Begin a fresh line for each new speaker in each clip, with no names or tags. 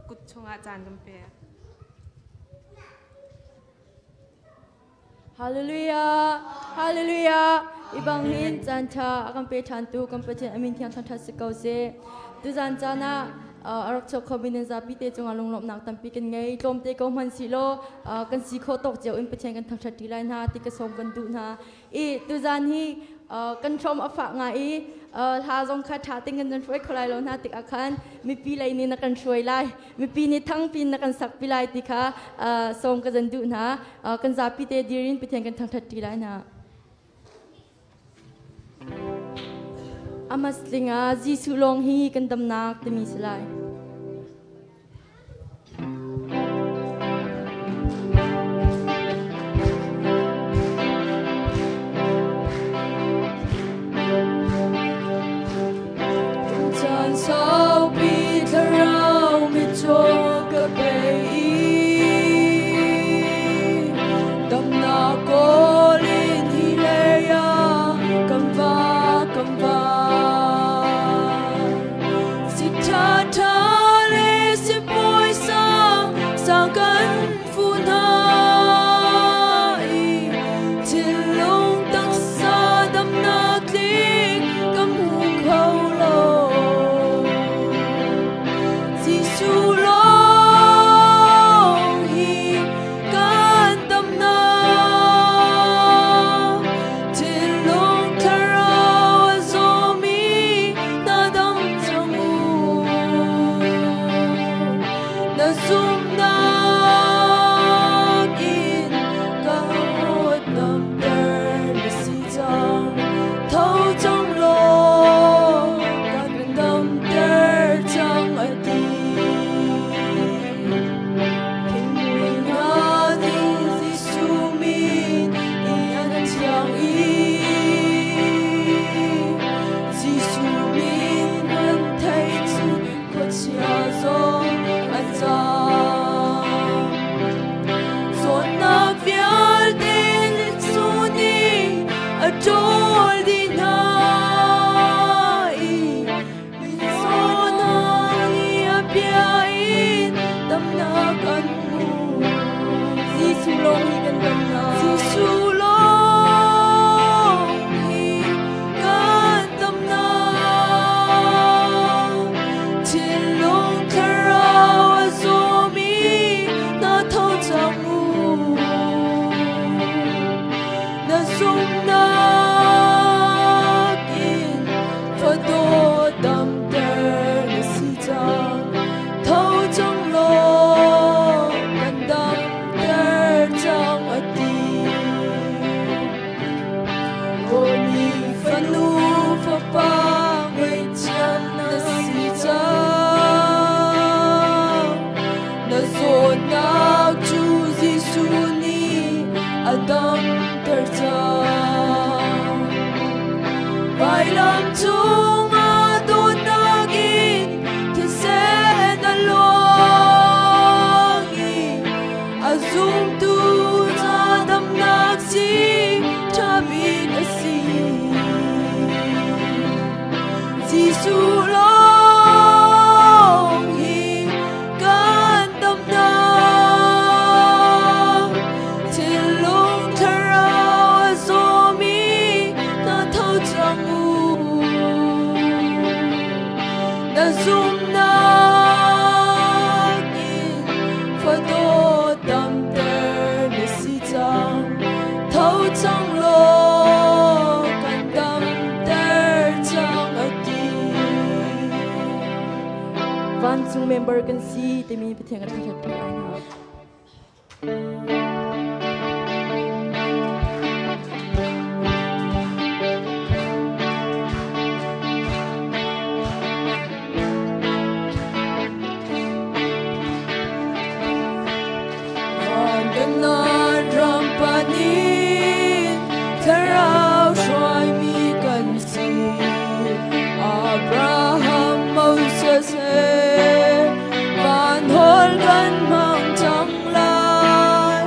Kut chungah caan kan pek.
Hallelujah! Hallelujah! Ibang hin caan ṭha a kan pe ṭhantu kan Pathian amin thiang thangṭhat si ko seh. Tuzan caan ah a rak chuak khomi nan zapi te cungah lunglawmhnak tampi kan ngei. Tlawmte ko hmanh si law kan si khawh tawk cio in Pathian kan thangṭhat ṭi lai hna ti ka sawm kan duh hna. I tuzan hi kan hrawm a fah ngai i hla zong kha ṭha tein kan hruai kho lai lo hna tikah khan mipi lei nih na kan hruai lai. Mipi nih thangpi in na kan sakpi lai ti kha sawm ka zan duh hna. Kan zapi te dir in Pathian kan thangṭhat ṭi lai hna. Amas tling ah Jesuh lawng hi kan damnak timi si lai.
Caan saupi thlarau mitcaw ka bei i damnak kawl in hi lei ah kan va kan va. Si ṭha ṭha le si bawi sang sang kan fu hna i thinlung taksa damnak tling ka hmu kho lo. Jesuh lawng hi kan damnak. Thinlung thlarau a zawmi na dam cang u. Na zumhnak in ka damter na si cang. Tho cang law kan damter cang a ti. Thinmui hna ding Jesuh min i an thiang i Jesuh min an theih cu khuachia zong an zaam. Zawtnak vialte Jesuh nih a ṭawl dih hna i mitzaw hna nih a bia in damnak an hmu.
Jesuh lawng hi kan damnak.
Jesuh lawng hi kan damnak. Thinlung thlarau a zawmi na tho cang u. Na zumhnak in fadaw damter na si cang. Tho cang law kan damter cang a ti. Aw mi fanu fapa ngaihthiam na si cang. Na zawtnak cu Jesuh nih a damter cang. Vailam cungah dawtnak in thisen a luang i a zumtu ca damnak si ṭha bik a si. Jesuh lawng hi kan damnak. Thinlung thlarau a zawmi na tho cang u. Na zumhnak in fadaw damter na si cang. Tho cang law kan damter cang a ti.
Vancung member kan si timi Pathian kan thangṭhat pi lai hna.
Van ram panin thlarau hruaimi kan si. Abraham, Moses he van hol kan hmang cang lai.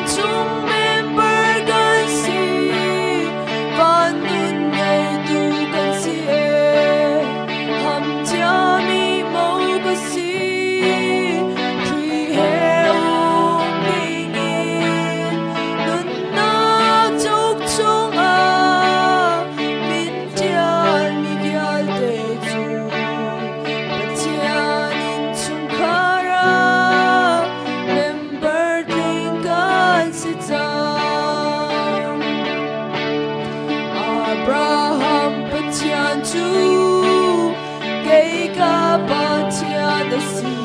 Vancung member kan si, van nun ngeitu kan si e. Ham ciami mo ka si, Khrih he um dingin nunnak tuk chungah min ṭialmi vialte cu Pathian innchungkhar ah member tling kan si cang. Abraham Pathian cu kei ka Pathian a si.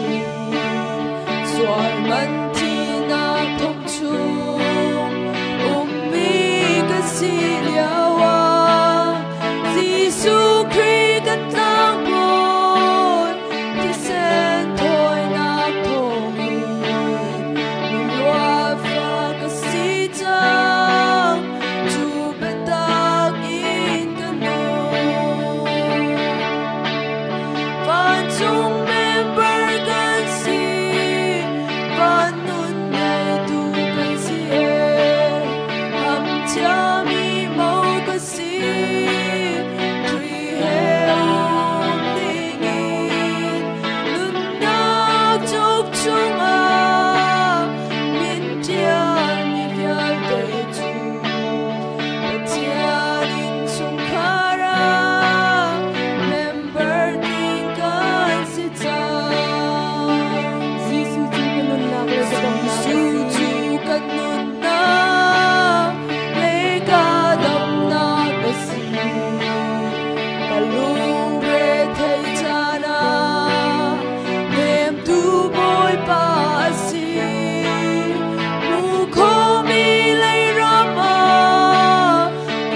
Sual man thinak thong chung ummi ka si lioah Jesuh Khrih kan tlangbawi thisen thawinak thawngin miluatfa ka si cang. Cu biatak in ka nung. Vancung member kan si, van nun ngeitu kan si e. Ham ciami mo ka si, Khrih he um dingin nunnak tuk chungah min ṭialmi vialte cu Pathian innchungkhar ah member ding kan si cang.
Jesuh cu ka nunnak le ka damnak a
Jesuh
si.
cu kan nunnak le ka damnak a si. Ka lungre thei caan ah hnemtu Bawipa a si. Hmu khomi lei ram ah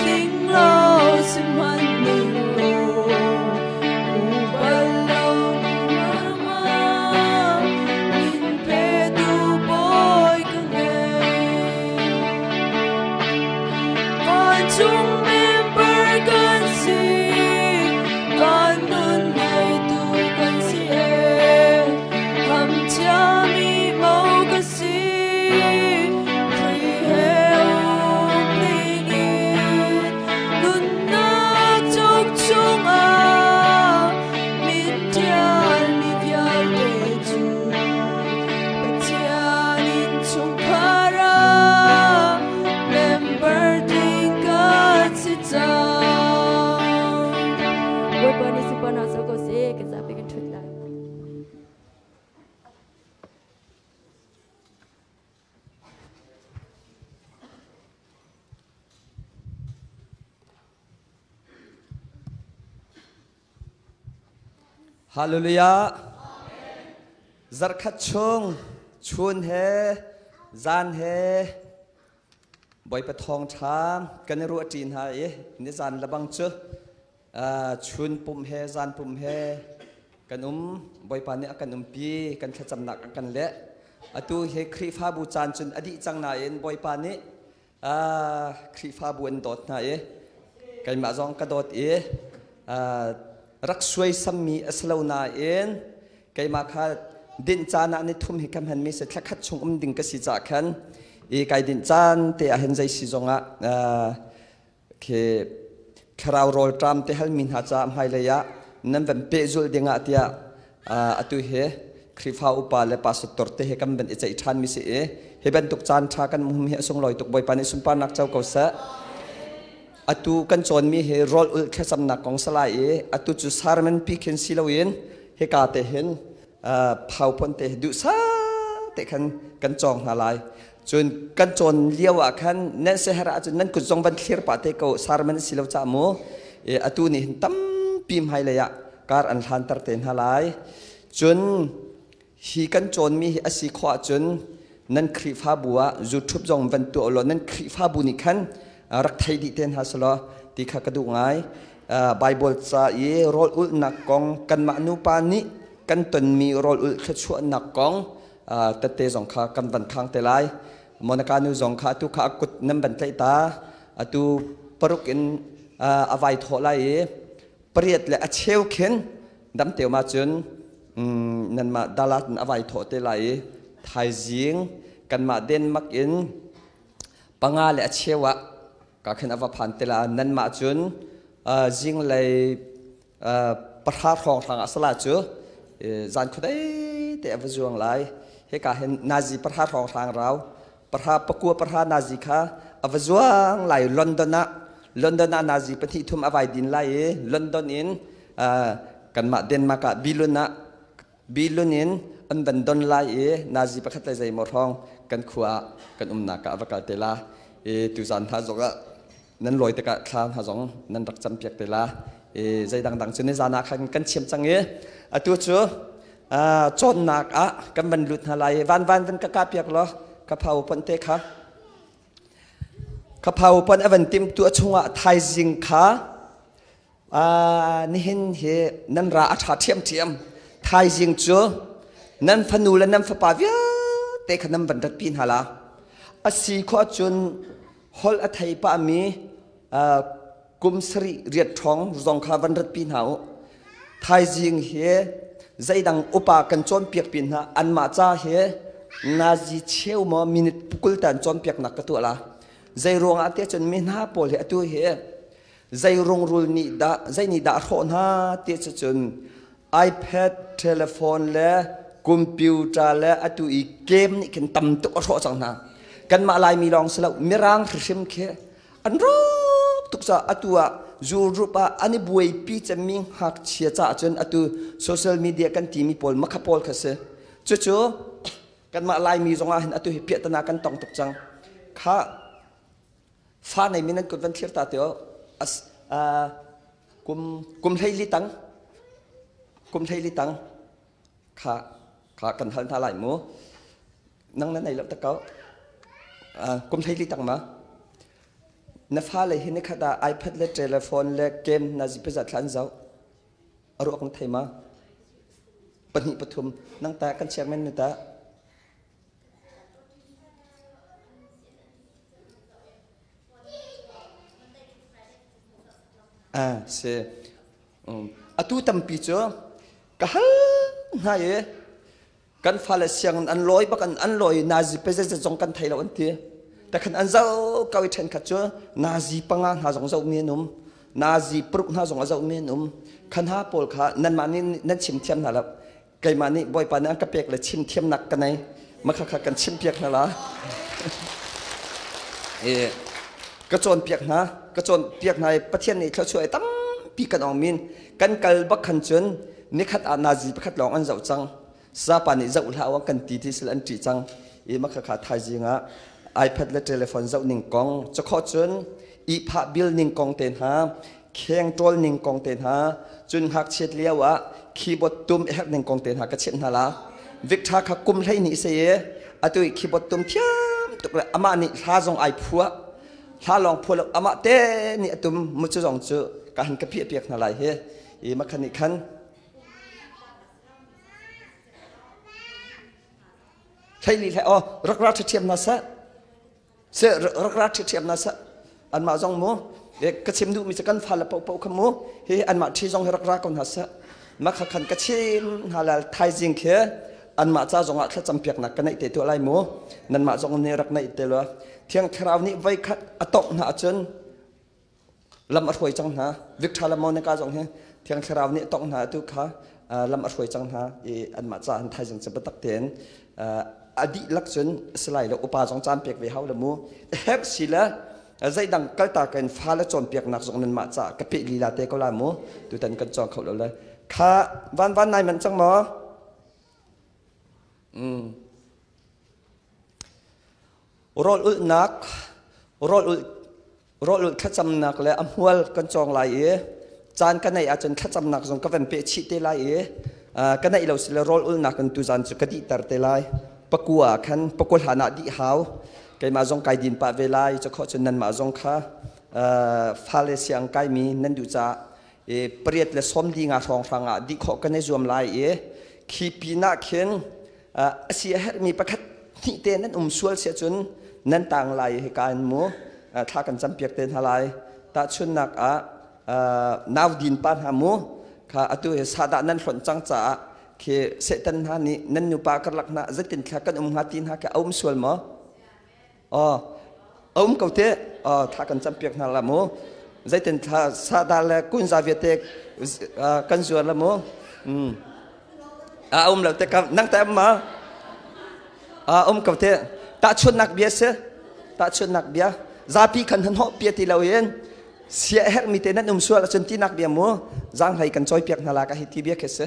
tling lo sihmanhning law hmu bal lo ram ah min petu Bawi ka ngei. Vancung member kan si, van nun ngeitu kan si e. Ham ciami mo ka si, Khrih he um dingin nunnak tuk chungah min ṭialmi vialte cu Pathian innchungkhar ah member ding kan si cang.
Bawipa nih sunparnak co ko seh, kan zapi kan ṭhut lai.
Hallelujah. Zarkhat chung chun he zan he Bawipa thawng ṭha kan i ruah ṭi hna i nizan lebang cu chun pum he zan pum he kan um. Bawipa nih a kan umpi, kan thlacamnak a kan leh. Atu hi Khrihfabu caan cun a dih cang nain Bawipa nih Khrihfabu an dawt hna i keimah zong ka dawt i rak suaisammi a si lo nain keimah kha dinh caan ah ni thum hi ka hmanmi si, thla khat chung um ding ka si caah khan i kai dinh caan te ah hin zei si zongah khi thlarau rawlṭam te halmi hna caah hmailei ah nan van pehzulh dingah tiah atu hi Khrihfa upa le pastor te he kan van i ceih ṭhan mi si i hi bantuk caan ṭha kan hum hi a sunglawi tuk. Bawipa nih sunparnak co ko seh. Atu kan cawnmi hi rawl ulh thlacamnak kong salai i atu cu sermon pi khin si loin hika te hin phau phon te duhsah te khan kan cawng hna lai. Cun kan cawn lio ah khan nan seher ahcun nan kut zong van thlir pah te ko, sermon si lo ca mu. Atu nih hin tampi hmailei ah kar an hlanter te hna lai. Cun hi kan cawnmi hi a si khawh ahcun nan Khrihfabu ah YouTube zong van tuah law nan Khrihfabu nih khan rak thei dih te hna selaw ti kha ka duh ngai. Bible ca i rawl ulhnak kong, kanmah nupa nih kan tonmi rawl ulh thluachuahnak kong tette zong kha kan van khang te lai. Monica nu zong kha atu kha a kut nan van tlaih ta, atu paruk in a vai thawh lai i pariat le a cheu khin dam teu ma cun nanmah Dallas in a vai thawh te lai i thaizing kanmah Denmark in. Panga le a cheu ah ka khin a va phan te la. Nanmah cun zinglei pahra hrawng hrang ah sala cu zan khuadei te a va zuang lai. Hika hin nazi pahra hrawng hrang rau pahra pakua pahra nazi kha a va zuang lai. London ah, London ah nazi pahnih thum a vai din lai i London in kanmah Denmark ah Billund ah, Billund in an van don lai i nazi pakhat le zeimaw hrawng kan khua ah kan umnak ah a va kal te la. I tuzan hna zong ah nan lawi tikah thla hna zong nan rak campiak te la. I zei dangdang cu ni zan ah khan kan chiam cang i atu cu cawnnak ah kan van lut hna lai. Van van van ka ka piak law ka phau pon te kha ka phau pon a van tim tu a chungah thaizing kha nihin hi nan ra a ṭha ṭhiamṭhiam. Thaizing cu nan fanu le nan fapa vialte kha nan van ratpi hna la. A si khawh cun holh a thei pahmi kum sarih riat ṭhawng zong kha van ratpi hna u. Thaizing hi zeidang upa kan cawnpiak pin hna anmah ca hi nazi cheu maw minute pukul tan cawnpiaknak ka tuah la. Zei ruangah tiah cun mi hna pawl hi atu hi zei rungrul nih dah zei nih dah a hrawh hna ti cun iPad, telephone le computer le atu i game nih khin tam tuk a hrawh cang hna. Kanmah Laimi lawng si lo, Mirang hrimhrim khi an rawk tuk caah atu ah Europe ah an i buaipi cemmi ngakchia caah cun atu social media kan timi pawl makha pawl kha si. Cucu kanmah Laimi zongah hin atu hi piahtana kan tong tuk cang. Kha fa neimi nan kut van thlir ta teo as kum kum hleili tang, kum hleili tang kha kha kan hal hna lai mu. Nang na nei lo tak ko. Kum hleili tang ma na fa le hi ni khat ah iPad le telephone le game na zipiza thlan zau a ruak na thei ma? Pahnih pathum. Nang ta kan chairman ni ta? Ah, si. Atu tampi cu ka hal hna i kan fale sianginn an lawi bak an lawi nazi pe zeizat zong kan thei lo an ti. Takhan an zoh ko i ṭhenkhat cu nazi panga hna zong zohmi an um. Nazi paruk hna zong a zohmi an um. Kha hna pawl kha nanmah nih nan chim thiam hna lo. Keimah nih Bawipa nih an ka pek le chim thiamnak ka nei. Makha kha kan chimpiak hna la. E, ka cawnpiak hna, ka cawnpiak hna i Pathian nih thluachuah i tampi kan ong min. Kan kal bak khan cun nikhat ah nazi pakhat lawng an zoh cang. Sapa nih zoh hlah awang kan ti ti sil an ṭih cang. I makha kha thaizing ah iPad le telephone zoh ning kong, cakhawh cun ihphah bil ning kong te hna, kheng ṭawl ning kong te hna, cun ngakchiat lio ah keyboard tum herh ning kong te hna ka chimh hna la. Victor kha kum hlei nih se i atu i keyboard tum thiam tuk le amah nih hla zong ai phuah, hla lawng phuah lo, amah te nih a tum mu. Cu zong cu ka han ka piah piak hna lai hi. I makhan nih khan hlei li hlei oh rak ra ṭhiam na seh se rak ra ṭhiam na seh. Anmah zong mu ka chim duhmi cu kan fale paohpaoh kha mu hi anmah ṭhi zong hi rak ra ko hna seh. Makha khan ka chim hna la. Thaizing khi anmah ca zongah thlacam piaknak ka neih te tuah lai mu. Nanmah zong nih rak neih te lo. Thiang Thlarau nih voi khat a tongh hna ahcun lam a hruai cang hna. Victor le Monica zong hi Thiang Thlarau nih tongh hna tu kha lam a hruai cang hna i anmah ca an thaizing cu biatak tein a dihlak cun si lai lo, upa zong caan pek ve hau le mu. Herh si le zeidang kalta kan fa le cawnpiaknak zong nanmah ca ka peh lila te ko la mu. Tutan kan cawng kho lo le kha van van nai man cang maw? Rawl ulhnak, rawl ulh, rawl ulh thlacamnak le a hmual kan cawng lai i caan ka neih ahcun thlacamnak zong ka van peh chih te lai i ka neih lo si le rawl ulhnak in tuzan cu ka dihter te lai. Pakua ah khan pakua hlan ah dih hau. Keimah zong kai din pah ve lai. Cakhawh cun nanmah zong kha fale siang kaimi nan duh caah i pariat le sawmli nga hrawnghrang ah dih khawh kan i zuam lai. I khi pinah khin a si a herhmi pakhat hnih te nan um sual si ahcun nan tang lai hika in mu thla kan campiak te hna lai. Tahchunnak ah nau din pa hna mu kha atu hi sadah nan hlonh cang caah khi Satan hna nih nan nupa karlak hna zeitin thla kan um hnga ti hna khi a um sual maw? Oh. A um ko te. Thla kan campiak hna la mu. Zeitin thla sada le kunza viate kan zuar la mu. A um lo te ka nang ta ma. A um ko te. Tahchunnak bia si. Tahchunnak bia. Zapi khan han ho pia ti lo in sia herh mi te nan um sual ahcun tinak bia mu zang hlei kan cawi piak hna la ka hi ti bia khi si.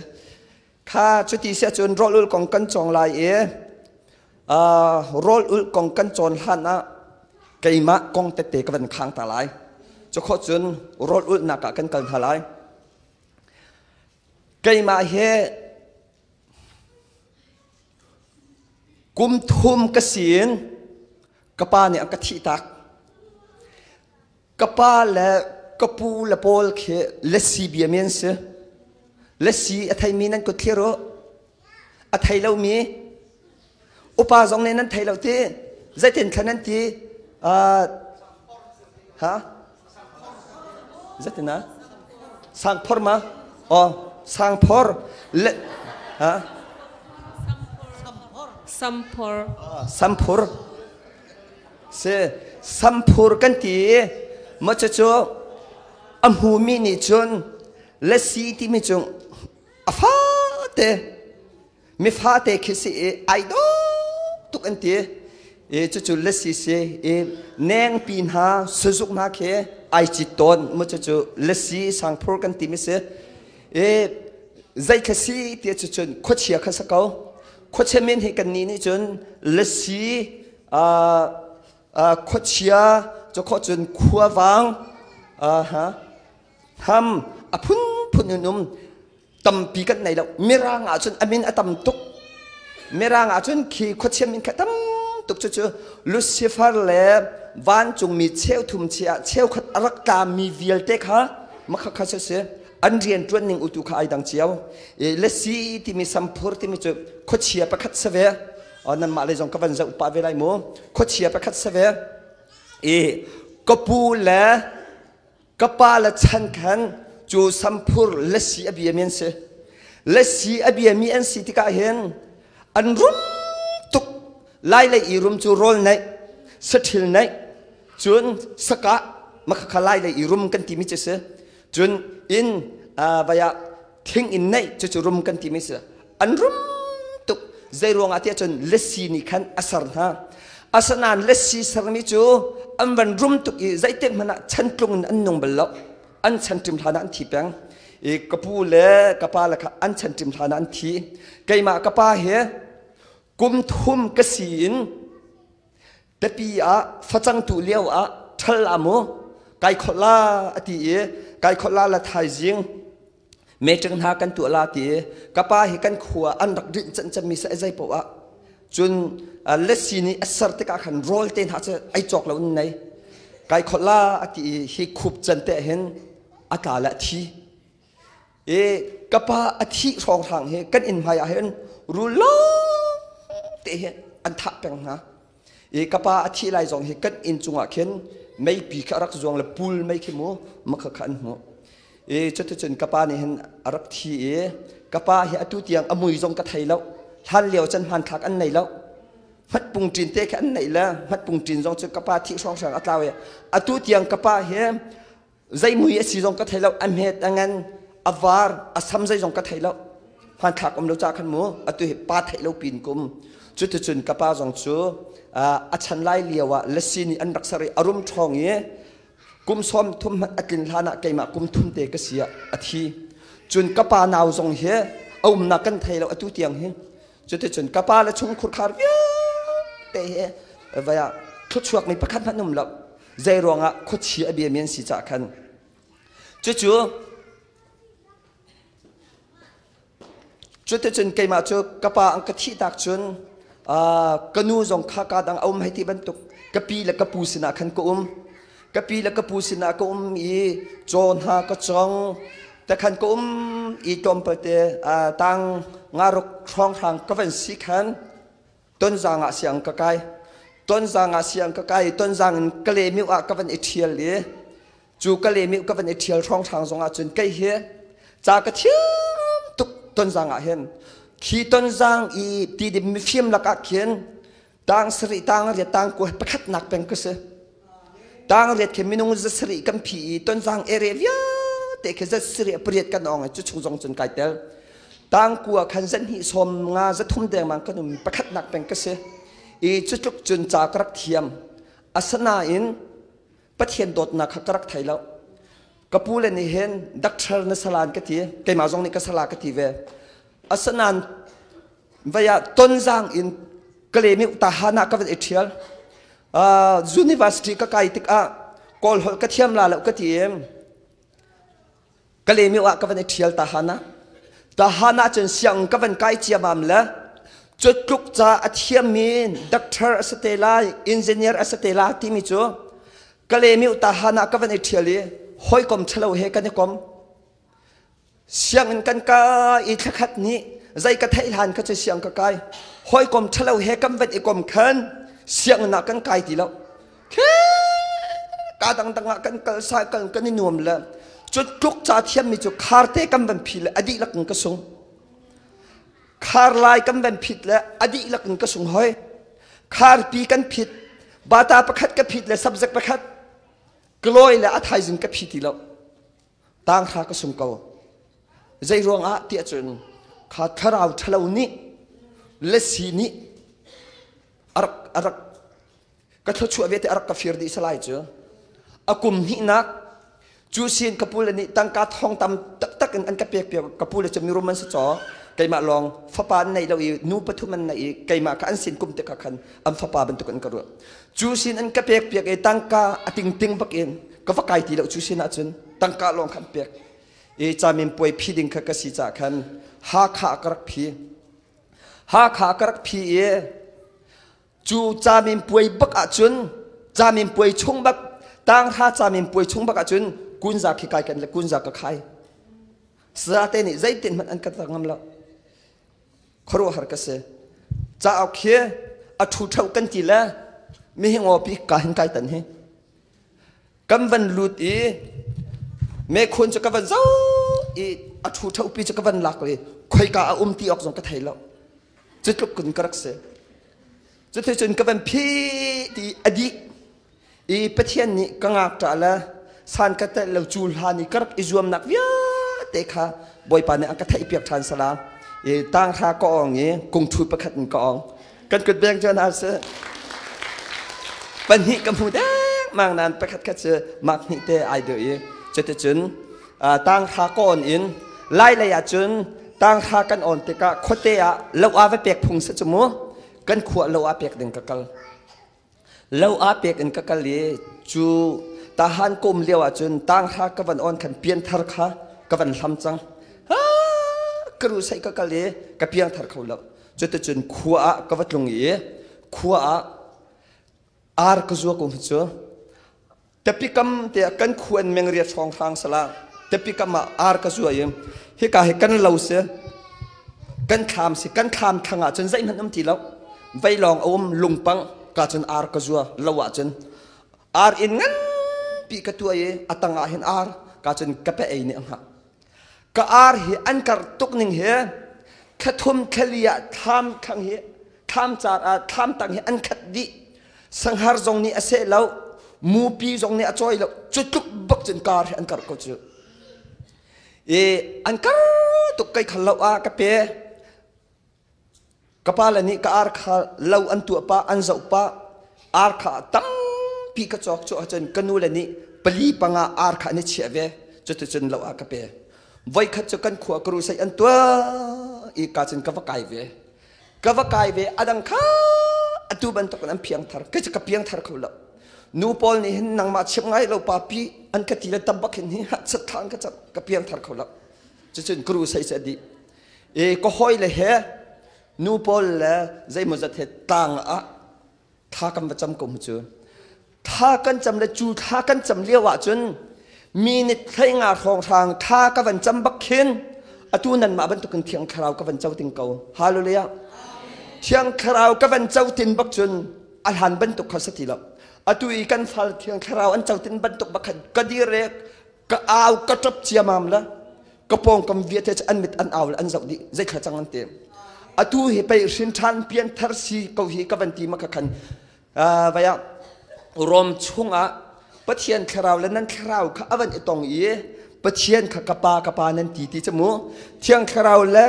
Kha cuti si ahcun rawl ul kong kan cawng lai i rawl ul kong kan cawn hlan ah keimah kong tete ka van khang ta lai. Cukhawh cun rawl ulhnak ah kan kal hna lai. Keimah he kum thum ka si in ka pa nih a ka thih tak. Ka pa le ka pu le pawl khi lasi bia men si. Lasi a theimi nan kut thlir u. A thei lomi upa zong nih nan thei lo ti. Zeitin thla nan ti? Ha? Zeitin ah? Sangphor ma? Oh, sangphor. Le, ha?
Samphor.
Samphur. Si samphur kan ti i maw cucu a hmumi nih cun lasi timi cu a fate mi fate khi si i ai dawh tuk an ti i cucu lasi si i nengpi hna sazuk hna khi ai cit tawn maw cucu lasi sangphur kan timi si i zei kha si ti cucun khuachia kha sa ko khuachia min hi kan nih nih cun lasi khuachia cu cun khuavang ham a phunphun in um tampi kan nei lo mirang ah cun a min a tam tuk mirang ah cun khi khuachia min kha tam tuk cu cu Lucifer le vancungmi cheuthum chia cheukhat a rak tlami vialte kha makha kha si an rian ṭuan ning utu kha ai dang cio lasi timi samphur timi cu khuachia pakhat si ve nanmah lei zong ka van zoh pah ve lai mu khuachia pakhat si ve i ka pu le ka pa le chan khan cu samphur lasi a biami an si lasi a biami an si tikah hin an rum tuk lai lei i rum cu rawl neih saṭhil neih cun sakah makhakha lai lei i rum kan timi cu si cun inn vaya thing in neih cucu rum kan timi si an rum tuk zei ruangah tiah cun lasi nih khan a ser hna asanain lasi sermi cu an van rum tuk i zeitik hmanh ah chantlung in an nung bal lo an chanṭim hlan ah an thi peng i ka pu le ka pa le kha an chanṭim hlan ah an thi keimah ka pa he kum thum ka si in Tepi ah facang tuh lio ah ṭhal ah mu kai khawlh la a ti i kai khawlh la la thaizing meṭing hna kan tuah la ti i ka pa hi kan khua an rak rinh can cemmi sa zei poah ah cun lesi nih a ser tikah khan rawl te hna cu ei cawk lo in nei kai khawlh la a ti i hi khup can te hin a tla le a thi I ka pa a thih hrawnghrang hi kan inn hmai ah hin rul lawng te hi an thah peng hna. I ka pa a thih lai zong hi kan inn cungah khin meipi kha a rak zuang le pul mei khi mu makha kha an hmuh. I cuticun ka pa nih hin a rak thi i ka pa hi atu tiang a mui zong ka thei lo. Hlan lio cun hmanthlak an nei lo. Hmatpung ṭin te khi an neih le hmatpung ṭin zong cu ka pa thih hrawnghrang a tlau i atu tiang ka pa hi Zei mui a si zong ka thei lo, a hmet, a ngan, a var, a sam zei zong ka thei lo. Hmanthlak um lo ca khan mu, atu hi pa theih lo pin kum. Cuticun ka pa zong cu a chan lai lio ah lasi nih an rak ser i a rum ṭhawng i kum sawm thum hmanh a tlin hlan ah keimah kum thum te ka si ah a thi. Cun ka pa nau zong hi a umnak kan thei lo atu tiang hi. Cuticun ka pa le chung khurkhar vialte hi vai ah thluachuak mi pakhat hmanh um lo. Zei ruangah khuachi a biami an si cah khan. Cucu cuticun keimah cu ka pa an ka thih tak cun ka nu zong kha ka dang a um hei ti bantuk ka pi le ka pu sinah khan ka um. Ka pi le ka pu sinah ka um i caw hna ka cong. Te khan ka um i tlawmpal te tang ngaruk hrawnghrang ka van si khan Tonzang ah siang ka kai. Tonzang ah siang ka kai i Tonzang in Kalemiu ah ka van i ṭhial i cu Kalemiu ka van i ṭhial hrawnghrang zong ah cun kei hi ca ka thiam tuk Tonzang ah hin. Khi Tonzang i tidim mifim lakah khin tang sarih tang riat tang kua pakhatnak peng ka si. Tang riat khi minung 700 kan phi i Tonzang area vialte khi 708 kan ong i cu chung zong cun kai tel. Tang kua khan 2 sawm nga 3 dengmang kan um pakhatnak peng ka si. I cu tluk cun ca ka rak thiam. Asinain Pathian dawtnak kha ka rak thei lo. Ka pu le nih hin doctor na salan ka ti. Keimah zong nih ka sala ka ti ve. Asinain vaya Tonzang in Kalemi Utahana ka van i ṭhial. University ka kai tikah Kawl holh ka thiam la lo ka ti i Kalemi ah ka van i ṭhial Tahana. Tahana cun siang ka van kai ciamam le cu tluk ca a thiammi doctor a si te lai, engineer a si te la timi cu Kalemi Utahana ka van i ṭhial i hawikom ṭhalo he kan i kom. Sianginn kan kai i thlakhat nih zei ka theih hlan kha cu siang ka kai. Hawikom ṭhalo he kan van i kom khan sianginn ah kan kai ti lo. Ka dangdang ah kan kal sai kal kan i nuam le cu tluk ca thiammi cu kharte kan van phi le a dihlak in ka sung. Khar lai kan van phit le a dihlak in ka sung hoi. Kharpi kan phit, bata pakhat ka phit le subject pakhat ka lawi le a thaizing ka phi ti lo. Tanghra ka sung ko. Zei ruangah tiah cun kha thlarau ṭhalo nih lasi nih a rak ka thluachuah vialte a rak ka fir dih salai cu. A kum hnihnak cu sin ka pule nih tangka thong tam taktak in an ka pek piak. Ka pule cu mirum an si caw. Keimah lawng fapa an nei lo i nu pathum an nei i keimah kha an sin kum te kha khan an fapa bantuk an ka ruah. Cu sin an ka pek piak i tangka a tingting bak in ka va kai ti lo. Cu sin ahcun tangka lawng khan pek i camin puai phi ding kha ka si cah khan Hakha ka rak phi. Hakha ka rak phi i cu camin puai bak ahcun, camin puai chung bak, tanghra camin puai chung bak ahcun kunza khi kai kan le kunza ka khai. Sate nih zeitin hmanh an ka ngam lo. Khuaruahhar ka si. Cauk hi a ṭhu ṭheu kan ti le mihi pi ka hin kai tan hi. Kan van lut i mekhun cu ka van zo i a ṭhu ṭheu pi cu ka van lak i khoika a um ti awk zong ka thei lo. Cu tluk kun ka rak si. Cuticun ka van phi ti a dih i Pathian nih ka ngakṭah le san ka telh lo cu hlan i ka rak i zuamnak vialte kha Bawipa nih a ka theihpiak ṭhan sala i tanghra ka awng i kungṭhu pakhat in ka awng. Kan kut beng cu hna sih. Pahnih ka hmu dengmang nain pakhat khat cu mak hnih te ai deuh i cuticun tanghra ka awn in lai lei ah cun tanghra kan awn tikah khuate ah lo ah va pek phung si cu mu. Kan khua lo ah pek ding ka kal. Lo ah pek in ka kal i cu tahan kum lio ah cun tanghra ka van on khan pianthar kha ka van hlam cang. Ka ru sei ka kal i ka piangthar kho lo. Cuticun khua ah ka va tlung i khua ah ar ka zua ko cu. Tapi kam te kan khuan mengriat hrawng hrang sala tapi kam ah ar ka zua i hika hi kan lo si, kan thlam si. Kan thlam thlang ah cun zeihmanh um ti lo, vei lawng a um, lungpang ka cun ar ka zua. Lo ah cun ar in nganpi ka tuah i a tang ah hin ar ka cun ka pe ei nih a hngah. Ka ar hi an karh tuk ning hi thlathum thlali ah thlam thlang hi, thlam car ah thlam tang hi an khat dih. Sanghar zong nih a seh lo, mupi zong nih a cawi lo. Cu tluk bak cun kar hi an karh ko cu. I an kar tuk kai khal lo ah ka pe. Ka pa le nih ka ar kha lo an tuah pa, an zoh pa. Ar kha tampi ka cawk. Cu ahcun ka nu le nih pali panga ar kha an i chiah ve. Cuticun lo ah ka pe. Voikhat cu kan khua ka rusai an tuah i ka cun ka va kai ve. Ka va kai ve. Adang kha atu bantuk in an piang thar, kei cu ka piang thar kho lo. Nu pawl nih hin nangmah chim ngai lo pa pi an ka ti le tam bak hin hi hat thang ka ka piang thar kho lo. Cucun ka ru sai se dih i ka hawi le he, nu pawl le zeimawzat he tlang ah thla kan va cam ko mu. Cu thla kan cam le cu thla kan cam lio ah cun minute 15 hrawng hrang thla ka van cam bak khin atu nan mah bantukin Thiang Thlarau ka van co ting ko. Hallelujah! Thiang Thlarau ka van co tin bak cun a hlan bantuk kha sa ti lo. Atu i kan fal Thiang Thlarau an co tin bantuk bak khan ka dir ka au, ka ṭap ciamam la ka pawngkam vialte cu an mit an au le an zoh dih, zei thla cang an ti. Atu hi pei hrin ṭhan pian thar si ko hi ka van ti ma ka khan vaya Rom chungah. Pathian thlarau le nan thlarau kha a van i tong i Pathian kha ka pa ka pa nan ti ti cu mu. Thiang thlarau le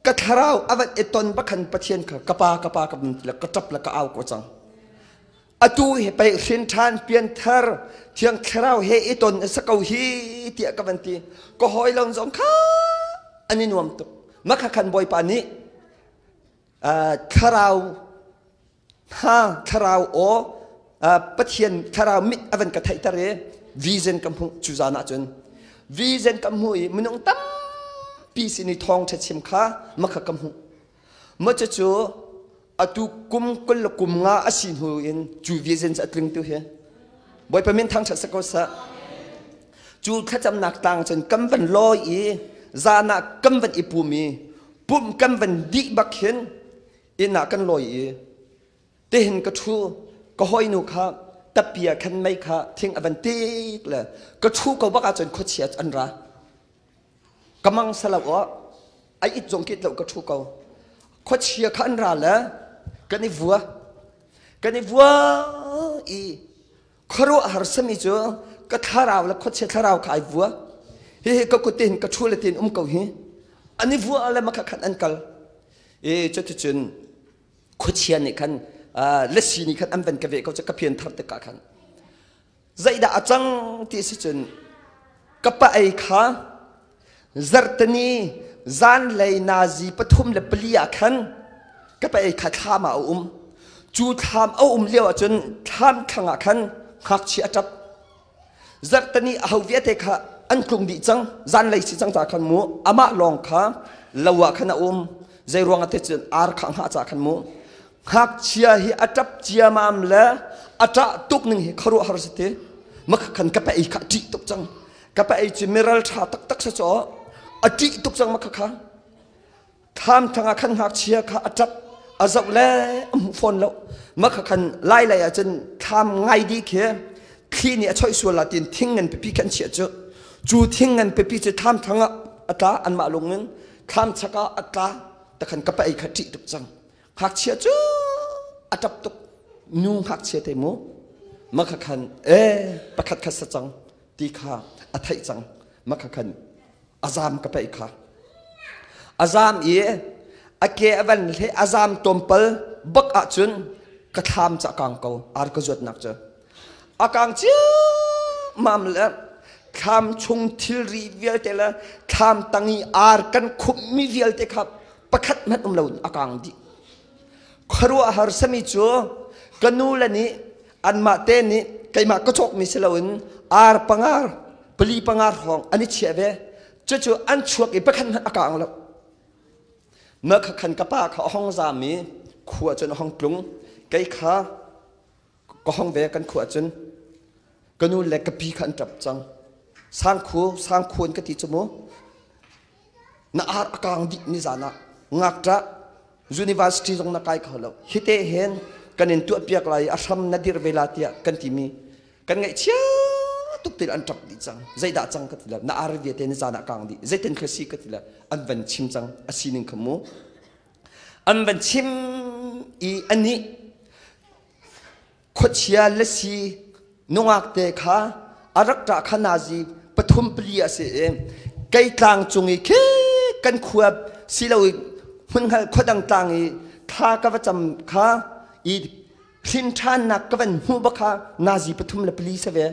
ka thlarau a van i ton bakhan Pathian kha ka pa ka pa ka van ti le ka ṭap le ka au ko cang. Atu hi pei hrin ṭhan pianthar Thiang Thlarau he i ton a si ko hi tiah ka van ti. Ka hawi lon zong kha an i nuam tuk. Makha khan Bawipa nih thlarau ha thlarau aw Pathian thlarau mit a van ka theihter i vision ka hmuh cu zan ah cun vision ka hmuh i minung tampi sin i thawngṭha chim kha makha ka hmuh. Ma cucu atu kum 20 le kum nga a si hnu in cu vision cu a tling tu hi. Bawipa min thangṭhat si ko seh. Cu thlacamnak tlang cun kan van lawi i zan ah kan van i pum i pumh kan van dih bak hin inn ah kan lawi i tihin ka ṭhu ka hawinu kha tappi ah khan mei kha thing a van tik le ka ṭhu ko bak ahcun khuachia an ra. Ka mang salo aw ai it zong kit lo ka ṭhu ko. Khuachia kha an ra le kan i vua. Kan i vua i khuaruahhar sami cu ka thlarau le khuachia thlarau kha ai vua. Hihi ka kut in ka ṭhu le tin um ko hi. An i vua le makha khan an kal. I cuticun khuachia nih khan lasi nih khan an van ka veh ko cu ka pian thar tikah khan Zeidah a cang ti si cun ka pa ei kha zarhteni zanlei nazi 34 ah khan ka pa ei kha thlam ah a um. Cu thlam a um lio ahcun thlam thlang ah khan ngakchia a ṭap. Zarhteni a ho vialte kha an tlung dih cang. Zanlei si cang ca khan mu amah lawng kha lo ah khan a um. Zei ruang ah te cun ar kha a hngah ca khan mu. Ngakchia hi a ṭap ciamam le a ṭah tuk ning hi khuaruahhar si ti. Maka khan ka pa ei kha a ṭih tuk cang. Ka pa ei cu miral ṭha taktak si caw a ṭih tuk cang maka kha. Thlam thang ah khan ngakchia kha a ṭap a zoh le a hmu fawn lo. Maka khan lai lei ah cun thlam ngai di khi thli nih a choih sual la tiin thing ngan pipi khan chiah cu. Cu thing ngan pipi cu thlam thang ah a tla anmah lung in thlam chak ah a tla takhan ka pa ei kha ṭih tuk cang. Ngakchia cu a ṭap tuk. Nu ngakchia te mu makha khan e pakhat khat sa cang ti kha a theih cang. Makha khan a zam ka peih kha. A zam i a ke a van hle a zam tlawmpal bak ahcun ka thlam ca kang ko ar ka zuatnak cu. A kang ciammam le thlam chung thilri vialte le thlam tang i ar kan khumhmi vialte kha pakhat hmanh um lo a kang dih. Khuaruahhar sami cu ka nu le nih anmah te nih keimah ka cawkmi si loin ar pangar pali pangar hrawng an i chiah ve. Cucu an chuak i pakhat hmanh a kang lo. Mah kha khan ka pa kha a hong zaam i khua cun a hong tlung. Kei kha ka hong ve kan khua cun ka nu le ka pi kha an ṭap cang. Sangkhu sangkhu an ka ti cu mu. Na ar a kang dih ni zan ah ngakṭah university zong na kai kho lo. Hite hin kan in tuahpiak lai i a hram na dir ve la tiah kan timi kan ngaihchia tuk til an ṭap dih cang. Zeidah cang ka ti lo. Na ar vialte ni zan ah kang dih. Zeitin kha si ka ti lo. An van chim cang a sining kha mu. An van chim i anih khuachia lasi nungak te kha a rak ṭah kha nazi pathum pali a si i kei tlang cung i khi kan khua silo i hmunhngal khuadang tlang i thla ka va cam kha i hrin ṭhannak ka van hmuh ba kha nazi 34 si ve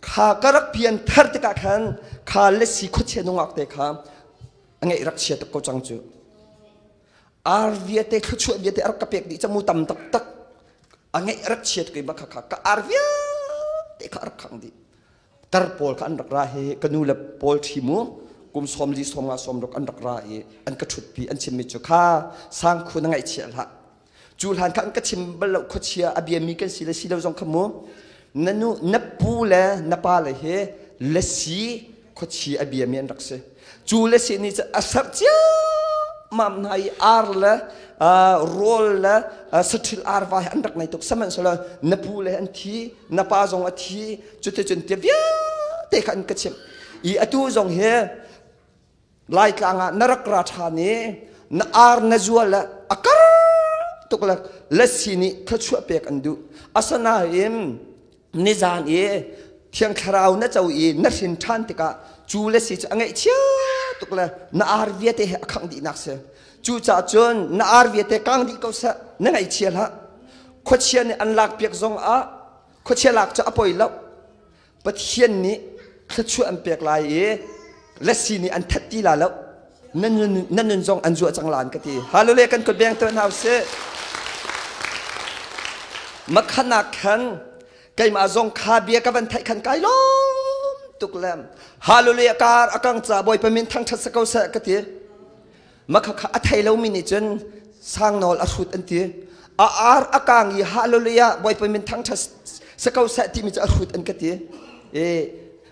kha ka rak pian thar tikah khan kha lasi khuachia nungak te kha a ngeih rak chia tuk ko cang cu. Ar vialte thluachuah vialte a rak ka pek dih camu tam taktak a ngeih rak chiat ko i kha kha ka ar vialte kha a rak khang dih. Tar pawl kha an rak ra hi ka nu le pawl ṭhi mu kum 40 50 60 an rak ra i an ka ṭhutpi an chimmi cu kha sangkhu na ngaihchia hlah cu hlan kha an ka chim bal lo khuachia a biami kan si le si lo zong kha mu na nu na pu le na pa le hi lasi khuachi a biami an rak si. Cu lasi nih cun a serh ciammam hna i ar le rawl le saṭhil arva hi an rak nei tuk. Sihmanhsehlaw na pu le an thi, na pa zong a thi, cuticun tia vialte kha an ka chimh. I atu zong hi Laitlang ah na rak ra ṭhan i na ar na zual le a kar tuk le lasi nih thluachuah pek an duh. Asinain. Nizan i Thiang Thlarau na co i na hrin ṭhan tikah cu le si cu a ngaihchia tuk le na ar viate he a khangh dihnak si. Cucaah cun na ar viate kang dih ko seh, na ngaihchia hlah. Khuachia nih an lakpiak zong ah khuachia lak cu a poi lo. Pathian nih thluachuah an pek lai i lasi nih an that ti la lo. Na nun zong an zuah cang la an ka ti. Hallelujah kan kut beng tuah hna usih. Makhanak khan keimah zong kha bia ka van theih khan kai lawm tuk lem. Hallelujah kar akang ca Bawipa min thangthat sa ko seh ka ti. Makha kha a thei lomi nih cun sangnawl a hrut an ti. A ar a kang i hallelujah Bawipa min thangthat sa ko seh timi cu a hrut an ka ti. E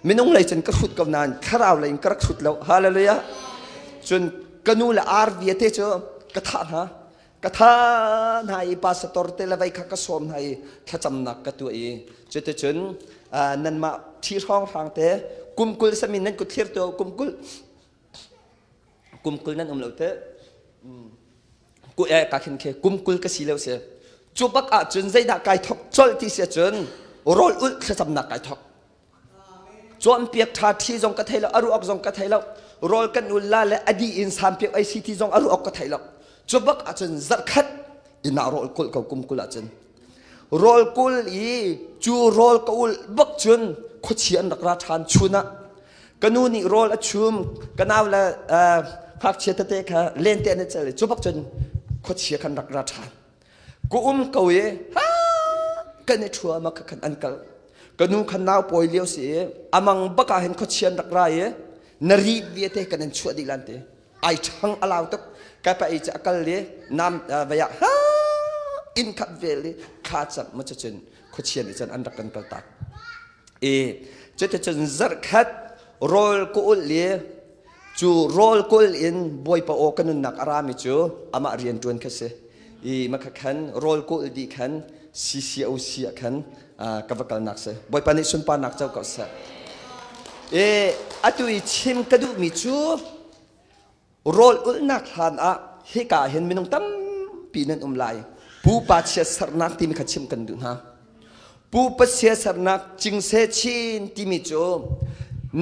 minung lei cun ka hrut ko nain thlarau lei in ka rak hrut lo. Hallelujah. Cun ka nu le ar viate cu ka thah hna. Ka tha hna i pastor te le vei kha ka sawm hna i thlacamnak ka tuah i cuticun nanmah thi hrawng hrang te kum 20 samin nan kut thlir tu kum 20 kum 20 nan um lo te ku e ka khin khe kum 20 ka si lo si cu bak ah cun zeidah kai thok colh ti si cun rawl ulh thlacamnak kai thok Cawnpiak ṭha ṭhi zong ka thei lo, a ruak zong ka thei lo. Rawl kan ul la le a dih in sampiak ei si ti zong a ruak ka thei lo. Cu bak ahcun zarhkhat inn ah rawl kulh ko kum 20 ahcun. Rawl kul i cu rawl ka ul bak cun khuachia an rak ra ṭhan chun ah. Ka nu nih rawl a chum, ka nau le ngakchia tete kha lente an i cel i cu bak cun khuachia khan rak ra ṭhan. Ka um ko i ha kan i ṭhua ma khan an kal. Ka nu khan nau pawi lio si i amang bak ah hin khuachian rak ra i na ri viate kan in chuah dih lan ti. Ai ṭhang a lau tuk. Kai pa ei cu a kal i nam vei ah ha inn khat vel i thla cam ma cun khuachia nih cun an rak kan kal tak. I cuticun zarhkhat rawl ka ulh i cu rawl kul in Bawipa aw ka nunnak a rami cu amah rian ṭuan kha si. I makha khan rawl kul dih khan CCOC ah khan ka va kalnak si. Bawipa nih sunparnak co ko seh. E atu i chim ka duhmi cu Rawl ulhnak hlan ah hika hin minung tampi nan um lai. Pupa chiatsernak timi kha chim kan duh hna. Pupa chiatsernak cingse chin timi cu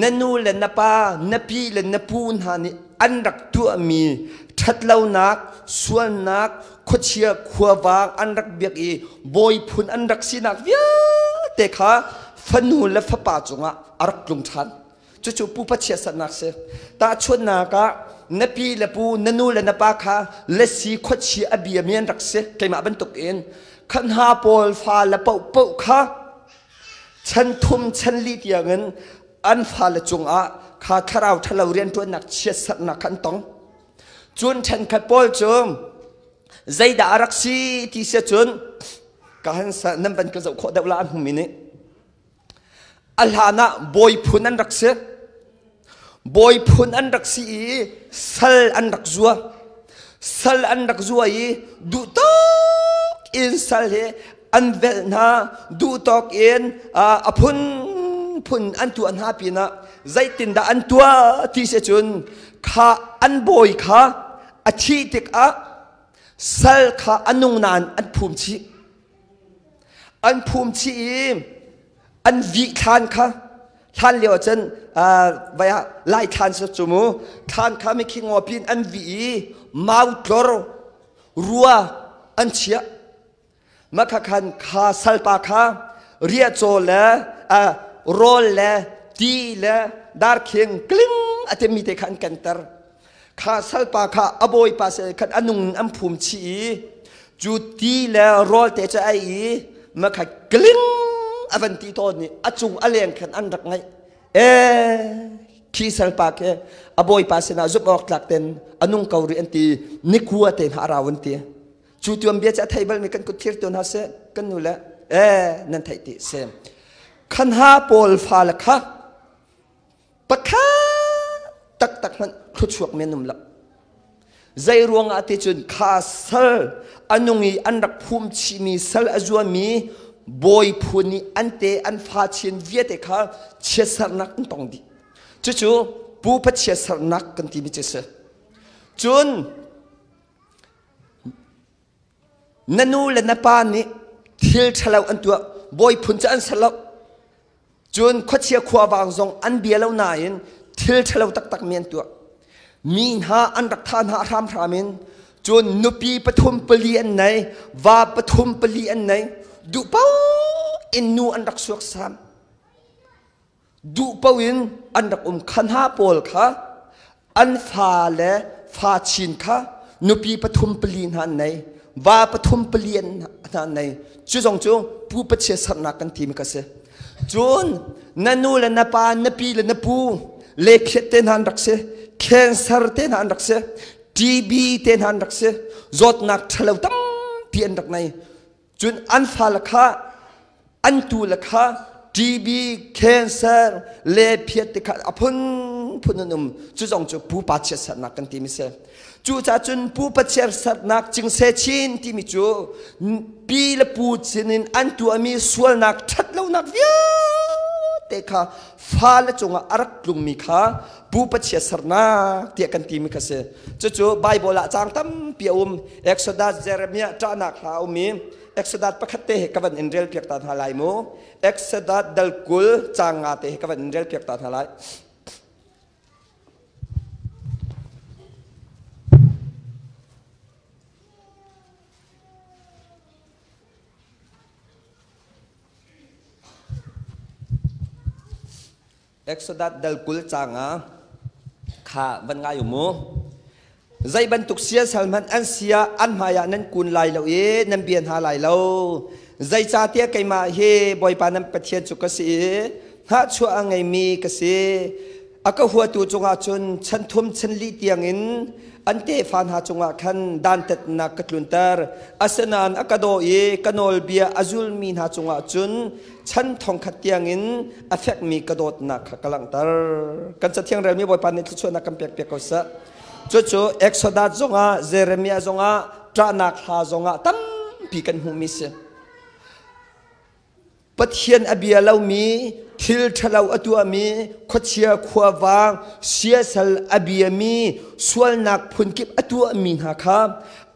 na nu le na pa, na pi le na pu hna nih an rak tuahmi ṭhatlonak, sualnak, khuachia khuavang an rak biak i bawi phun an rak sinak vialte kha fanu le fapa cungah a rak tlung ṭhan. Cucu pupa chiatsernak si. Tahchunhnak ah na pi le pu, na nu le na pa kha lasi khuachi a biami an rak si. Keimah bantuk in kha hna pawl fa le paohpaoh kha chan thum chan li tiangin an fale cungah kha thlarau ṭhalo rianṭuannak chiatsernak kha an tong. Cun ṭhenkhat pawl cu zeidah a rak si ti si cun ka han nan van ka zoh khawh deuh la an hmumi nih A hlan ah bawi phun an rak si. Bawi phun an rak si i sal an rak zua. Sal an rak zua i duhtawk in sal hi an velh hna, duhtawk in a phunphun an tuah hna pinah zeitindah an tuah ti si cun kha an bawi kha a thih tikah sal kha a nung nain an phum chih. An phum chih i an vih thlan kha hlan lio ah cun vai ah lai thlan si cu mu thlan kha mikhi ngaw pin an vih i mau tlor rua an chiah makha khan kha salpa kha riahcaw le rawl le ti le darkhing kling a timi te kha an kenter Kha salpa kha a bawipa sal khan a nung an phum chih i cu ti le rawl te cu ei i makha kling a van ti tawn i a cung a leng khan an rak ngaih. E khi salpa khi a bawipa sinah zumh awk tlak ten a nung ko rih an ti nikua te hna a rau an ti. Cu tuan bia cu a thei balmi kan kut thir tu hna seh kan nu le e nan theih ti sem. Khan ha pawl fa le kha Pakhat taktak hmanh thluachuak men um lo. Zei ruangah ti cun kha sal a nung i an rak phum chihmi sal a zuami bawi phun nih an te an fa chin vialte kha chiatsernak an tong dih. Cucu pupa chiatsernak kan timi cu a si. Cun na nu le na pa nih thil ṭhalo an tuah bawi phun cu an ser lo. Cun khuachia khuavang zong an bia lo nain thil ṭhalo taktak mi an tuah. Mi hna an rak thah hna hramhram in cun nupi pathum pali an nei, va pathum pali an nei, duh paoh in nu an rak suaksam. Duh paoh in an rak um kha hna pawl kha an fa le fa chin kha nupi pathum pali hna an nei, va pathum pali hna an nei. Cu zong cu pu pachia sernak kan timi ka si. Cun na nu le na pa, na pi le na pu lephiat te hna an rak si, cancer te hna an rak si, TB te hna an rak si, zawtnak ṭhalo tampi an rak nei. Cun an fale kha an tu le kha TB, cancer, lephiat te kha a phunphun an um. Cu zong cu pupa chiatsernak kan timi si. Cucaah cun pupa chiatsernak cingse chin timi cu pi le pu sinin an tuahmi sualnak ṭhatlonak vialte kha fale cungah a rak tlungmi kha pupa chiatsernak tiah kan timi kha si. Cucu Baibal ah caang tampi a um. Exodus, Jeremiah ṭahnak hla a um i Exodus pakhat te he ka van in rel piak ta hna lai mu. Exodus dal 20 caang nga te he ka van in rel piak ta hna lai. Exodus dal 20 caang ah kha van ngai u mu. Zei bantuk siasal hmanh an sia an hmaiah nan kun lai lo i nan bia hna lai lo. Zeicahtiah keimah hi Bawipa nan Pathian cu ka si i hnahchuah a ngeimi ka si. A ka huatu cungah cun chan thum chan li tiangin an tefa hna cungah khan dantatnak ka tlunter. Asinain a ka daw i ka nawlbia a zulmi hna cungah cun chan thongkhat tiangin a fekmi ka dawtnak kha ka langhter. Kan cathiang relmi Bawipa nih thluachuahnak kan pek piak ko seh. Cucu Exodus zongah Jeremiah zongah ṭahnak hla zongah tampi kan hmuhmi si. Pathian a bia lomi, thil ṭhalo a tuahmi, khuachia khuavang, siasal a biami, sualnak phunkip a tuahmi hna kha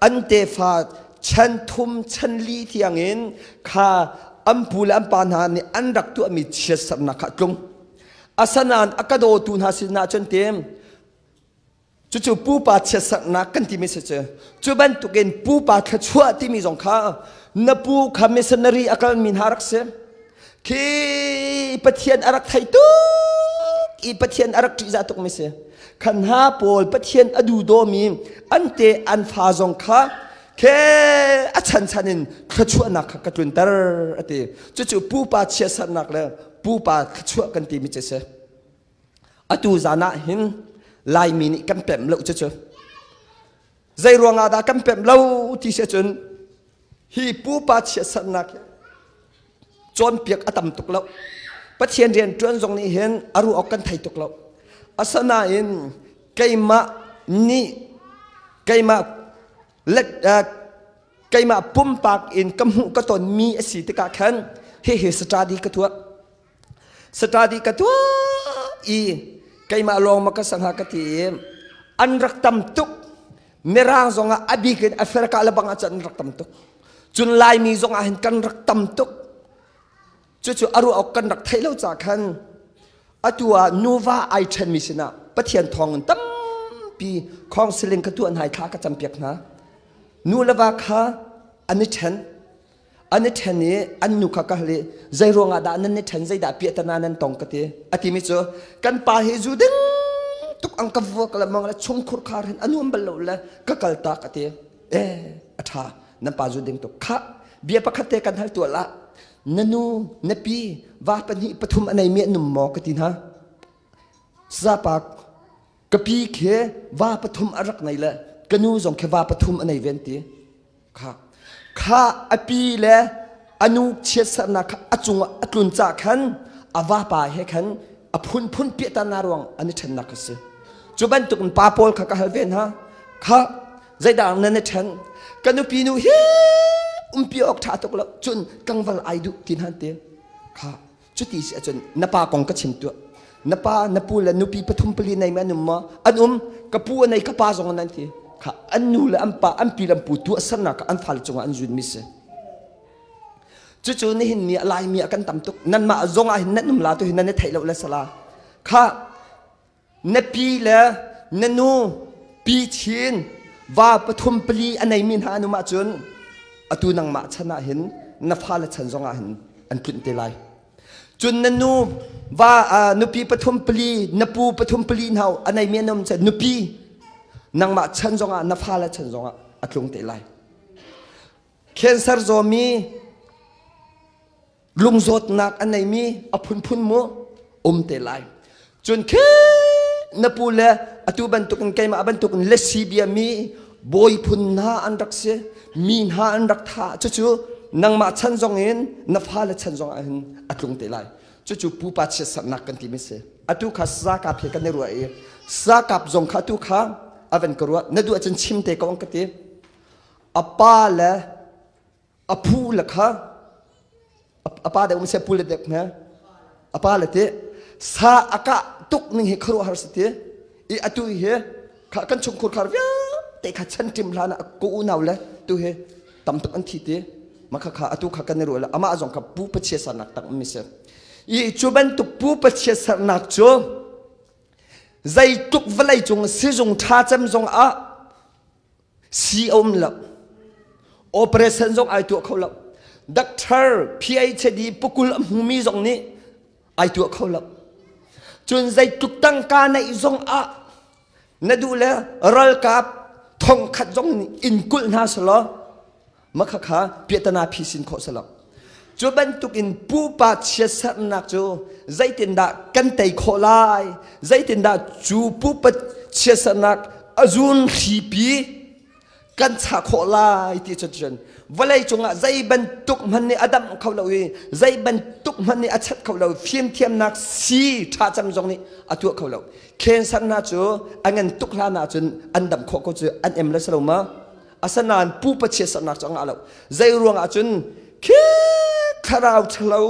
an tefa chan thum chan li tiangin kha an pu le an pa hna nih an rak tuahmi chiatsernak kha a tlung. Asanain a ka dawtu hna sinah cun tim cucu pupa chiatsernak kan timi si cu cu bantukin pupa thluachuah timi zong kha na pu kha missionary a kalmi hna rak si khi Pathian a rak thei tuk i Pathian a rak ṭihzah tukmi si khan hna pawl Pathian a duhdawmi an te an fa zong kha khe a chanchan in thluachuahnak kha ka tlunter a ti cucu pupa chiatsernak le pupa thluachuah kan timi cu si atu zan ah hin Laimi nih kan pemh lo cucu zei ruangah dah kan pemh lo ti si cun hi pupa chiatsernak hi cawnpiak a tam tuk lo Pathian rian ṭuan zong nih hin a ruah awk kan thei tuk lo asinain keimah nih keimah let keimah pumpak in ka hmuh ka ton mi a si tikah khan hihi study ka tuah study ka tuah i keimah lawng ma ka sangha ka ti i an rak tam tuk mirang zong ah a bik in Africa le bang ah cun an rak tam tuk cun Laimi zong ah hin kan rak tam tuk cucu a ruah awk kan rak theih lo ca khan atu ah nuva ai ṭhenmi sinah Pathian thawng in tampi counseling ka tuah hna i thla ka campiak hna nu le va kha an i ṭhen an i ṭhen i an nu kha ka hal i zei ruangah dah nan i ṭhen zeidah piahtana nan tong ka ti a timi cu kan pa hi zu ding tuk ang ka vuak le mang le chungkhur khar hin a nuam bal lo le ka kal tak a ti e a ṭha nan pa zu ding tuk kha bia pakhat te kan hal tuah lah na nu na pi va pahnih pathum a nei mi an um maw ka ti hna zapa ka pi khi va pathum a rak nei le ka nu zong khi va pathum a nei ven ti kha kha a pi le a nu chiatsernak kha a cungah a tlun ca khan a vapa he khan a phunphun piahtana ruang an i ṭhennak a si cu bantuk in pa pawl kha ka hal ve hna kha zeidah nan i ṭhen ka nupi nu hi umpi awk ṭha tuk lo cun tlangval ai duh ti hna ti kha cuti si ahcun na pa kong ka chim tuah na pa na pu le nupi pathum pali nei mi an um maw an um ka pu a nei ka pa zong an ti kha an nu le an pa an pi le an pu tuahsernak an fale cungah an zun mi si. Cucu nihin ni a Laimi ah kan tam tuk. Nanmah zong ah hin nan um la tu hi nan i theih lo le sala. Kha na pi le na nu pi chin va pathum pali a neimi hna an um ahcun atu nangmah chan ah hin na fale chan zong ah hin an tlunh te lai. Cun na nu va nupi pathum pali na pu pathum pali hna a neimi an um nupi nangmah chan zong ah na fale chan zong ah a tlung te lai. Cancer zawmi lungzawtnak a neimi a phunphun mu um te lai. Cun khi na pu le atu bantukin keimah bantukin lesi bia mi bawi phun hna an rak si mi hna an rak thah cucu nangmah chan zong in na fale chan zong ah hin a tlung te lai cucu pupa chiatsernak kan ti mi si atu kha sakap he kan i ruah i sakap zong kha atu kha a van ka ruah na duh ahcun chim te ko an ka ti a pa le a phu le kha a pa deuh um seh pu le dek hme a pa le ti sa a kah tuk ning hi khuaruahhar si ti i atu hi kha kan chungkhur khar vialte kha chan ṭim hlan ah ka unau le tu hi tam tuk an thi ti ma kha kha atu kha kan i ruah le amah zong kha pu pachia sarnak tak mi si i cu bantuk pu pachia sarnak cu zeitluk vawlei cung sizung ṭha cem zong ah si a um lo operation zong ai tuah kho lo doctor PhD pukul a hmumi zong nih ai tuah kho lo cun zeitluk tangka neih zong ah na duh le ralkap thongkhat zong nih in kulh hna selaw makha kha piahtana phi sin khawh selaw cu bantuk in pupa chiatsernak cu zeitindah kan tei khawh lai zeitindah cu pupa chiatsernak a zun hripi kan chah khawh lai ti cu cun vawlei cungah zei bantuk hmanh nih a damh kho lo i zei bantuk hmanh nih a chat kho lo fimthiamnak si ṭha cem zong nih a tuah kho lo cancer hna cu a ngan tuk hlan ahcun an dam khawh ko cu an em le si lo ma Asanain pupa chiatsernak cu a ngah lo. Zei ruang ah cun khi thlarau ṭhalo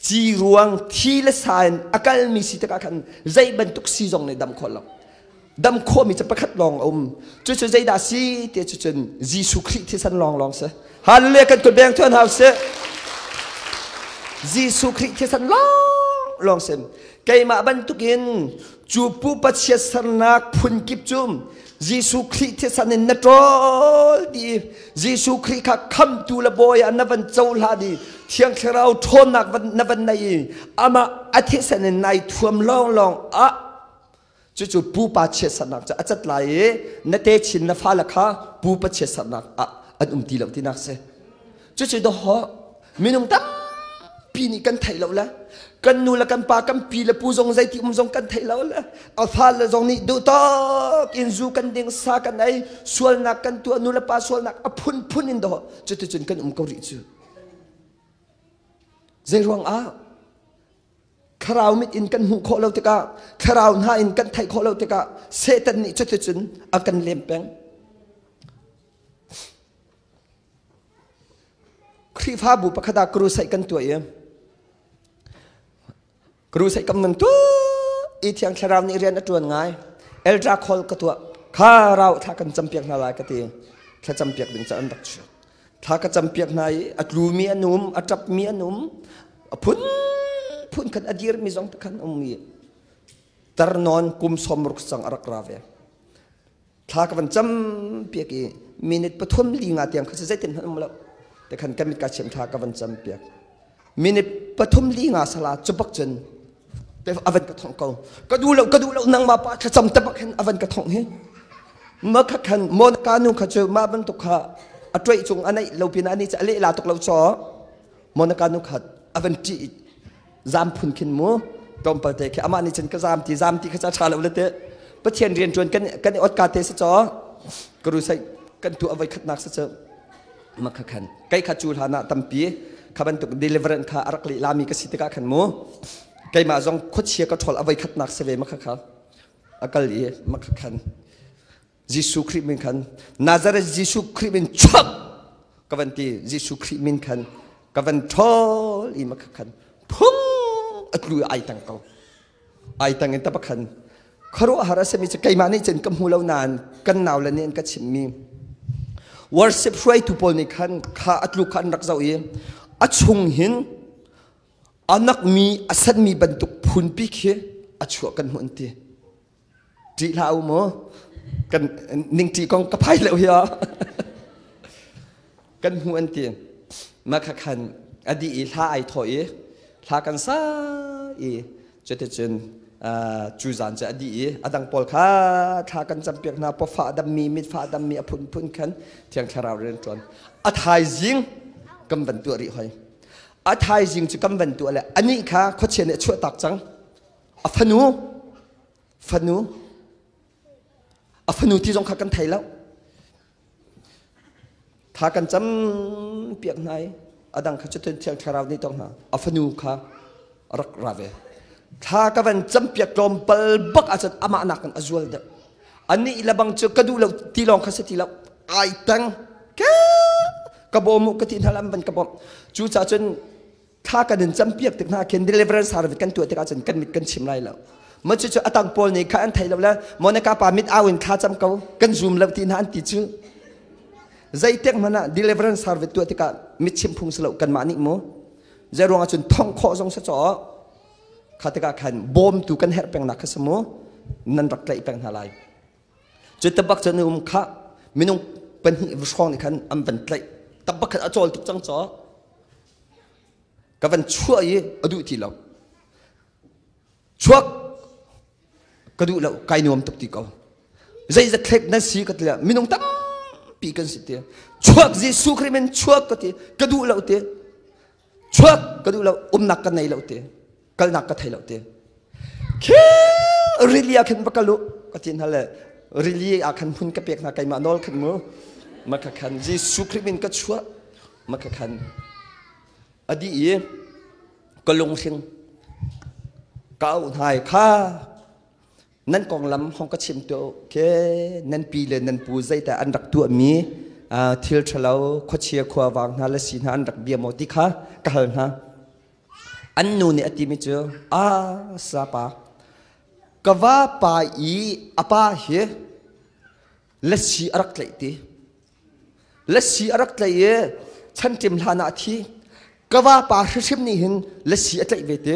ci ruang thi le sa in a kalmi si tikah khan zei bantuk si zong nih dam khawh lo. Dam khawhmi cu pakhat lawng a um. Cucu zeidah si ti cu cun Jesuh Khrih thisen lawnglawng si. Hallelujah kan kut beng thuan hau si. Jesuh Khrih thisen lawnglawng si. Keimah bantukin cu pupa chiatsernak phun kip cu Jesuh Khrih thisen in na ṭawl dih Jesuh Khrih kha khamtu le bawi ah na van cohlan i Thiang Thlarau ṭhawnnak na van nei i amah a thisen in nai thuam lawnglawng ah cucu pupa chiatsernak cu a cat lai i na techin na fale kha pupa chiatsernak ah an um ti lo tinak si. Cucu dawh minung tampi nih kan theih lo le kan nu le kan pa kan pi le pu zong zeiti um zong kan theih lo le a fale zong nih duh tawk in zu kan ding sa kan ei sualnak kan tuah nu le pa sualnak a phunphun in dawh cuticun kan um ko rih cu zei ruang ah thlarau mit in kan hmuh khawh lo tikah thlarau hna in kan theih khawh lo tikah Satan nih cuticun a kan lem peng Khrihfabu pakhat ah crusade kan tuah i crusade kam nan tuah i Thiang Thlarau nih rian a ṭuan ngai. Elder call ka tuah. Kha rau thla kan campiak hna lai ka ti. Thla campiak ding ca an rak chuak. Thla ka campiak hna i a tlumi an um, a ṭapmi an um, a phun phun khan a dirmi zong khan um i tarnawn kum 60 cang a rak ra ve. Thla ka van cam piak i minute pathum li nga tiang kha zeitin hmanh um lo te khan ka mit ka chiam thla ka van cam piak minute pathum li nga sala cu bak cun te avan ka thong ko ka duh lo ka duh lo nangmah pa thlacam te bak hin avan ka thong hi ma kha khan mon ka nu kha cu ma bantuk kha a tuai cung a neih lo pin ani cha le la tuk lo cho mon ka nu kha avan ṭi zam phun khin mu tlawmpal te khi amah nih cun ka zam ti zam ti kha ca ṭha lo le te Pathian rian ṭuan kan kan i ot ka te si caw ka ru sai kan tu avoi khatnak si cu ma kha khan kai kha cu hlan ah tampi kha bantuk deliverance kha a rak leh lami ka si tikah khan mu keimah zong khuachia ka ṭhawl avoi khatnak si ve ma kha kha a kal i ma kha khan Jesuh Khrih min khan Nazareth Jesuh Khrih min chuak ka van ti Jesuh Khrih min khan ka van ṭhawl i ma khan phung a tlu ai tang ko ai tang in tapa khan khuaruahhar a simi cu keimah nih cun ka hmu lo nain kan nau le nih an ka chimmi worship hruaitu pawl nih khan kha a tlu kha an rak zoh i A chung hin a nakmi a sanmi bantuk phunpi khi a chuah kan hmuh an ti. Ṭih hlah u mu. Kan ningṭi kong ka phai lo hi Kan hmuh an ti. Mah kha khan a dih i hla ai thawh i hla kan sa i cuticun cu zan cu a dih i a dang pawl kha thla kan campiak hna pawfa a dammi mitfa a dammi a phunphun khan thiang thlarau rian ṭuan a thaizing kan van tuah rih hoi a thaizing cu kan van tuah le anih kha khuachia nih a chuahtak cang a fanu fanu a fanu ti zong kha kan thei lo Tha kan cam piak hna i a dang kha cutin Thiang Thlarau nih tong hna a fanu kha rak ra ve. Thla ka van cam piak tlawmpal bak ahcun amah nakin a zual deuh. Anih le bang cu ka duh lo ti lawng kha si ti lo. Ai tang ka ka bawm u ka ti hna lam van ka bawmh. Cucaah cun thla kan in campiak tik hna khin deliverance service kan tuah tikah cun kan mit kan chim lai lo ma cu cu atang pawl nih kha an thei lo le Monica pa mit au in thla cam ko kan zoom lo ti hna an ti cu zeitek hmanh ah deliverance service tuah tikah mit chim phung si lo kanmah nih mu zei ruangah cun thong khawh zong si caw kha tikah khan bawmtu kan herh peng nak kha si mu nan rak tlaih peng hna lai cu tabak cu an um kha minung pahnih hrawng nih khan an van tlaih tabak khan a cawl tuk cang caw Ka van chuah i a duh ti lo. Chuak ka duh lo, kai nuam tuk ti ko. Zeizat thlek nan si ka ti minung tampi kan si ti. Chuak Jesuh Khrih min chuak ka ti, ka duh lo ti. Chuak ka duh lo, umnak ka nei lo ti. Kalnak ka thei lo ti. Khi rili ah khin va kal u ka ti hna le rili ah khan hmun ka pek hna keimah nawl khan mu ma kha khan Jesuh Khrih min ka chuah ma kha khan a dih i ka lunghring ka auh hna i kha nan konglam hong ka chim tuah u ke nan pi le nan pu zeidah an rak tuahmi thil ṭhalo khuachia khuavang hna le si hna an rak bia maw ti kha ka hal hna an nu nih a timi cu a sapa ka va pa i a pa hi lasi a rak tlaih ti Lasi a rak tlaih i chanṭim hlan ah a thi. Ka vapa hrihrim nih hin lasi a tlaih ve ti.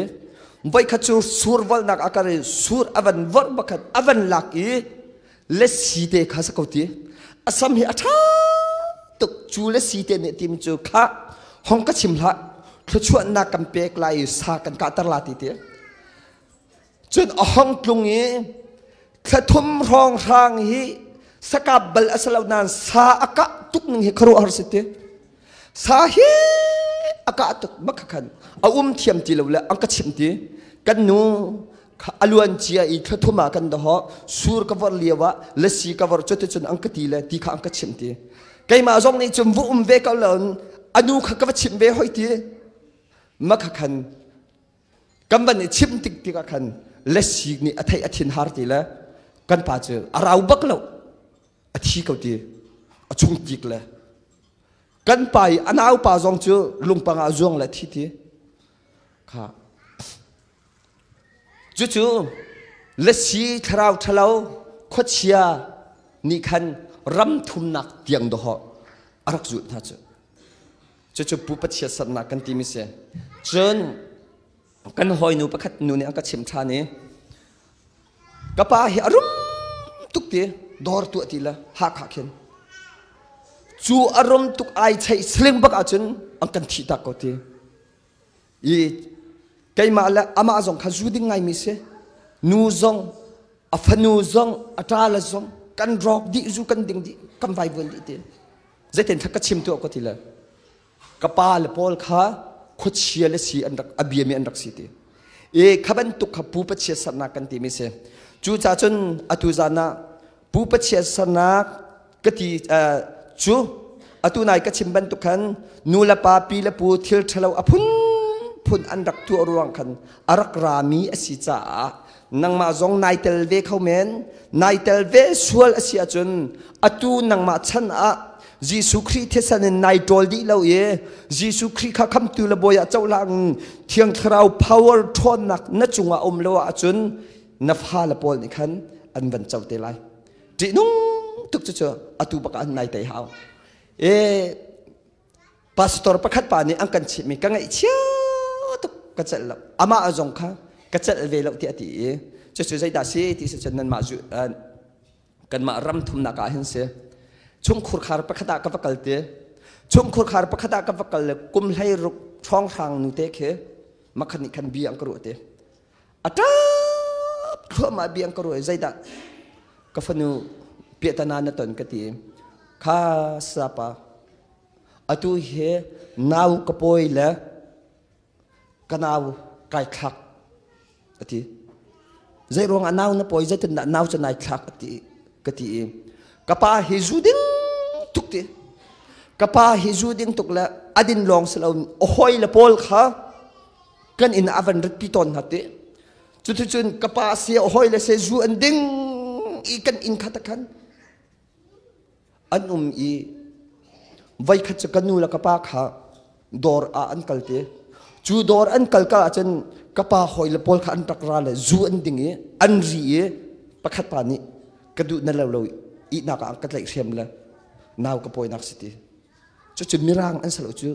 Voikhat cu sur volnak a kar i sur a van vorh bakhat a van lak i lasi te kha sa ko ti. A sam hi a ṭha tuk cu lasi te nih tim cu kha hong ka chim hlah thluachuahnak kan pek lai i sa kan kahter la ti ti. Cun a hong tlung i thla thum hrawnghrang hi sakap bal a si lo nain sa a kah tuk ning hi khuaruahhar si ti. Sa hi a kah tuk bak khan a um thiam ti lo le an ka chimh ti. Kan nu a luan cia i thla thum ah kan doho sur ka vor lio ah lasi ka vor cu cun an ka ti le ti kha an ka chimh ti. Keimah zong nih cun vu um ve ko lo anu kha ka va chimh ve hoi ti. Makha khan Kan van i chimh tik tikah khan lasi nih a theih a thin har ti le kan pa cu a rau bak lo a thi ko ti a chung tik le kan pa i a nau pa zong cu lungpang ah zuang le thi ti kha cucu lasi thlarau ṭhalo khuachia nih khan ram thumnak tiang dawh a rak zulh hna cu Cucu pupa chiatsernak kan timi si. Cun kan hawinu pakhat nu nih an ka chimh ṭhan i ka pa hi a rum tuk ti dawr tuah ti le Hakha khin cu a rum tuk ai cheih sling bak ahcun an kan thih tak ko ti i keimah le amah zong kha zu ding ngaimi si nu zong a fanu zong a ṭa le zong kan rawk dih zu kan ding dih kan vaivuan dih ti Zeitin ka chim tuah ko ti le ka pa le pawl kha khuachia le si an rak a biami an rak si ti i kha bantuk kha pu pachia sernak kan timi si cu ca cun atu zan ah pu pachia sernak ka ti cu atu nai ka chim bantuk khan nu le pa pi le pu thil ṭhalo a phun phun an rak tuah ruang khan a rak rami a si caah nangmah zong nai tel ve kho men nai tel ve sual a si ahcun atu nangmah chan ah Jesuh Khrih thisen in nai ṭawl dih lo i Jesuh Khrih kha khamtu le bawi ah cohlang Thiang Thlarau power ṭhawnnak na cungah um lo ahcun na fale pawl nih khan an van co te lai ṭihnung tuk cu cu atu bak ah nai tei hau e. Pastor pakhat pa nih an kan chimhmi ka ngaihchia tuk ka celh lo. Amah zong kha ka celh ve lo tiah a ti i cucu zeidah si ti si cun nanmah zu kanmah ram thumnak ah hin si chungkhur khar pakhat ah ka va kal ti chungkhur khar pakhat ah ka va kal le kum hlei ruk hrawnghrang nu te khi makhat nih khan bia an ka ruah ti a ṭap thluahmah bia an ka ruah i zeidah ka fanu piahtana na ton ka ti kha sapa Atu hi nau ka pawi le ka nau kai thlak a ti. Zei ruangah nau na pawi zeitindah nau cu nai thlak a ti ka ti i ka pa hi zu ding tuk ti. Ka pa hi zu ding tuk le a din lawng si lo a hawi le pawl kha kan inn ah a van rat pi tawn hna ti. Cuticun ka pa si a hawi le se zu an ding i kan inn kha ta khan An um i voikhat cu ka nu le ka pa kha dawr ah an kal ti. Cu dawr an kal ka ahcun ka pa hawi le pawl kha an rak ra le zu an ding i an ri i pakhat pa nih ka duh na lo lo ihnak ah ka tlaih hriam le nau ka pawinak si ti. Cucu Mirang an si lo cu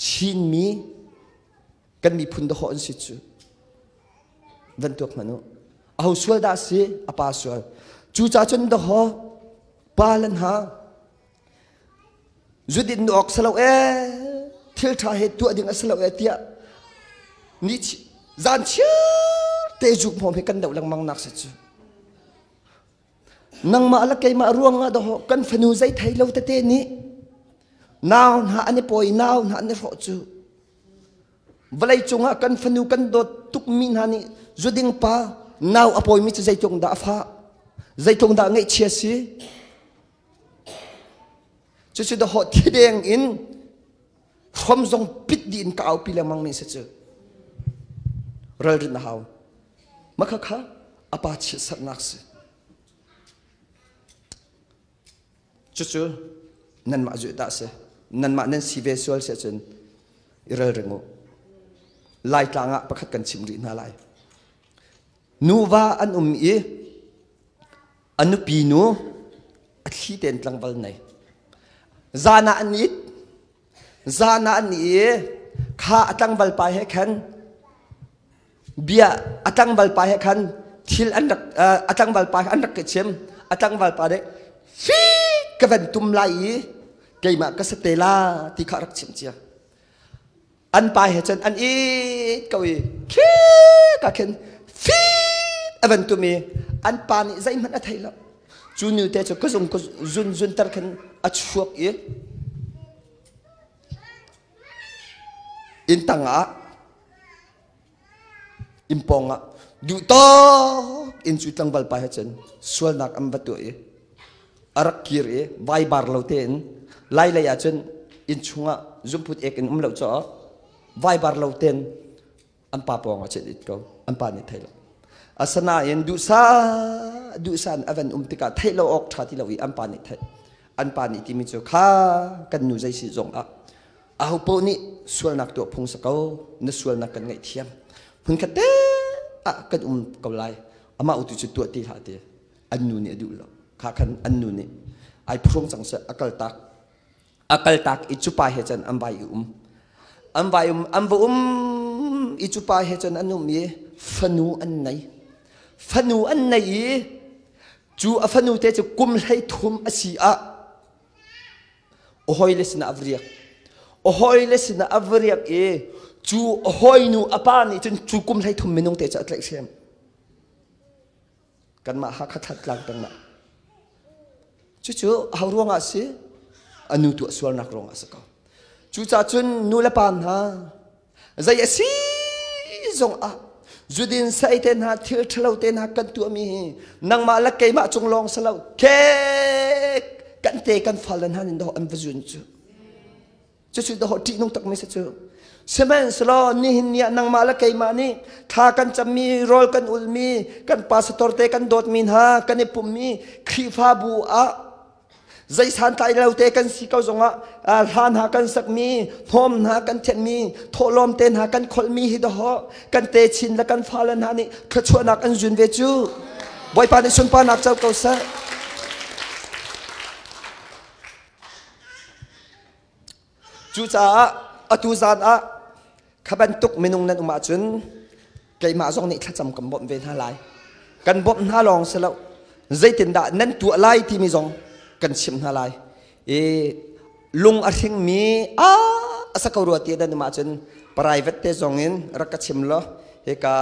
Chinmi kan miphun dahawh an si cu. Van tuak hmanh u. Aho sual dah si? A pa sual. Cucaah cun dahawh pa lan ha zudin nu awk salo e thil tha he tuah ding a si lo e tiah ni zan chiar te zuk hmawm he kan doh lengmang nak si cu nangmah le keimah ruangah dahawh kan fanu zei thei lo tete nih nau hna an i pawi nau hna an i hrawh cu Vawlei cungah kan fanu kan dawt tukmi hna nih zuding pa nau a pawimi cu zeitluk dah a fah zeitluk dah ngaihchia si cucu dahawh thideng in hrom zong pit dih in ka aupi lengmang mi si cu ralrin a hau makha kha a pa chiatserhnak si Cucu nanmah zuh dah si. Nanmah nan si ve sual si ahcun i ralring u. Laitlang ah pakhat kan chim rih hna lai. Nuva an um i a nupi nu a thli tein tlangval nei. Zan ah an it. Zan ah an i kha a tlangval pa he khan bia a tlangval pa he khan thil an rak a tlangval pa an rak ka chim a tlangval pa nih fi ka van tum lai i keimah ka sa te la ti kha rak chim cia an pa he cun an it ko i khi ka khin fi a van tum i an pa nih zeihmanh a thei lo cu nu te cu ka zung ka zun zun tar khin a chuak i inn tang ah inn pawng ah duh tawk in cu tlangval pa he cun sualnak an va tuah i a rak kir i vaibar lo tein lai lei ah cun inn chungah zumphut ek in um lo caah vaibar lo tein an pa pawng ah cun it ko an pa nih thei lo asinain duhsa duhsa in a van um tikah theih lo awk ṭha ti lo i an pa nih theih an pa nih timi cu kha kan nu zei si zong ah Ahopaoh nih sualnak tuah phung si ko, na sualnak kan ngaihthiam. Hmunkhat te ah kan um ko lai. Amah utu cu tuah ti hlah ti. An nu nih a duh lo. Kha khan an nu nih ai phrung cang seh a kal tak. A kal tak i cu pa he cun an vai i um. An vai um an va um i cu pa he cun an um i fanu an nei. Fanu an nei i cu a fanu te cu kum 13 a si ah A hawile sinah a va riak. A hawile sinah a va riak i cu a hawinu a pa nih cun cu kum 13 minung te cu a tlaihhrem. Kanmah Hakha Thantlang pengah. Cucu ho ruangah si? A nu tuah sualnak ruangah si ko. Cucaah cun nu le pa hna zei a si zong ah zudin sai te hna thil ṭhalo te hna kan tuahmi hi nangmah le keimah cung lawng si lo ke kan te kan fale hna nih dawh an va zun cu cucu dawh ṭihnung takmi si cu sihmanhsehlaw nihin ni ah nangmah le keimah nih thla kan cammi rawl kan ulmi kan pastor te kan dawtmi hna kan i pummi Khrihfabu ah Zei santlai lo te kan si ko zongah hla hna kan sakmi, hnawm hna kan thenmi, thawhlawm te hna kan kholhmi hi dawh kan techin le kan fale hna nih thluachuahnak an zun ve cu. Bawipa nih sunparnak co ko seh. Cucaah atu zan ah kha bantuk minung nan um ahcun keimah zong nih thlacam kan bawmh ve hna lai. Kan bawmh hna lawng si lo, zeitindah nan tuah lai timi zong kan chimh hna lai. I lung a hringmi a a sa ko rua ti nan um ahcun private te zong in rak ka chim law hika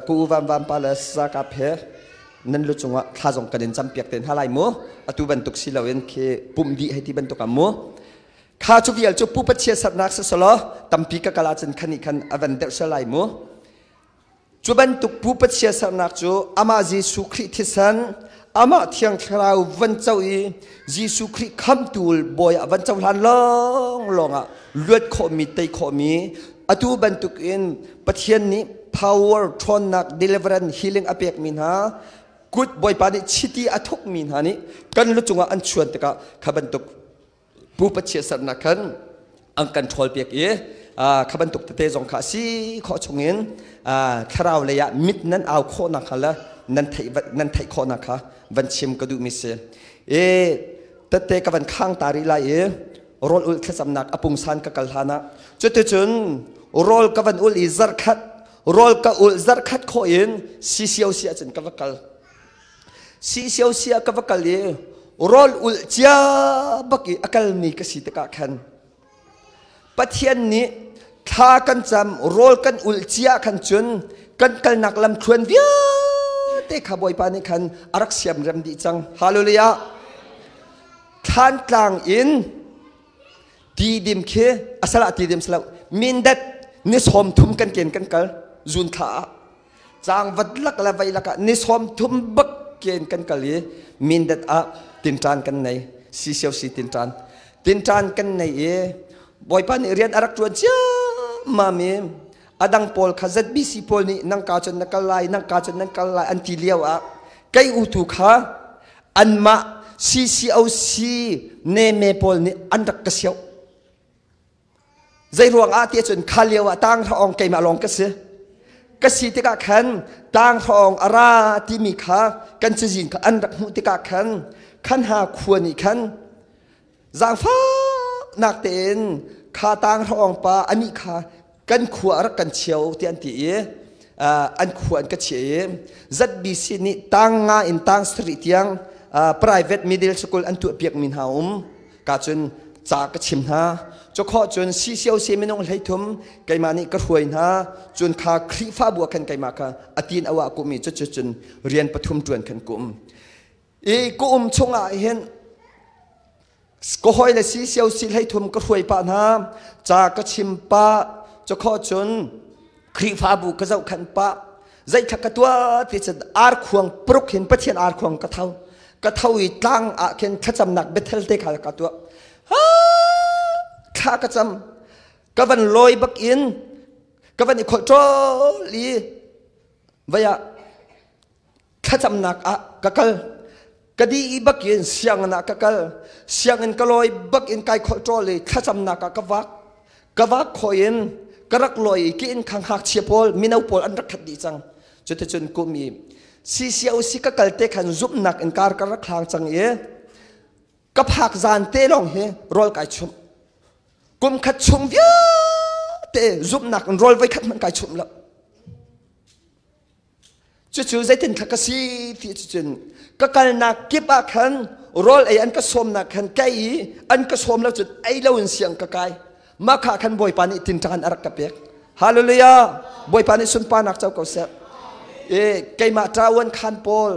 ku vam vam pa le sakap he nan lu cungah thla zong kan in campiak te hna lai mu. Atu bantuk si loin khi pumh dih hei ti bantuk ah mu. Kha cu vial cu pupa chiatsernak si selaw tampi ka kal ahcun khan nih khan a van deuh sel lai mu. Cu bantuk pupa chiatsernak cu amah Jesuh Khrih thisen, amah Thiang Thlarau van co i Jesuh Khrih khamtu bawi ah van cohlan lawnglawng ah luat khawhmi, tei khawhmi, atu bantuk in Pathian nih power, ṭhawnnak, deliverance, healing a pekmi hna kut Bawipa nih chiti a thukmi hna nih kan lu cungah an chuan tikah kha bantuk pupa chiatsernak khan an kan ṭhawlpiak i kha bantuk tete zong kha a si khawh chungin thlarau lei ah mit nan au khawhnak kha le nan theih nan theih khawhnak kha van chim ka duhmi si. I tette ka van khang ta rih lai i rawl ulh thlacamnak a pungsan ka kal hlan ah cuticun rawl ka van ul i zarkhat rawl ka ulh zarkhat khawh in CCOC ahcun ka va kal. CCOC ah ka va kal i rawl ulh cia bak i a kalmi ka si tikah khan Pathian nih thla kan cam rawl kan ulh cia khan cun kan kalnak lamthluan vialte kha Bawipa nih khan a rak siamrem dih cang. Hallelujah. Thlantlang in Tidim khi asal ah tidim silo mindat ni 30 kan ken kan kal zun thla ah caang vat lak le vai lak ah ni 30 bak ken kan kal i mindat ah tinṭan kan nei CCOC tinṭan tinṭan kan nei i Bawipa nih rian a rak ṭuan ciammam i adang pawl kha ZBC pawl nih nang ka cun na kal lai nang ka cun nan kal lai an ti lio ah kei utu kha anmah CCOC neme pawl nih an rak ka sioh. Zei ruang ah ti cun kha lio ah tang hraong keimah lawng ka si. Ka si tikah khan tang hraong a ra timi kha kan cazin kha an rak hmuh tikah khan khan ha khua nih khan zaangfahnak tein kha tang hraong pa anih kha kan khua a rak kan chio ti an ti i an khua an ka chiah i ZBC nih tang nga in tang sarih tiang private middle school an tuah piak mi hna um ka cun ca ka chim hna cukho cun CCOC minung 33 keimah nih ka hruai hna cun kha Khrihfabu ah khan keimah kha atin awa kum i cu cun rian pathum tuan khan kum i ku um chungah hin Ka hawi le si sio si 33 ka hruai pah hna, ca ka chim pah, cukho cun Khrihfabu ka zohkhan pah, zeithla ka tuah ti cun arkhuang paruk hin Pathian arkhuang ka tho. Ka tho i tlang ah khin thlacamnak Bethel te kha ka tuah. Thla ka cam. Ka van lawi bak in ka van i kholh ṭawl i vai ah thlacamnak ah ka kal ka di i bakin sianginn ah ka kal sianginn ka lawi bakin kai kholh ṭawl i thlacamnak ah ka vak ka vak khawh in ka rak lawi i ki in khang ngakchia pawl mino pawl an rak khat dih cang cuticun kum i CCOC ka kal te khan zumhnak in kar ka rak hlang cang i ka phak zan te lawng hi rawl kai chumh kum khat chung vialte zumhnak in rawl voi khat hmanh kai chumh lo. Cucu zeitin thla ka si ti cucun ka kalnak kip ah khan rawl ei an ka sawmnak khan ka i an ka sawm lo cun ei lo in siang ka kai. Mah kha khan Bawipa nih tinṭan a rak ka pek. Hallelujah! Bawipa nih sunparnak co ko seh. E, keimah ṭawan khan pawl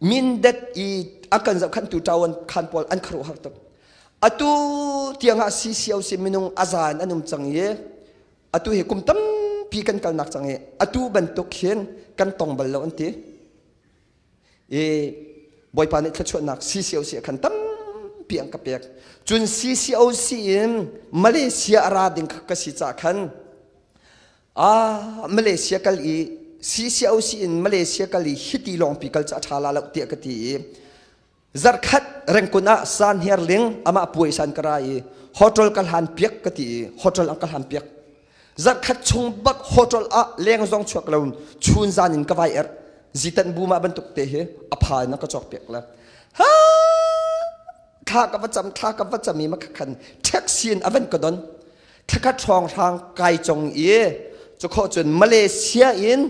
mindet i a kan zohkhantu ṭawan khan pawl an khuaruahhar tuk. Atu tiangah CCOC minung a zan an um cang i atu hi kum tampi kan kalnak cang i atu bantuk hin kan tong bal lo an ti. I Bawipa nih thluachuahnak CCOC ah khan tampi an ka pek. Cun CCOC in Malaysia a ra ding ka si caah khan ah Malaysia kal i CCOC in Malaysia kal i hiti lawngpi kal cu a ṭha la lo tiah ka ti i Zarkhat rengkun ah san hiar ling amah puai san ka ra i hotel ka hlan piak ka ti i hotel an ka hlan piak. Zarkhat chung bak hotel ah leng zong chuak lo chun zan in ka vai er zitan bu ma bantuk te hi a pha in a ka cawk piak le. Ha! Thla ka va cam, thla ka va cam i ma khan taxi in avan ka don. Thlakhat hrawng hrang kai chong i cu cun Malaysia in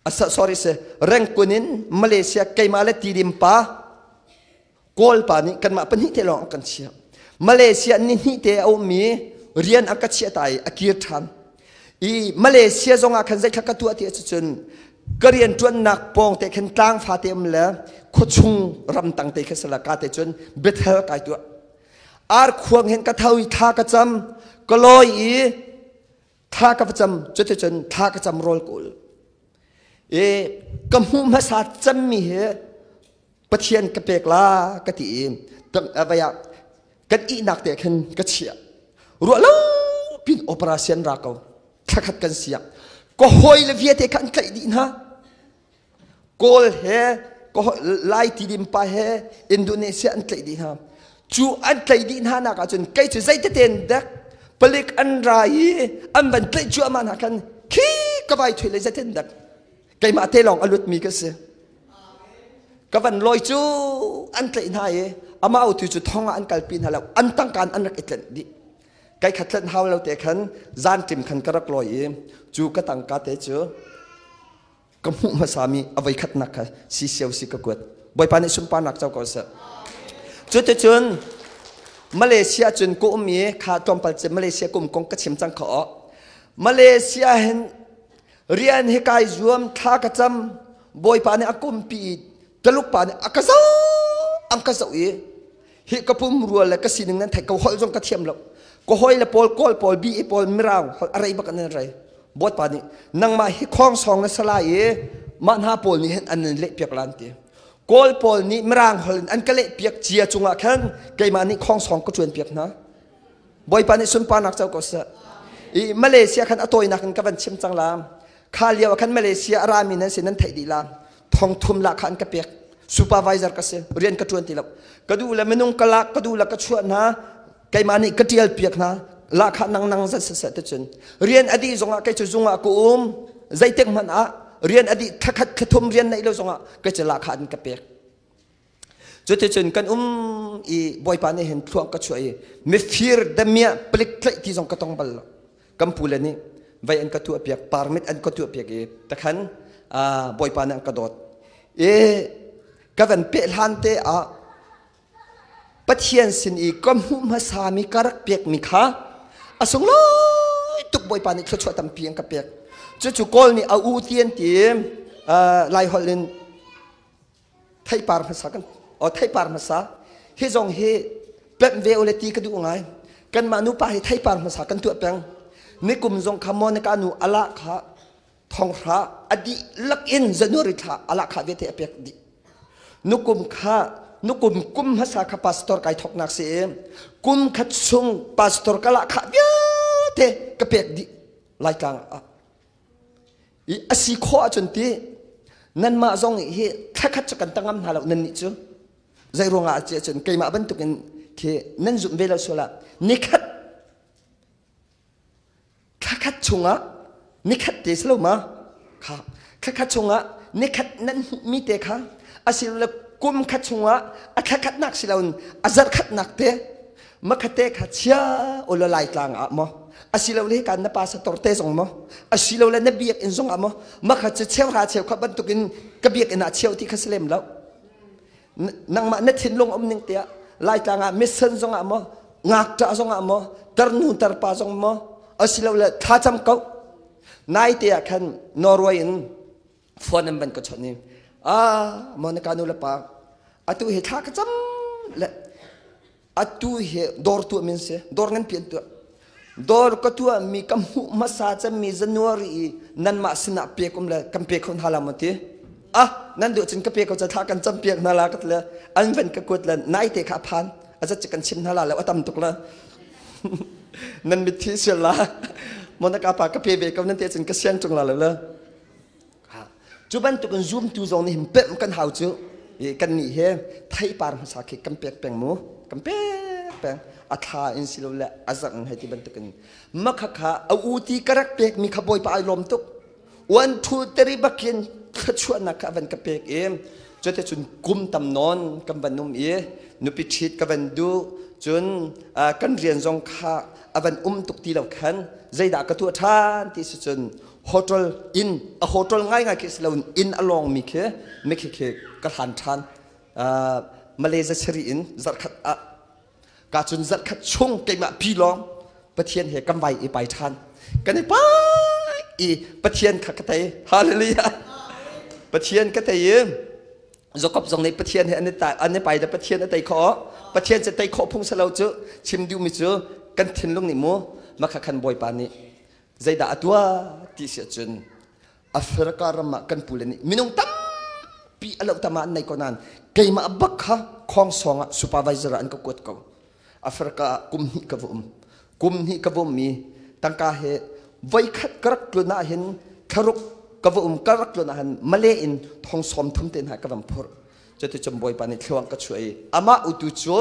sorry se Rengkun in Malaysia keimah le Tidim pa Kawl pa nih kanmah pahnih te lawng a kan chiah. Malaysia ni hnih te a ummi rian a ka chiah ta i a kir ṭhan. I Malaysia zong ah khan zeithla ka tuah ti ahcun ka rian ṭuannak pawng te khan tlang fate um le khuachung ramtang te kha sala ka te cun Bethel kai tuah. Ar khuang hin ka tho i thla ka cam ka lawi i thla ka va cam cuticun thla ka cam rawl ka ul. I ka hmuh hmasa cammi hi Pathian ka pek la ka ti i vai ah kan ihnak te khan ka chiah. Ruah lo pin operation ra ko. Thlakhat kan siak. Ka hawi le viate kha an tlaih dih hna. Kawl he Lai tidim pa he Indonesia an tlaih dih hna. Cu an tlaih dih hna nak ahcun kei cu zeiteten dek palik an ra i an van tlaih cuahmah hna khan khi ka vai thui le zeiten dek keimah te lawng a lutmi ka si. Ka van lawi cu an tlaih hna i amah tu cu thong ah an kalpi hna lo an tangkaan an rak i tlenh dih kai khat tlenh hau lo te khan zan ṭim khan ka rak lawi i cu ka tangka te cu ka hmuh hmasami a voi khatnak kha si sio si ka kuat Bawipa nih sunparnak co ko seh. Cuticun Malaysia cun ka um i kha tlawmpal cu Malaysia kum kong ka chim cang kho. Malaysia hin rian hi kai zuam thla ka cam Bawipa nih a kumpi i Taluk pa nih a ka zoh an ka zoh i hi ka pum rual le ka sining nan theih ko holh zong ka thiam lo ka hawi le pawl kawl pawl bi i pawl mirang holh a rei bak an rei Bawipa nih nangmah hi khawng sawng na sala i mah hna pawl nih hin an nan leh piak lan ti kawl pawl nih mirang holh in an ka leh piak cia cungah khan keimah nih khawng sawng ka ṭuan piak hna Bawipa nih sunparnak co ko seh. I Malaysia khan a tawinak in ka van chim cang la. Kha lio ah khan Malaysia a rami nan si nan theih dih la. Thong thum la kha an ka pek. Supervisor ka si. Rian ka ṭuan ti lo. Ka duh le minung ka lak, ka duh le ka chuah hna. Keimah nih ka ṭial piak hna. La kha nang nang zat seh te cun. Rian a dih zongah kei cu zung ah ka um. Zeitik hmanh ah rian a dih thlakhat thlathum rian neih lo zongah kei cu la kha an ka pek. Cuticun kan um i Bawipa nih hin thluang ka chuah i mifir damiah palik tlaih ti zong ka tong bal lo. Kan pu le nih vei an ka tuah piak, permit an ka tuah piak i takhan Bawipa nih an ka dawt. I ka van peh hlan te ah Pathian sin i ka hmuh hmasami ka rak pekmi kha a sunglawi tuk Bawipa nih thluachuah tampi an ka pek. Cucu Kawl nih a u ti an ti Lai holh in Theipar hmasa kan o theipar hmasa hi zong hi pemh ve ule ti ka duh ngai. Kanmah nupa hi theipar hmasa kan tuah peng. Nikum zong kha Monica nu ala kha thonghra a dih lak in January thla ala kha vialte a pek dih. Nukum kha nukum kum hmasa kha pastor kai thoknak si i kum khat chung pastor ka lah kha vialte ka pek dih Laitlang ah. I a si khawh ahcun ti nanmah zong hi thlakhat cu kan tangam hna lo nan nih cu zei ruangah a cun keimah bantukin khi nan zumh ve lo sual ah nikhat thlakhat chungah nikhat te si lo ma kha thlakhat chungah nikhat nan hmuhmi te kha asilole kum khat chungah a thlakhatnak si loin a zarhkhatnak te makhate kha chia ula lai tlang ah maw asilole kan na pa sator te zong maw asilole na biakinn zong ah maw makha cu cheuhra cheukhat bantukin ka biakinn ah cheu ti kha si lem lo nangmah na thinlung um ning tiah laitlang ah mission zong ah maw ngakṭah zong ah maw tarnu tarpa zong maw asilole thlacam ko nai te ah khan Norway in phone an van ka chawnh i ah Monica nu le pa atu hi thla ka cam le atu hi dawr tuah min si dawr ngan pian tuah dawr ka tuah mi ka hmuh hmasa cemmi January i nanmah sinah pek um le kan pe kho hna la maw ti ah nan duh cun ka pe ko ca thla kan cam piak hna la ka le an van ka kuat le nai te kha phan a zat kan chim hna la lo a tam tuk la nan mitthi sial la Monica pa ka pe ve ko nan te cun ka siang tung la lo le Cu bantukin zumtu zong nih hin pemh kan hau cu kan nih he theipar hmasa khi kan pek peng mu kan pek peng a thla in silole a zarh in hei ti bantukin makha kha a u ti ka rak pek mi kha bawipa ai lawm tuk one two three bakin thluachuahnak kha van ka pek i. Cuticun kum tam nawn kan van um i nupi ṭhit ka van duh. Cun kan rian zong kha a van um tuk ti lo khan zeidah ka tuah ṭhan ti si cun hotel inn a hotel ngaingai khi si lo inn a lawngmi khi mikhi khi ka hlan ṭhan. Malaysia sari in zarhkhat ah ka cun zarhkhat chung keimah pi lawng Pathian he kan vai i pai ṭhan. Kan i pai i Pathian kha ka tei. Hallelujah. Pathian ka tei i Jakob zong nih Pathian he an i an i pai le Pathian a tei khawh. Pathian cu tei khawh phung selo cu chim duhmi cu kan thinlung nih mu makha khan Bawipa nih zeidah a tuah ti si ahcun Africa ram ah kan pule nih minung tampi a lo tama an nei ko nain keimah bak kha khawngsawng ah supervisor ah an ka kuat ko. Africa ah kum hnih ka va um. Kum hnih ka va um i tangka he voikhat ka rak tlun ah hin thlaruk ka va um ka rak tlun ah hin Malay in thong sawm thum te hna ka van phurh. Cuticun Bawipa nih thluang ka chuah i amah utu cu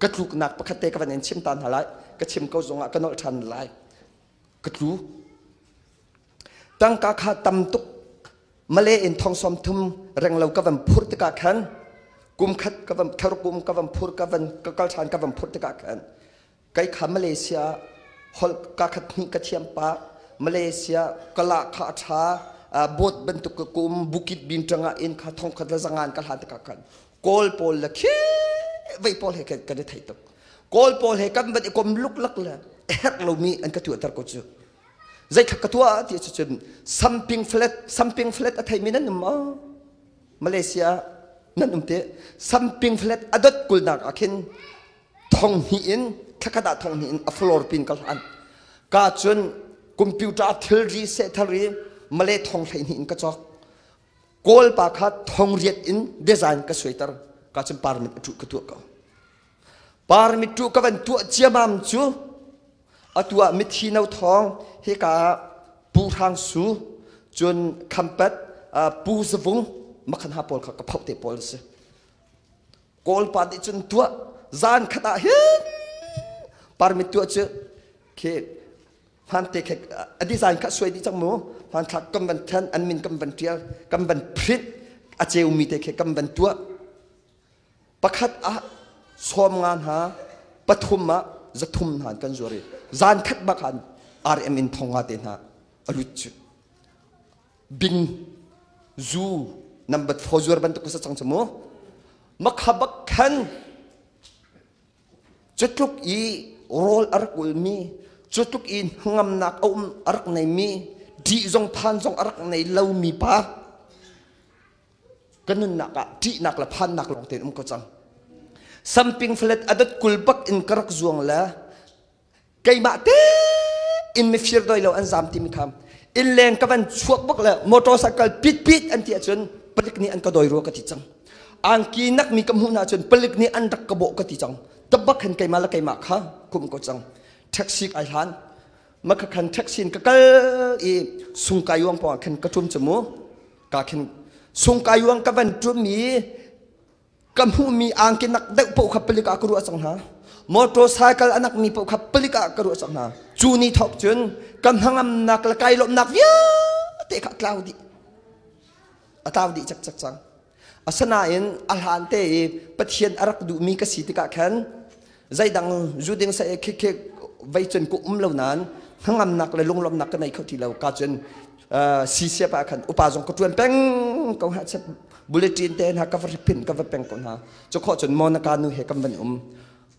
ka tluknak pakhat te ka van in chim ta hna lai. Ka chim ko zongah ka nolh ṭhan lai. Ka tlu. Tangka kha tam tuk Malay in thong sawm thum renglo ka van phurh tikah khan kum khat ka van thar kum ka van phur ka van ka kal ṭhan ka van phurh tikah khan kai kha Malaysia holh ka khat hnih ka thiam pa Malaysia kala kha a ṭha boat bantuk ka kum bukit bintang ah in kha thong khat le zangan ka hlan tikah khan Kawl pawl le khi vei pawl he kan i thei tuk Kawl pawl he kan van i kom luklak le herh lomi an ka tuahter ko cu Zeithla ka tuah ti cun samping flat samping flat a theimi nan um maw? Malaysia nan um te samping flat a dot kulnak ah khin thong hnih in thlakhat ah thong hnih in a floor pin ka hlan ka cun computer thilri seh thilri Malay thong hlei hnih in ka cawk Kawl pa kha thong riat in design ka suaiter ka cun permit a tu ka tuah ko Permit tu ka van tuah ciamam cu atu ah mithi no thawng hika Pu Hrang Su cun Khampat Pu Zavung makhan ha pawl kha ka phoh te pawl si. Kawl pa nih cun tuah zan khat ah hin permit tuah cu khi hmante khe a design kha suai dih cang mu hmanthlak kan van then an min kan van tial kan van print a ceumi te khi kan van tuah Pakhat ah 50 hna, pathum ah 300 hna kan zuar i zan khat bak han RM in 5000 te hna a lut cu. Bing zu number 4 zuar bantuk sa cang cu mu. Makha bak khan cutluk i rawl a rak ulmi, cutluk i hnangamnak a um a rak neimi, dih zong phan zong a rak nei lomi pa Ka nunnak ah ṭihnak le phannak lawng tein um ko cang. Samping falet a dot kul bak in ka rak zuang le keimah te in mifir doi lo an zam timi kha innleng ka van chuak bak le motorcycle pit pit an ti ahcun palik nih an ka doi rua ka ti cang. Angki nak mi ka hmuh na ahcun palik nih an rak ka bawh ka ti cang. Tabak hin keimah le keimah kha kum ko cang. Taxi kai hlan maka khan taxi in ka kal i sungkai uang pawng ah khan ka ṭum cu mu. Ka khin sungkaiuang ka van ṭum i ka hmuhmi angki nak deuh paoh kha palik ah ka ruah cang hna. Motorcycle a nakmi paoh kha palik ah ka ruah cang hna. Cu ni thawk cun ka hnangamnak le kai lawmhnak vialte kha a tlau dih. A tlau dih cakcak cang. Asinain a hlan te i Pathian a rak duhmi ka si tikah khan zeidang zu ding sa e khik khik vei cun ku um lo nain hnangamnak le lunglawmnak ka nei kho ti lo ka cun si siap ah khan upa zong ka tuan peng ko ha chat bulletin te hna ka va pin ka va peng ko hna cu khawh cun Monica nu he kan van um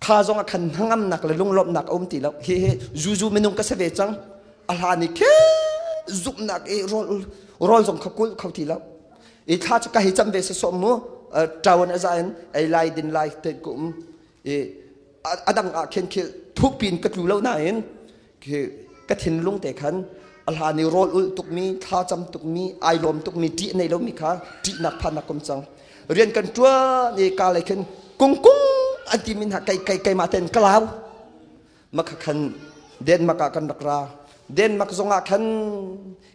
kha zong ah khan hnangamnak le lunglawmhnak a um ti lo hi hi zuzu minung ka si ve cang a hlan i khe zumhnak i rawl rawl zong kha kul kho ti lo i thla cu ka hi cam ve se som mu ṭawan a za in ei lai din lai te ku um i a dang ah khin khi thukpin ka tlu lo nain khi ka thinlung te khan a hlan i rawl ul tukmi thla cam tukmi ai lawm tukmi ṭih nei lomi kha ṭihnak phannak kum cang rian kan ṭuan i ka lei khin kung kung an ti min ha kai kai keimah ten ka lau makha khan Denmark ah kan rak ra Denmark zong ah khan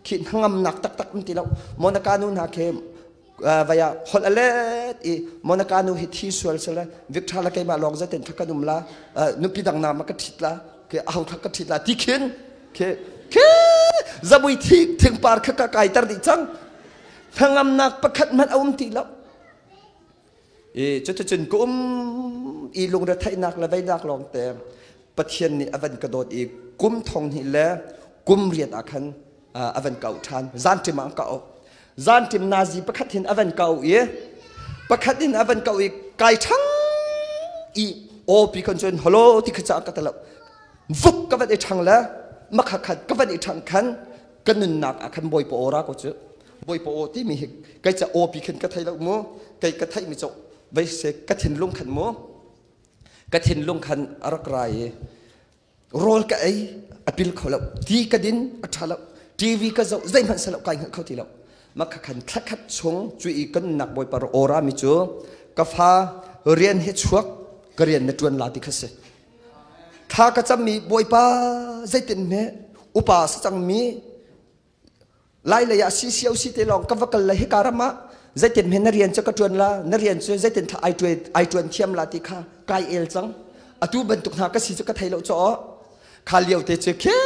khi hnangamnak taktak um ti lo Monica nu hna khi vaya holh a let i Monica nu hi thi sual sala Victor la keimah lawng zaten thak kan um la nupi dang na ma ka thit la ke ahau thak ka thit la ti khin ke ke zabui thi thingpar kha ka kai tar dih cang hnangamnak pakhat hmanh a um ti lo. I cuticun ka um i lungretheihnak le veinak lawng te Pathian nih a van ka dawt i kum thong hnih le kum riat ah khan a van ka auh ṭhan. Zanṭim ah an ka auh. Zanṭim nazi pakhat hin a van ka auh i pakhat in a van ka auh i kai ṭhang i aw pi kan cun hello ti kha ca ka talo. Vuk ka van i ṭhang le makha khat ka van i ṭhang khan ka nunnak ah khan Bawipa aw ra ko cu. Bawipa aw timi hi kei ca aw pi khin ka thei lo mu. Kei ka theih mi cu vei se ka thinlung khan mu. Ka thinlung khan a rak ra i rawl ka ei a pil kho lo, ti ka din a ṭha lo, TV ka zoh zeihmanh si lo, kai hngalh kho ti lo. Mah khan thla khat chung cu i kan nunnak Bawipa aw ra mi cu ka fa rian he chuak ka rian na ṭuan la ti kha si. Thla ka cammi Bawipa zeitin hme upa si cangmi Lai lei ah CCOC te lawng ka va kal le hika ram ah zeitin hme na rian cu ka ṭuan la, na rian cu zeitin tha ai ṭuan ai ṭuan thiam la ti kha kai el cang. Atu bantuk hna ka si cu ka thei lo caw. Kha lio te cu khe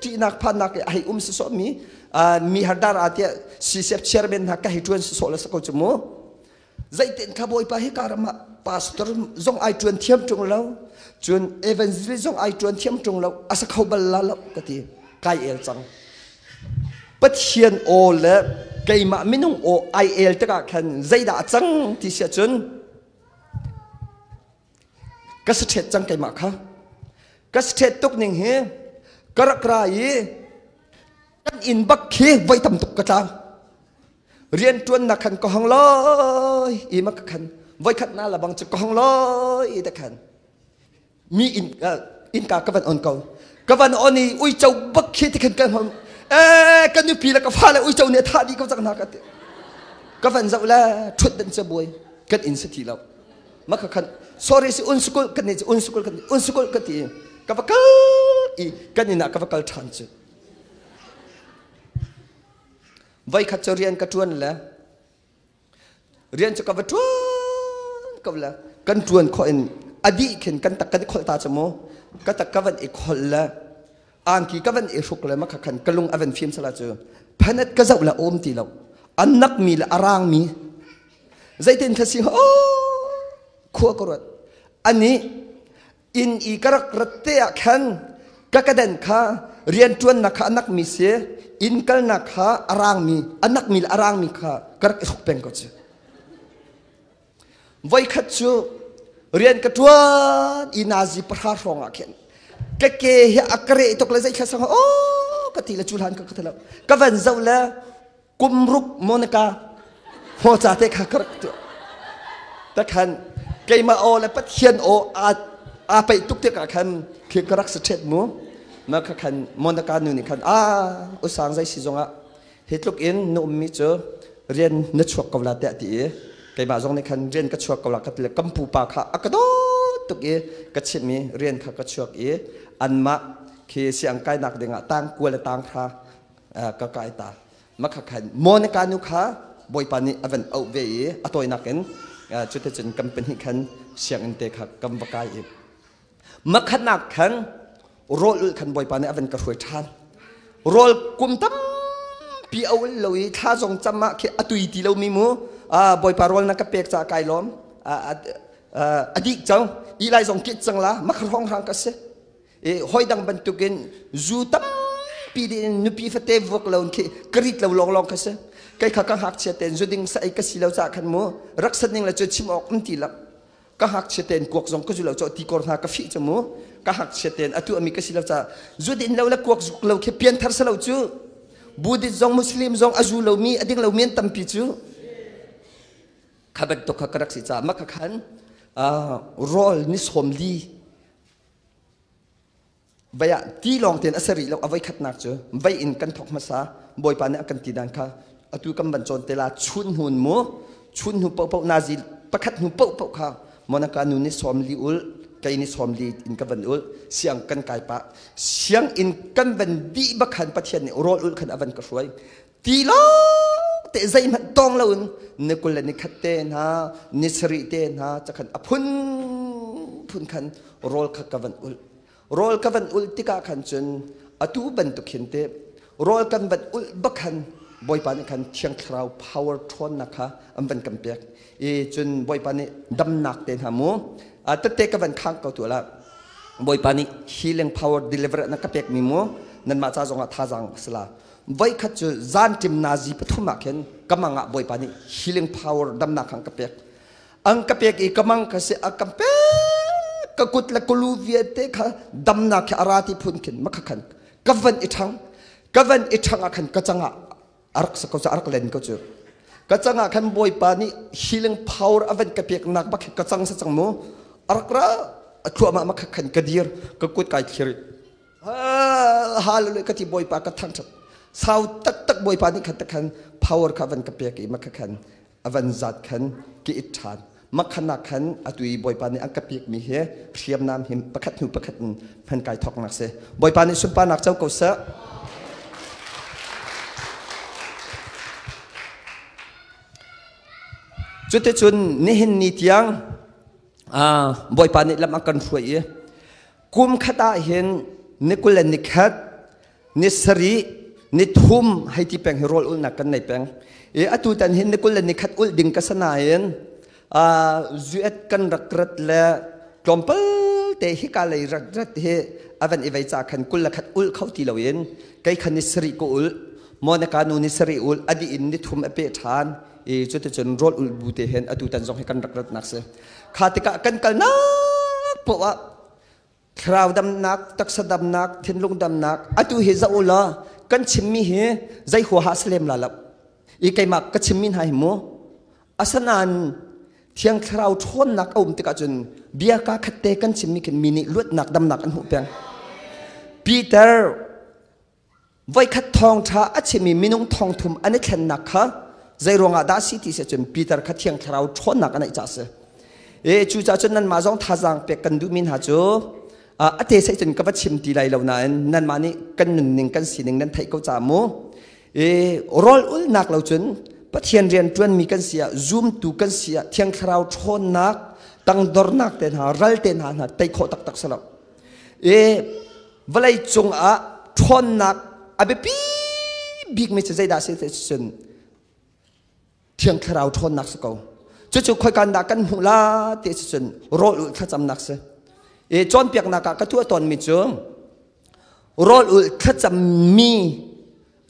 ṭihnak phannak i a hei um sawsawh mi mi hardar ah tiah CCF chairman hna ka hei ṭuan sawsawh le sa ko cu mu. Zeitin kha Bawipa hi ka ram ah pastor zong ai ṭuan thiam ṭung lo, cun evangelist zong ai ṭuan thiam ṭung lo, a sa kho bal la lo ka ti. Kai el cang. Pathian aw le keimah minung aw ai el tikah khan zeidah a cang ti si ahcun ka si ṭhet cang keimah kha. Ka si ṭhet tuk ning hi ka rak ra i kan inn bak khi voi tam tuk ka tlang. Rianṭuannak khan ka hong loi i ma ka khan voikhat na la bang cu ka hong loi i ta khan mi inn innka ka van on ko ka van on i uico bak khi ti khan kan hong eh kan nupi le ka fale uico nih a thah dih ko cang hna ka ti ka van zoh le ṭhut dan ca buai kan inn si ti lo ma ka khan sorry si un sukul kan ni un sukul kan un sukul ka ti ka va kal i kan inn ah ka va kal ṭhan cu. Voikhat cu rian ka ṭuan le rian cu ka va ṭuan ko le kan ṭuan khawh in a dih khin kan tak kan i kholh ta cu mu ka tak ka van i kholh le angki ka van i hruk le makha khan ka lung a van fim sala cu phanet ka zoh le um ti lo an nak mi le a rang mi zeitin kha si oh khua ka ruat ani Inn i ka rak rat te ah khan ka kaden kha rianṭuannak kha a nakmi si, inn kalnak kha a rangmi, a nakmi le a rangmi kha ka rak i hruk peng ko cu. Voikhat cu rian ka ṭuan i nazi pahra hrawng ah khin ka ke hi a ka reh tuk le zeithla sang oh ka ti le cu hlan ka ka thalo ka van zoh le kumruk Monica hmawca te kha ka rak tuah. Takhan keimah aw le Pathian aw aa peih tuk tikah khan khi ka rak si ṭhet mu. Ma kha khan Monica nu nih khan a usang zei si zongah hi tluk in na ummi cu rian na chuak ko la tiah ti i keimah zong nih khan rian ka chuak ko la ka ti le kan pupa kha a ka dawt tuk i ka chimh i rian kha ka chuak i anmah khi siang kainak dingah tang kua le tang hra ka kai ta. Makha khan Monica nu kha Bawipa nih a van auh ve i a tawinak in cuticun kan pahnih khan sianginn te kha kan va kai i makhatnak khan rawl ulh khan Bawipa nih a van ka hruai ṭhan. Rawl kum tampi a ul lo i thla zong cam ah khi a tui ti lomi mu Bawipa rawl na ka pek caah kai lawm a dih cang i lai zong kit cang la makha hrawng hrang ka si. Hoi dang bantukin zu tampi din nupi fate vuak lo khi ka rit lo lawng lawng kha si. Kei kha ka ngakchia ten zu ding sa ei ka si lo ca khan mu rak sat ning le cu chim awk um ti lo. Ka ngakchia ten kuak zong ka zu lo cho ti kor hna ka fih cu mu. Ka ngakchia ten atu ami ka si lo ca zu din lo le kuak zuk lo khi pian thar sa lo cu. Buddhist zong Muslim zong a zu lo mi a ding lo mi an tampi cu. Kha bantuk kha ka rak si ca ma kha khan rawl ni sawm li Vei ah ti lawng tein a si rih lo. A voikhatnak cu vei in kan thawk hmasa. Bawipa nih a kan ti dan kha atu kan van cawn te la. Chun hnun mu chun hnu paohpaoh nazi pakhat hnu paohpaoh kha Monica nu nih 40 ul, kei nih 40 in ka van ul. Siang kan kai pah. Siang in kan van dih bak khan Pathian nih rawl ul khan a van ka hruai. Ti lawng te zeihmanh tawng loin ni 21 le ni te hna, ni sarih te hna cakhan a phun phun khan rawl kha ka van ul. Rawl ka van ul tikah khan cun atu bantuk hin te rawl kan van ul bak khan. Bawipa nih khan Thiang Thlarau power ṭhawnnak kha an van kan pek i cun Bawipa nih damnak te hna mu tette ka van khang ko tu la. Bawipa nih healing power deliver na ka pek mi mu nanmah ca zongah thazaang a si la. Voikhat cu zan ṭim nazi pathum ah khin ka mang ah Bawipa nih healing power damnak khan ka pek. An ka pek i ka mang kha si a ka pek ka kut le ka lu vialte kha damnak khi a ra ti phun khin makha khan ka van i ṭhang. Ka van i ṭhang ah khan ka cangah a rak sa ko cu, a rak len ko cu. Ka cangah khan Bawipa nih healing power a van ka peknak bak ka cang sa cang mu. A rak ra a thluahmah makha khan ka dir, ka kut kai thlir. Hallelujah ka ti, Bawipa ka thangṭhat. Sau taktak Bawipa nih khan khan power kha van ka pek i makha khan a van zat khan ki it ṭhan. Makhanak khan atu i Bawipa nih an ka pekmi hi hriamnam hi pakhat hnu pakhat in hman kai thawknak si. Bawipa nih sunparnak co ko seh. Cuticun nihin ni tiang Bawipa nih lam a kan hruai i kum khat ah hin ni 21 le ni khat ni sarih ni thum hei ti peng hi rawl ulnak kan nei peng i atu tan hin ni 21 le ni khat ulh ding ka sanain zuet kan rak rat le tlawmpal te hika lei rat rat hi avan i vei ca khan 21 ulh kho ti loin kei khan ni sarih ko ul Monica nu ni sarih ul adi in ni thum a pe ṭhan i cuticun rawl ulh bu te hen atu tan zong hi kan rak rat nak si. Kha tikah kan kalnak poah ah thlarau damnak, taksa damnak, thinlung damnak atu hi zoh u law kan chimmi hi zei huaha si lem la lo. I keimah ka chimmi hna hi mu asanain Thiang Thlarau ṭhawnnak a um tikah cun bia kaa khat te kan chimmi khin mi nih luatnak damnak an hmuh peng. Peter voikhat thawngṭha a chimmi minung thongthum an i thlennak kha zei ruangah dah si ti si cun Peter kha Thiang Thlarau ṭhawnnak a neih caah a si. E cucaah cun nanmah zong thazaang pek kan duhmi hna cu a te sei cun ka va chim ti lai lo nain nanmah nih kan nunning kan sining nan theih ko caah mu e rawl ulnak lo cun Pathian rian ṭuanmi kan si ah, zumtu kan si ah, Thiang Thlarau ṭhawnnak tangdornak te hna ral te hna hna tei khawh taktak si lo. E vawlei cungah ṭhawnnak a biapi bikmi cu zeidah si ti cun Thiang Thlarau ṭhawnnak si ko. Cucu khoikan dah kan hmuh la ti si cun rawl ulh thlacamnak si. I cawnpiaknak ah ka tuah tawnmi cu rawl ulh thlacammi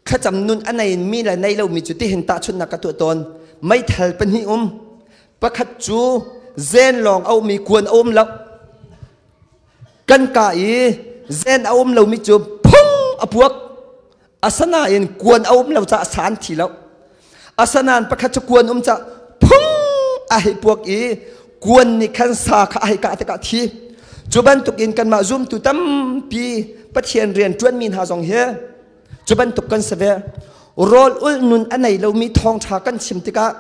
thlacam nun a neimi le nei lomi cu tihin tahchunhnak ka tuah tawn. Meithal pahnih um. Pakhat cu zen lawng a ummi kuan a um lo. Kan ka i zen a um lomi cu phung a puak. Asanain kuan a um lo caah san thi lo. Asanain pakhat cu kuan um caah phung a hei puak i kuan nih khan sa kha a hei kah tikah thi. Cu bantukin kanmah zumtu tampi Pathian rian ṭuanmi hna zong hi cu bantuk kan si ve. Rawl ulh nun a nei lomi thawngṭha kan chim tikah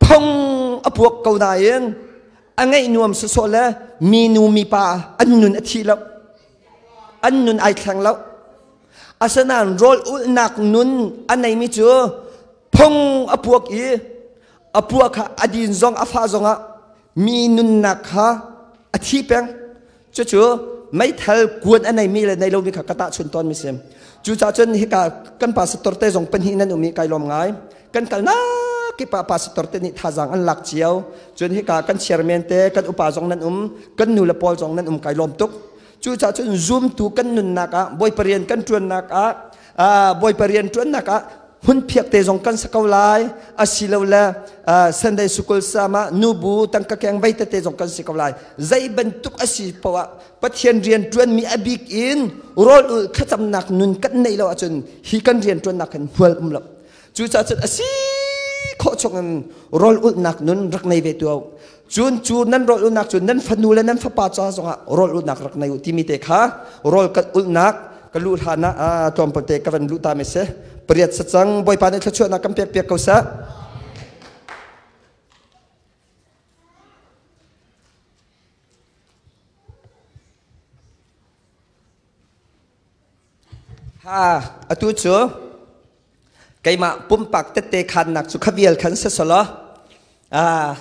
phung a puak ko nain a ngaih nuam sawsawh le minu mipa an nun a thi lo, an nun ai thleng lo. Asinain rawl ulhnak nun a neimi cu phung a puak i a puak kha a din zong a fah zongah mi nunnak kha a thi peng. Cucu meithal kuan a neimi le nei lomi kha ka tahchun tawn mi si. Cucaah cun hika kan pastor te zong pahnih nan um i kai lawm ngai. Kan kalnak kip ah pastor te nih thazaang an lak cio. Cun hika kan chairman te, kan upa zong nan um, kan nu le pawl zong nan um, kai lawm tuk. Cucaah cun zumtu kan nunnak ah, Bawipa rian kan ṭuannak ah, Bawipa rian ṭuannak ah hmunphiak te zong kan sa ko lai, asilole Sunday School sama nubu tangka keng vei tete zong kan si ko lai. Zei bantuk a si poah ah Pathian rian ṭuanmi a bik in rawl ul thlacamnak nun kan neih lo ahcun hi kan rian ṭuannak hin hmual um lo. Cucaah cun a si khawh chungin rawl ulhnak nun rak nei ve tuah. Cun cu nan rawl ulhnak cu nan fanu le nan fapa ca zongah rawl ulhnak rak nei u timi te kha rawl kan ulhnak ka luh hlan ah tlawmpal te ka van luh ta mi si. Pariat sacang Bawipa nih thluachuahnak kan pek piak ko seh. Ha, atu cu keimah pumpak tette khannak cu khavial khan si selaw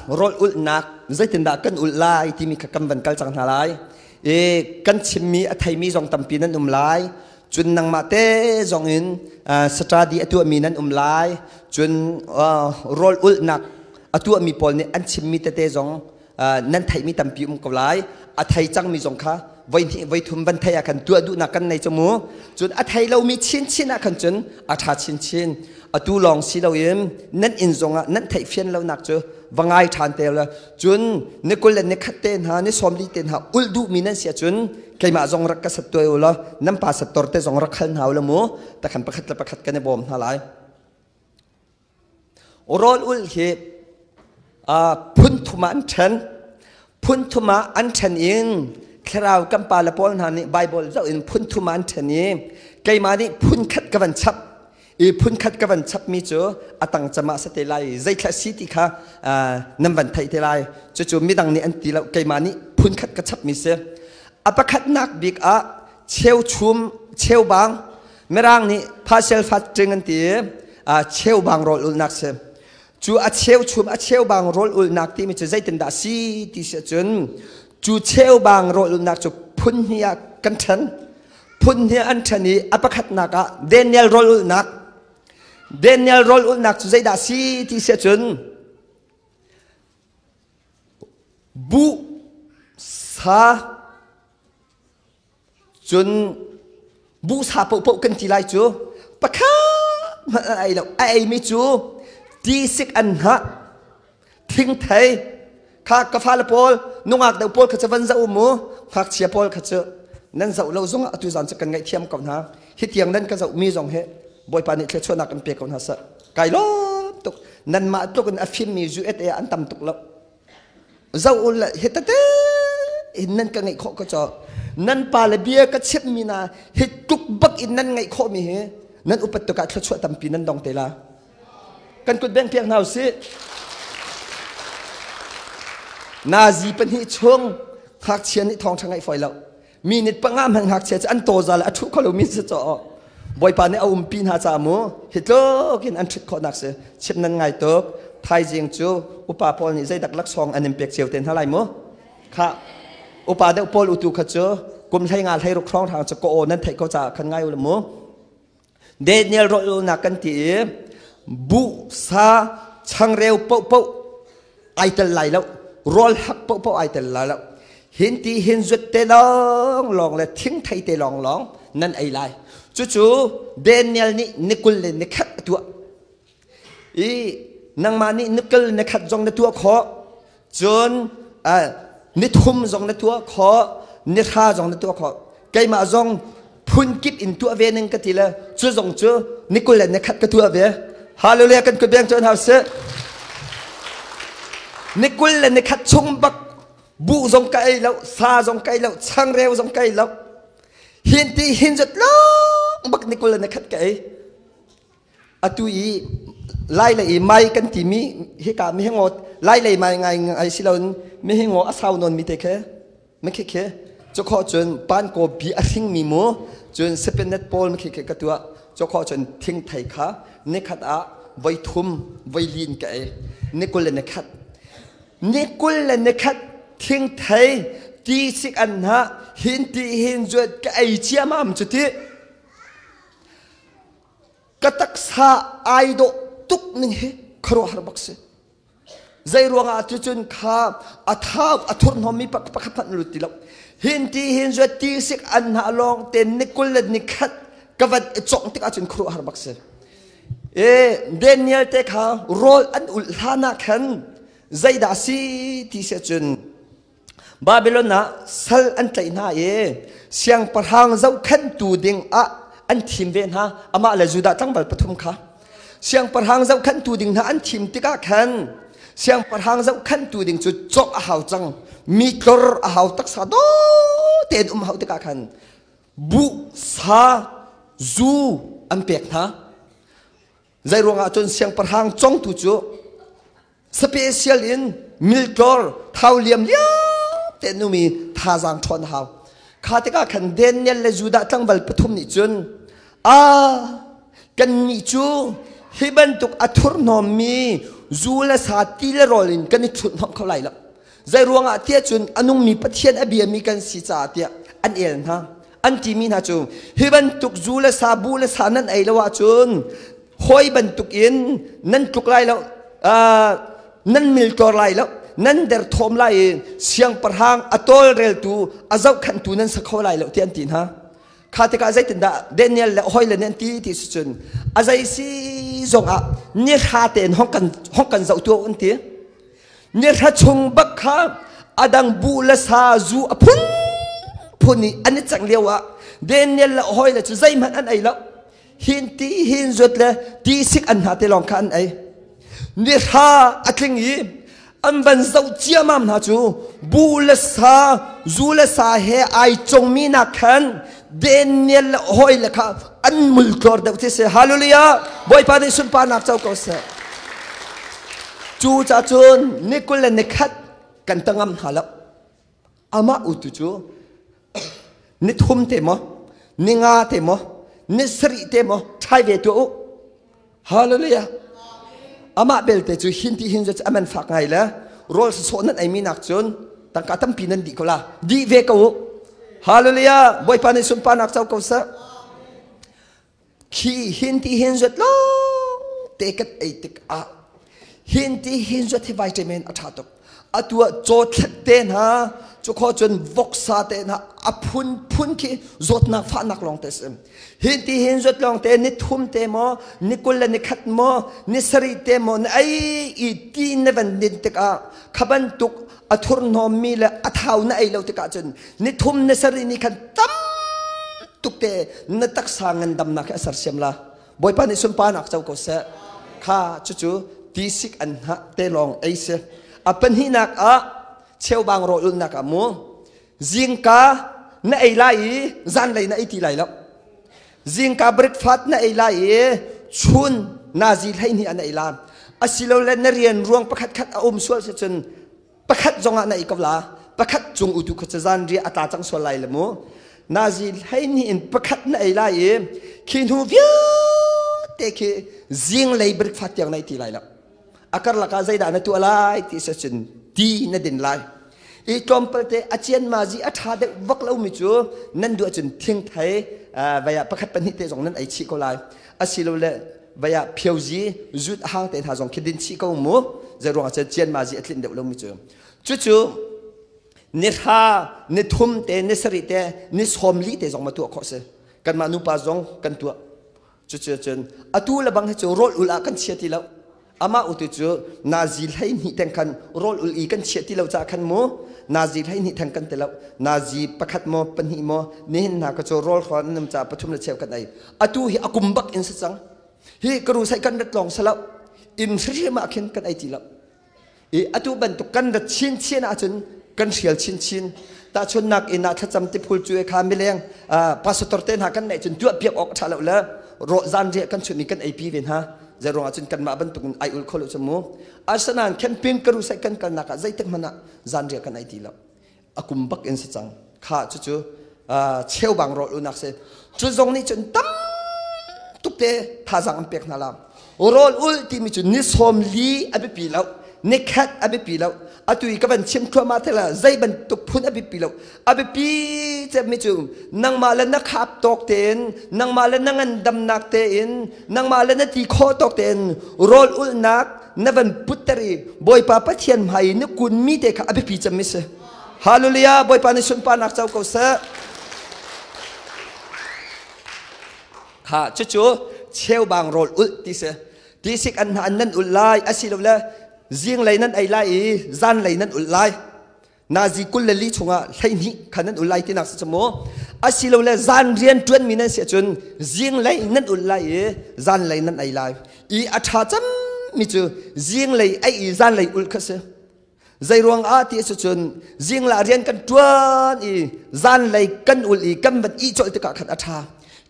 rawl ulhnak zeitindah kan ulh lai timi kha kan van kal cang hna lai. I kan chimmi a theimi zong tampi nan um lai. Cun nangmah te zong in study a tuahmi nan um lai. Cun rawl ulhnak a tuahmi pawl nih an chimmi tete zong nan theihmi tampi um ko lai. A thei cangmi zong kha voi hnih voi thum van thei ah khan tuah duhnak kan nei cu mu. Cun a thei lomi chinchin ah khan cun a ṭha chinchin. Atu lawng si loin nan inn zongah nan theih fian lonak cu va ngai ṭhan te la. Cun ni 20 le ni khat te hna ni 40 te hna ulh duhmi nan si ahcun keimah zong rak ka sat tuai u law nan pa sattor te zong rak hal hna u la mu. Takhan pakhat le pakhat kan i bawm hna lai. Rawl ulh hi phun thum ah an ṭhen. Phun thum ah an ṭhen in thlarau kan pa le pawl hna nih Bible zoh in phun thum ah an ṭhen i keimah nih phun khat ka van chap. I phun khat ka van chapmi cu a tang cam ah si te lai. Zeithla si ti kha nan van theih te lai. Cucu midang nih an ti lo. Keimah nih phun khat ka chapmi si. A pakhatnak bik ah cheuchum cheubang Mirang nih partial fasting an ti i cheubang rawl ulhnak si. Cu a cheuchum a cheubang rawl ulhnak timi cu zeitindah si ti si ahcun cu cheubang rawl ulhnak cu phun hnih ah kan ṭhen. Phun hnih an ṭhen i a pakhatnak ah Daniel rawl ulhnak. Daniel rawl ulhnak cu zeidah si ti si ahcun buh sa Cun buhsa paohpaoh kan ti lai cu pakhat hmanh an ei lo. A eimi cu tisik an hngah, thingthei kha ka fale pawl, nungak deuh pawl kha cu van zoh u mu, ngakchia pawl kha cu nan zoh lo zongah atu zan cu kan ngaihthiam ko hna. Hi tiang nan ka zohmi zong hi Bawipa nih thluachuahnak in pe ko hna seh. Kai lawm tuk. Nanmah tluk in a fimmi USA an tam tuk lo. Zoh u le hi tete in nan ka ngeih khawh ko caw. Nan pa le bia ka chimhmi na hi tluk bak in nan ngeih khawhmi hi nan upat tuk ah thluachuah tampi nan dong te la. Kan kut beng piak hna usih. Nazi pahnih chung ngakchia nih thawngṭha ngaih fawi lo. Minute panga hmanh ngakchia cu an tawza le a ṭhu kho lomi si caw. Bawipa nih a umpi hna ca mu hi tluk in an ṭhut khawhnak si chim nan ngai tuk. Thaizing cu upa pawl nih zeidak laksawng an in pek cio te hna lai mu. Kha upa deuh pawl utu kha cu kum 15 16 hrawng hrang cu ka aw nan theih ko caah khan ngai u mu. Daniel rawlulnak kan ti i buh sa changreu paohpaoh ai tel lai lo rawl hak paohpaoh ai tel lai lo hin ti hin zut te lawng lawng le thingthei te lawng lawng nan ei lai cucu Daniel nih ni 20 le ni khat a tuah i nangmah nih ni 20 ni khat zong na tuah khawh cun ni thum zong na tuah khawh ni hra zong na tuah khawh keimah zong phun kip in tuah ve ning ka ti le cu zong cu ni 20 le ni khat ka tuah ve. Hallelujah. Kan kut beng cun hau sih. Ni 20 le ni khat chung bak buh zong ka ei lo, sa zong ka ei lo, changreu zong ka ei lo, hin ti hin zat lawng bak ni 20 le ni khat ka ei. Atu i lai lei i mai kan timi hika mihingaw lai lei mai ngai ngai si loin mihingaw a sau nawn mi te khe mikhi khi cu khawh cun pan kaw bi a hring mi mu cun sepenet pawl mikhi khi ka tuah. Cu khawh cun thingthei kha nikhat ah voi thum voi lin ka ei ni 20 le ni khat. Ni 20 le ni khat thingthei ti sik an ha hin ti hin zuat ka ei ciamam cu ti ka taksa ai dawh tuk ning hi khuaruahhar bak si. Zei ruangah cucun kha a thau a thurhnawmmi pakhat hmanh lut ti lo. Hin ti hin zuat ti sik an hna lawng te ni 20 le ni khat ka van i congh tik ahcun khuaruahhar bak si. E Daniel te kha rawl an ulh hlan ah khan zeidah si ti si cun Babylon ah sal an tlaih hna i siangpahrang zohkhenhtu ding ah an thim ve hna, amah le Judah tlangval pathum kha. Siangpahrang zohkhenhtu ding hna an thim tikah khan siangpahrang zohkhenhtu ding cu cawk a hau cang, mi tlor a hau, taksa dawh tein um hau tikah khan buh sa zu an pek hna. Zei ruangah cun siangpahrang congtu cu special in miltlor thau liam liam te numi thazaang ṭhawn hau. Kha tikah khan Daniel le Judah tlangval pathum nih cun a kannih cu hi bantuk a thurhnawmmi zu le sa ti le rawl in kan i ṭhuthnawm kho lai lo. Zei ruangah tiah cun a nungmi Pathian a biami kan si caah tiah an el hna. An timi hna cu hi bantuk zu le sa bu le sa nan ei lo ahcun hawi bantuk in nan tluk lai lo, nan miltlor lai lo, nan derthawm lai i siangpahrang a tawlreltu a zohkhenhtu nan sa kho lai lo ti an ti hna. Kha tikah zeitindah Daniel le hawi le nih an ti ti si cun a zei si zongah ni hra tein hong kan hong kan zoh tu an ti. Ni hra chung bak kha adang bu le sa zu a phun phun i an i cang lio ah Daniel le hawi le cu zeihmanh an ei lo. Hin ti hin zuat le ti sik an hna te lawng kha an ei. Ni hra a tling i an van zoh ciamam hna cu bu le sa zu le sa he ai congmi nak khan Daniel le hawi le kha an multlor deuh ti si. Hallelujah! Bawipa nih sunparnak co ko seh. Cu ca cun ni 21 le nikhat kan tangam hna lo. Amah utu cu ni thum te maw, ni nga te maw, ni sarih te maw ṭhai ve tuah u. Hallelujah. Amah belte cu hin ti hin cu a man fak ngai le rawl sawsawh nan eimi nak cun tangka tampi nan dih ko la. Dih ve ko u. Hallelujah. Bawipa nih sunparnak co ko seh. Khi hin ti hin zuat lawng te kan ei tikah hin ti hin zuat hi vitamin a ṭha tuk. Atu ah cawthlet te hna, cukhaw cun voksa te hna a phunphun khi zawtnak fahnak lawng te si. Hin ti hin zuat lawng te ni thum te maw, ni 21 le ni khat maw, ni sarih te maw na ei i ti na van din tikah kha bantuk a thurhnawmmi le a thau na ei lo tikah cun ni thum ni sarih ni khan tam tuk te na taksa ngandamnak hi a sersiam la. Bawipa nih sunparnak co ko seh. Kha cucu tisik an hnah te lawng ei si. A pahnihnak ah cheubang rawl ulhnak ah mu zingka na ei lai i zanlei na ei ti lai lo. Zingka breakfast na ei lai i chun nazi 12 ah na ei la. Asilole na rian ruang pakhat khat a um sual si cun pakhat zongah na ei ko la. Pakhat cung utu kha zan ria a tla cang sual lai le mu. Nazi 12 in pakhat na ei lai i khi hnu vialte khi zinglei breakfast tiang na ei ti lai lo. A karlak ah zeidah na tuah lai ti si cun ti na din lai. I tlawmpal te a cian ma zi a ṭha deuh vak lomi cu nan duh ahcun thingthei vei ah pakhat pahnih te zong nan ei chih ko lai. Asilole vei ah phiozi zut a hang te hna zong khi din chih ko mu. Zeiruang ah cun cian ma zi a tlinh deuh lomi cu. Cucu ni hra, ni thum te, ni sarih te, ni 40 te zong ma tuah khawh si. Kanmah nupa zong kan tuah. Cucu cun atu le bang hi cu rawl ul ah kan chia ti lo. Amah utu cu nazi 12 teng khan rawl ul i kan chia ti lo caah khan mu nazi 12 theng kan ti lo. Nazi pakhat maw pahnih maw nihin hna ka cu rawl hrawn an um caah pathum le cheu kan ei. Atu hi a kum bak in si cang. Hi ka ru sai kan rat lawng si lo. Inn hrimhrim ah khin kan ei ti lo. I atu bantuk kan rat chinchin ahcun kan hrial chinchin. Tahchunnak inn ah thlacam tiphul cu kha mileng pastor te hna kan neih cun tuah piak awk ṭha lo le rawh zan riah kan chun i kan eipi ve hna. Zeiruang ahcun kanmah bantuk in ai ul kho lo cu mu. Asinain camping ka rusai kan kalnak ah zeitik hmanh ah zan riah kan ei ti lo. A kum bak in si cang. Kha cucu cheubang rawl unak si. Cu zong nih cun tam tuk te thazaang an pek hna la. Rawl ul timi cu ni 40 a biapi lo, ni khat a biapi lo. Atu i ka van chim thluahmah thela zei bantuk phun a biapi lo. A biapi cemmi cu nangmah le na khap tawk tein, nangmah le na ngandamnak tein, nangmah le na ti khawh tawk tein rawl ulhnak na van putter i Bawipa Pathian hmai i na kunmi te kha a biapi cemmi si. Hallelujah! Bawipa nih sunparnak co ko seh. Kha cucu cheubang rawl ulh ti si. Tisik an hna an nan ulh lai asilole zinglei nan ei lai i zanlei nan ulh lai. Nazi 24 chungah 12 kha nan ulh lai tinak si cu mu. Asilole zan rian ṭuanmi nan si ahcun zinglei nan ulh lai i zanlei nan ei lai. I a ṭha cemmi cu zinglei ei i zanlei ulh kha si. Zeiruang ah ti a si cun zingla rian kan ṭuan i zanlei kan ul i kan van i colh tikah khan a ṭha.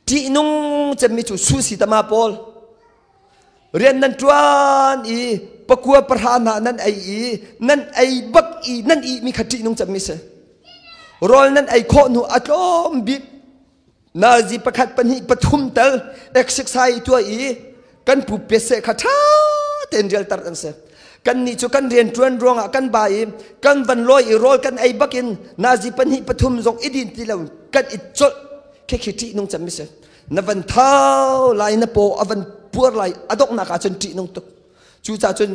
Ṭihnung cemmi cu susi tama pawl rian nan ṭuan i pakua pahra hna nan ei i nan ei bak i nan ihmi kha ṭihnung cemmi si. Rawl nan ei khawh hnu a tlawm bik nazi pakhat pahnih pathum tal exercise tuah i kan pu pese kha ṭha tein rialter an si. Kan nih cu kan rian ṭuan ruangah kan ba i kan van lawi i rawl kan ei bakin nazi pahnih pathum zong i din ti lo kan i colh. Khi khi ṭih nung cem mi si. Na van thau lai na paw a van puar lai a donghnak ah cun ṭih nung tuk. Cucaah cun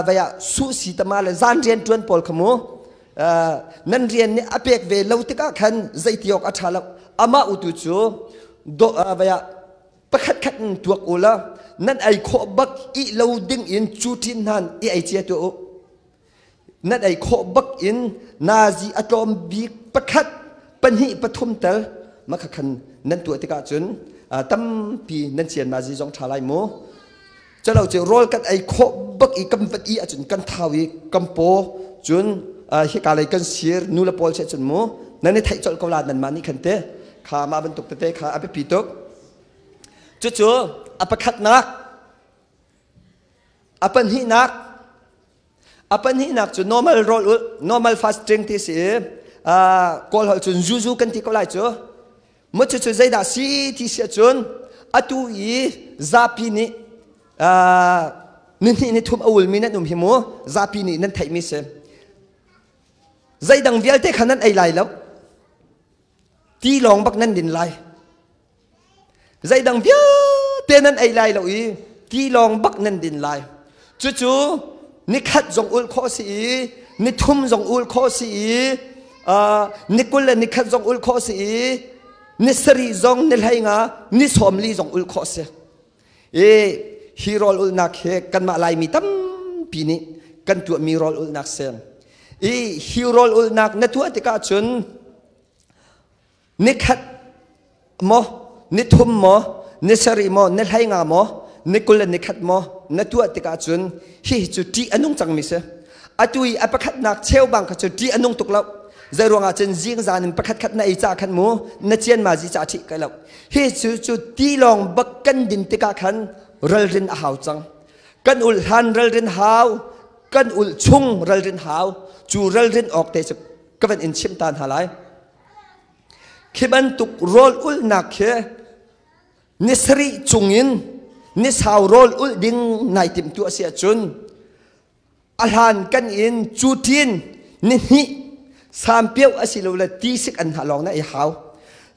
vei ah su si tama le zan rian ṭuan pawl kha mu nan rian nih a pek ve lo tikah khan zeiti awk a ṭha lo. Amah utu cu do vei ah pakhat khat in tuak u la nan ei khawh bak i lo ding in cu ṭin hnan i ei cia tuah u. Nan ei khawh bak in nazi a tlawm bik pakhat pahnih pathum tel makha khan nan tuah tikah cun tampi nan cian nazi zong ṭha lai mu. Calo cu rawl kan ei khawh bak i kan vat i ahcun kan thau i kan paw cun hika lei kan sir nu le pawl che cun mu nan i theih colh ko la nan mah nih khan te kha mah bantuk tete kha a biapi tuk. Cucu a pakhatnak a pahnihnak a pahnihnak cu normal rawl ulh normal fasting ti si i kawl holh cun zuzu kan ti ko lai cu mu cu cu zeidah si ti si ahcun atu i zapi nih nihnih ni thum a ulmi nan um hi mu zapi nih nan theihmi si zeidang vialte kha nan ei lai lo ti lawng bak nan din lai Zeidang vialte nan ei lai lo i ti lawng bak nan din lai. Cucu nikhat zong ulh khawh si i nithum zong ulh khawh si i ni 20 le nikhat zong ulh khawh si i ni sarih zong ni 15 ni 40 zong ulh khawh si. I hi rawl ulhnak hi kanmah Laimi tampi nih kan tuahmi rawl ulhnak si. I hi rawl ulhnak na tuah tikah cun Nikhat maw, nithum maw, ni sarih maw, ni 15 maw, ni 20 le nikhat maw na tuah tikah cun hihi cu ṭih a nung cangmi si. Atu i a pakhatnak cheubang kha cu ṭih a nung tuk lo. Zei ruangah cun zingzan in pakhat khat na ei ca khan mu na cian ma zi ca ṭhih kai lo. Hi cu cu ti lawng bak kan din tikah khan ralrin a hau cang. Kan ulh hlan ralrin hau, kan ulh chung ralrin hau. Cu ralrin awk te cu ka van in chimh ta hna lai. Khi bantuk rawl ulhnak khi ni sarih chungin ni sau rawl ulh ding nai timhtu a si ahcun a hlan kan in cu ṭin ni hnih sampio a si lo le ti sik an hna lawng na i hau.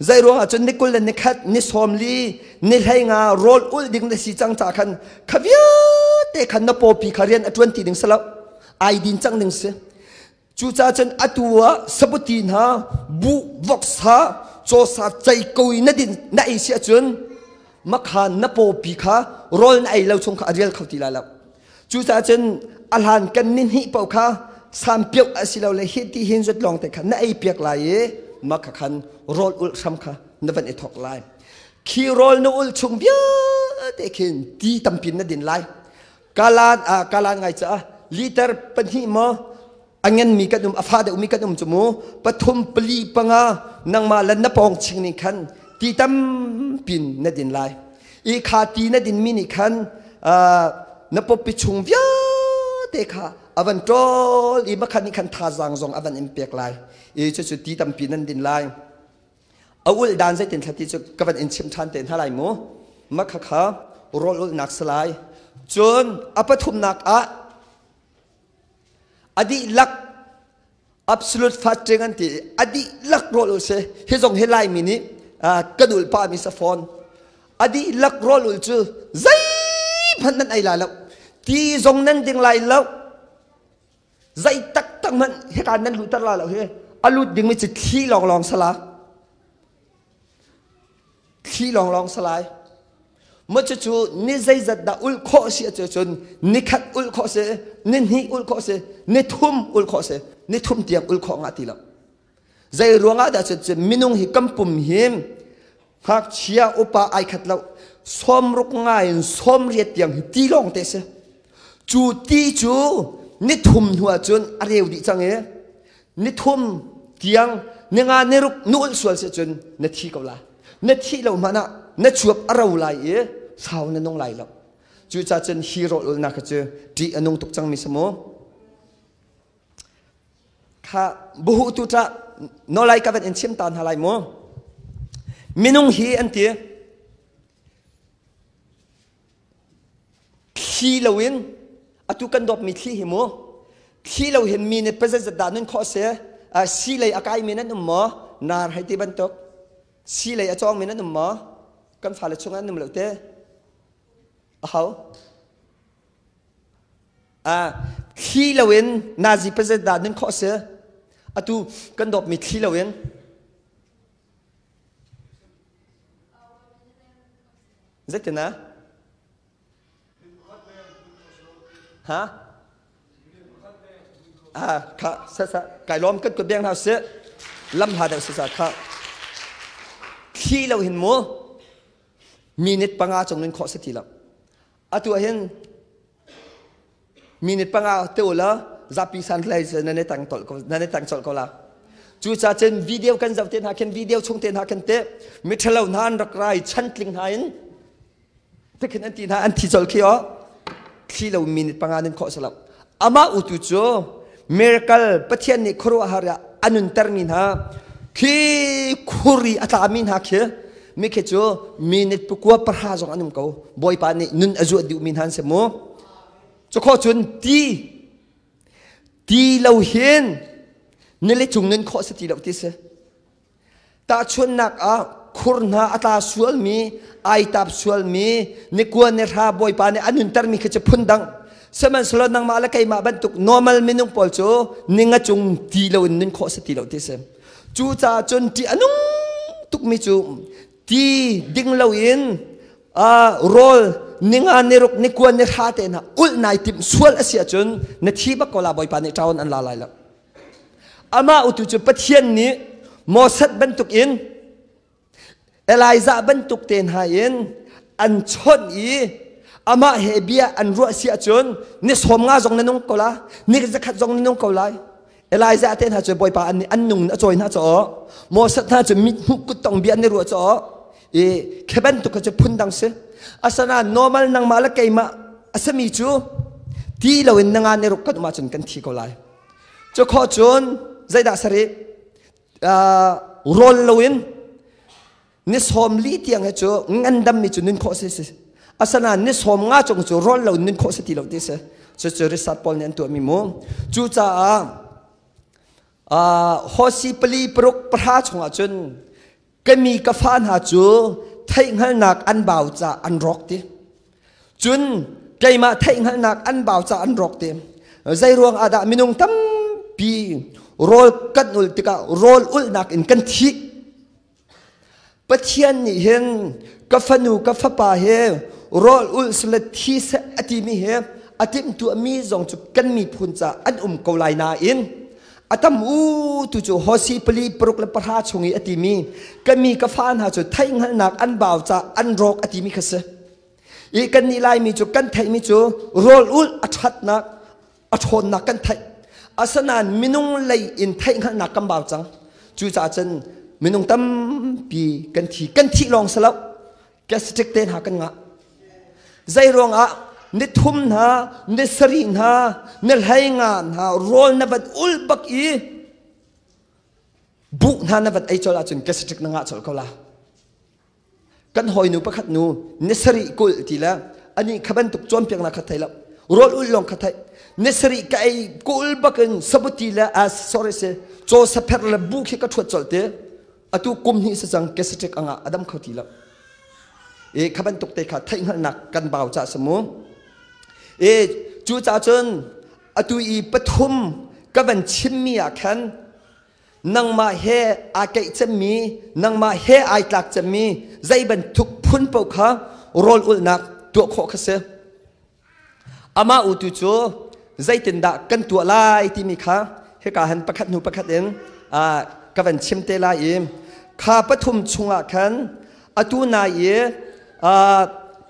Zei ruang ahcun ni 20 le ni khat ni 40 ni 15 rawl ulh ding na si cang ca khan kha vialte khan na pawpi kha rian a ṭuan ti ding si lo ai din cang ding si. Cucaah cun atu ah sabuti hna buh voksa cawsa cei ko i na din na ei si ahcun makha na pawpi kha rawl na ei lo chung kha a rial kho ti lai lo. Cucaah cun a hlan kan ni hnih paoh kha sampiauh a si lo le hi ti hin zut lawng te kha na ei piak lai i makha khan rawl ulh hram kha na van i thawk lai. Khi rawl na ulh chung vialte khin ti tampi na din lai. Kalan ah kalan ngai caah liter pahnih maw a nganmi kan um a fa deuhmi kan um cu mu pathum pali panga nangmah le na pawng ching ning khan ti tampin na din lai i kha ti na din mi nih khan na pawpi chung vialte kha a van ṭawl i makhan nih khan thazaang zong a van in pek lai i cucu ti tampi nan din lai A ulh dan zeitin thla ti cu ka van in chim ṭhan te hna lai mu. Makha kha rawl ulhnak si lai. Cun a pathumnak ah a dihlak absolute fasting an ti a dihlak rawl ulh si. Hi zong hi Laimi nih kan ulh pahmi si fawn. A dihlak rawl ulh cu zeihmanh nan ei lai lo. Ti zong nan ding lai lo. Zei taktak hmanh hika nan luhter la lo hi a lut dingmi cu thli lawnglawng sala thli lawnglawng salai maw cucu ni zeizat dah ulh khawh si a cun ni khat ulh khawh si ni hnih ulh khawh si ni thum ulh khawh si ni thum tiang ulh khawh ngah ti lo zei ruangah dah cun minung hi kan pum hi ngakchia upa ai khat lo 60 ngai in 80 tiang hi ti lawng te si cu ti cu ni thum hnu ah cun a reu dih cang i ni thum tiang ni nga ni ruk nu ulh sual si cun na thi ko la na thih lo hmanh ah na chuap a ro lai i sau na nung lai lo cucaah cun hi rawl ulnak cu ṭih a nung tuk cangmi si mu Kha buhu tu ṭah nawlai ka van in chim ta hna lai mu. Minung hi an ti. Thli loin atu kan dawpmi thli hi mu. Thli lo hin mi nih pazat dah nun khawh si. Si lei a kaimi nan um maw? Nar hei ti bantuk. Si lei a cawngmi nan um maw? Kan fale chungah an um lo te. Aho? Ah, thli loin nazi pazet dah nun khawh si? Atu kan dawpmi thli loin. Zeitin ah? Ha? Ah, kha sa sa kai lawm kan kut beng hna sih. Lam hla deuh sa sa kha. Thli lo hin mu minute panga cung nun khawh si ti lo. Atu ah hin minute panga te ula zapi san hlei nan i tang tol ko nan i tang colh ko la. Cucaah cun video kan zoh te hna khin video chung te hna khin te miṭhalo hna an rak rai chantling hna in tikhin an ti hna an thi colh khi o thli lo minute panga nan khawh salo amah utu cu miracle Pathian nih khuaruahhar ah a nunter mi hna khi khuri a tlami hna khi mi khi cu minute pakua pahra zong an um ko Bawipa nih nun a zuah duh mi hna an si mu cu kho cun ti ti lo hin nile cung nun khawh si ti lo ti si Tahchunhnak ah khur hna a tla sualmi, ai tap sualmi, nikua nihra Bawipa nih a nuntermi khi cu phundang. Sihmanhsehlaw nangmah le keimah bantuk normal minung pawl cu ninga cung ti loin nun khawh si ti lo ti si. Cucaah cun ṭih a nung tukmi cu ti ding loin rawl ninga niruk nikua nihra te hna ulh nai timh sual a si ahcun na thi bak ko la Bawipa nih ṭawn an la lai lo. Amah utu cu Pathian nih Moses bantukin Elijah bantuk te hna in an chawnh i amah he bia an ruah si ahcun ni sawm nga zong na nung ko la ni zakhat zong na nung ko lai. Elijah te hna cu Bawipa an an nung a cawi hna caw Moses hna cu mit hmuh kuttong bia an i ruah caw i khi bantuk cu phundang si. Asana normal nangmah le keimah asami cu ti loin na nga ni ruk kan um ahcun kan thi ko lai. Cu khawh cun zeidah sarih rawl loin ni sawm li tiang he cu ngandammi cu nun khawh si si. Asana ni sawm nga cung cu rawl lo nun khawh si ti lo ti si. Cucu research pawl nih an tuahmi mu. Cucaah hosi pali paruk pahra chungah cun ka mi ka fa hna cu theihhngalhnak an bau ca an rawk ti. Cun keimah theihhngalhnak an bau ca an rawk ti. Zei ruang ah dah minung tampi rawl kan ul tikah rawl ulhnak in kan thih. Pathian nih hin ka fanu ka fapa he rawl ulh sile thi seh a timi he a timhtuahmi zong cu kan miphun ca an um ko lai nain a tam u tu cu hosi pali paruk le pahra chung i a timi ka mi ka fa hna cu theihhngalhnak an bau ca an rawk a timi kha si. I kan nih Laimi cu kan theihmi cu rawl ulh a ṭhatnak a ṭhawnnak kan theih. Asinain minung lei in theihhngalhnak kan bau cang. Cucaah cun minung tampi kan thi. Kan thih lawng si lo. Gastric te hna kan ngah. Zei ruangah ni thum hna, ni sarih hna, ni hlei nga hna rawl na van ul bak i buh hna na van ei colh ahcun gastric na ngah colh ko la. Kan hawinu pakhat nu ni sarih kul ti le ani kha bantuk cawnpiaknak kha thei lo. Rawl ul lawng kha thei. Ni sarih ka ei kul bakin sabuti le ah sorry se caw sapher le bu khi ka ṭhuat colh te. Atu kum hnih si cang gastric anga adam kho ti lo. E kha bantuk te kha theihhngalhnak kan bau ca si mu. E cu ca cun atu i pathum ka van chimmi ah khan nangmah he aa keih cemmi nangmah he ai tlak cemmi zei bantuk phun paoh kha rawl ulhnak tuah khawh kha si. Amah utu cu zeitindah kan tuah lai timi kha hika han pakhat hnu pakhat in ka van chim te lai i kha pathum chungah khan atu nai i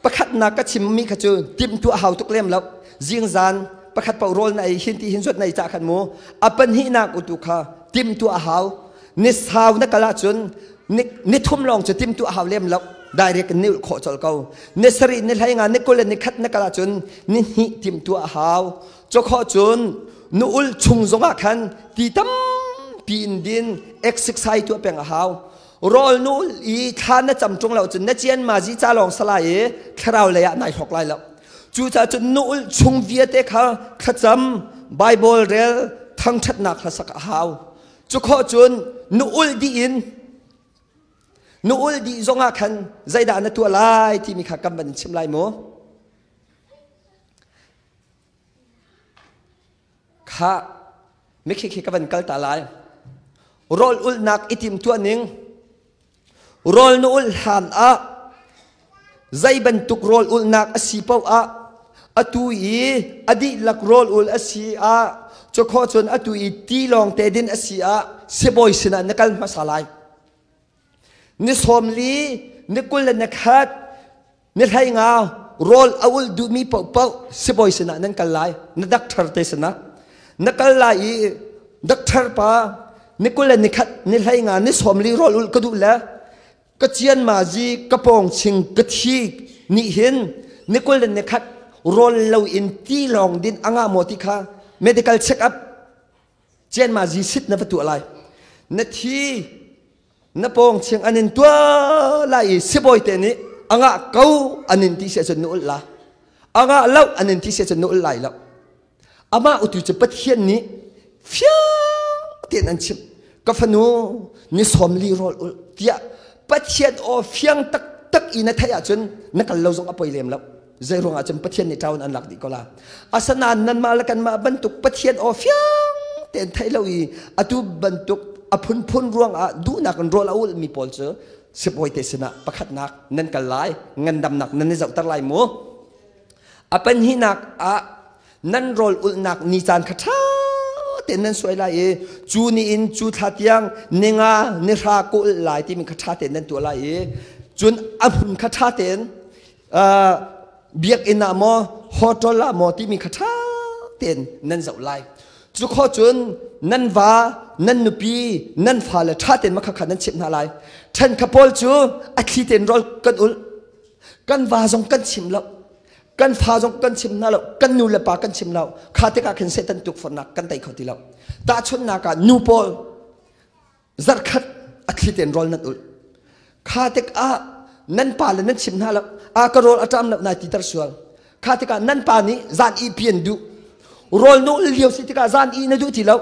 pakhatnak ka chimmi kha cu timhtuah hau tuk lem lo. Zingzan pakhat paoh rawl na ei hin ti hin zuat na ei cah khan mu a pahnihnak utu kha timhtuah hau ni sau na kal ahcun ni thum lawng cu timhtuah hau lem lo direct ni ulh khawh colh ko. Ni sarih ni hlei nga ni 20 le ni khat na kal ahcun ni hnih timhtuah hau cu khawh cun nu ul chung zongah khan ti tampi in din exercise tuah peng a hau. Rawl nu ul i thla na cam ṭung lo cun na cian ma zi ca lawng salai i thlarau lei ah nai hlok lai lo. Cucaah cun nu ul chung vialte kha thlacam Bible rel thangṭhatnak hla sak a hau. Cu khawh cun nu ul dih in Nu ul dih zongah khan zeidah na tuah lai timi kha kan van in chim lai mu. Kha mikhi khi ka van kal ta lai. Rawl ulnak i tim tuah ning. Rawl na ulh hlan ah zei bantuk rawl ulhnak a si paoh ah atu i a dihlak rawl ul a si ah cukhawh cun atu i ti lawng te din a si ah sibawi sinah na kal hmasa lai. Ni 40, ni 21, ni 15 rawl a ulh duhmi paohpaoh sibawi sinah nan kal lai. Na doctor te sinah na kal lai i doctor pa ni 21, ni 15, ni 40 rawl ulh ka duh le ka cian ma zi ka pawng ching ka thi nih hin ni 21 rawl lo in ti lawng din anga maw ti kha medical check up cian ma zi sit na va tuah lai. Na thi na pawng ching an in tuah lai i sibawi te nih angah ko an in ti si ahcun na ulh la, angah lo an in ti si ahcun na ulh lai lo. Amah utu cu Pathian nih fiang tein an chimh, ka fanu, ni 40 rawl ulh tiah Pathian aw fiang taktak i na theih ahcun na kal lo zong a poi lem lo. Zei ruangah cun Pathian nih ṭaun an lak dih ko la. Asanain nanmah le kanmah bantuk Pathian aw fiang tein theih lo i atu bantuk a phunphun ruangah duhnak in rawl a ulhmi pawl cu sibawi te sinah pakhatnak nan kal lai, ngandamnak nan i zohter lai mu. A pahnihnak ah nan rawl ulhnak ni caan kha ṭha tein nan suai lai i cu ni in cu thla tiang ninga nihra ka ulh lai timi kha ṭha tein nan tuah lai i cun a hmun kha ṭha tein biakinn ah maw hotel ah maw timi kha ṭha tein nan zoh lai. Cu kho cun nan va, nan nupi, nan fale ṭha tein makha kha nan chimh hna lai. Ṭhen kha pawl cu a thli tein rawl kan ulh, kan va zong kan chim lo, kan fa zong kan chim hna lo, kan nu le pa kan chim lo. Kha tikah khin Satan tukforhnak kan tei kho ti lo. Tahchunhnak ah nu pawl zarkhat a thli tein rawl nan ulh. Kha tikah nan pa le nan chim hna lo, a ka rawl a ṭam lo nai titer sual. Kha tikah nan pa nih zan i pian duh, rawl na ul lio si tikah zan i na duh ti lo.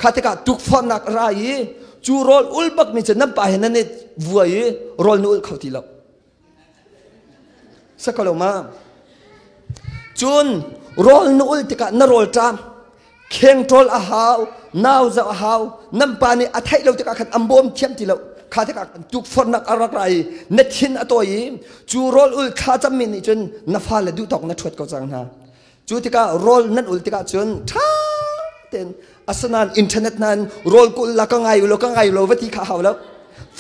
Kha tikah tukforhnak ra i cu rawl ul bak mi cu nan pa he nan i vuai i rawl na ul kho ti lo. Sakalo ma. Cun rawl na ul tikah na rawl ṭam, kheng ṭawl a hau, nau zoh a hau, nan pa nih a theih lo tikah khan an bawm thiam ti lo. Kha tikah tukforhnak a rak ra i na thin a tawi i cu rawl ul thla cammi nih cun na fale duhtawk na ṭhuat ko cang hna. Cu tikah rawl nan ul tikah cun ṭha tein asinain internet nan rawl kul la ka ngai lo ka ngai lo va ti kha hau lo.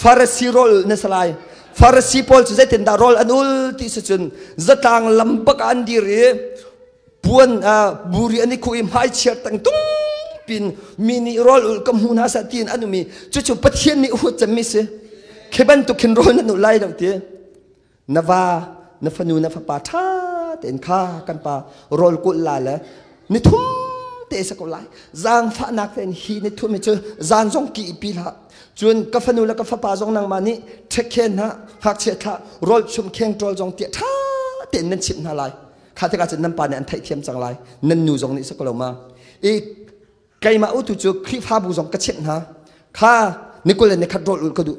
Farasi rawl na salai. Farasi pawl cu zeitindah rawl an ul ti si cun zatlang lam bak ah an dir i puan buri an i khuh i hmai chiar tang tung pin mi nih rawl ul ka hmu hna sa tiin an um i cucu Pathian nih huat cemmi si. Khi bantuk khin rawl nan ul lai lo ti. Na va, na fanu, na fapa ṭha tein kha kan pa rawl kulh la le ni thum te sa ko lai. Zaangfahnak tein hi ni thum hi cu zan zong ki pi hlah. Cun ka fanu le ka fapa zong nangmah nih ṭhekhen hna, ngakchia thlah, rawl chum kheng ṭawl zong tiah ṭha tein nan chimh hna lai. Kha tikah cun nan pa nih an theihthiam cang lai. Nan nu zong nih sa ko lo ma. I keimah utu cu Khrihfabu zong ka chimh hna. Kha ni 21 le ni 1 rawl ul ka duh.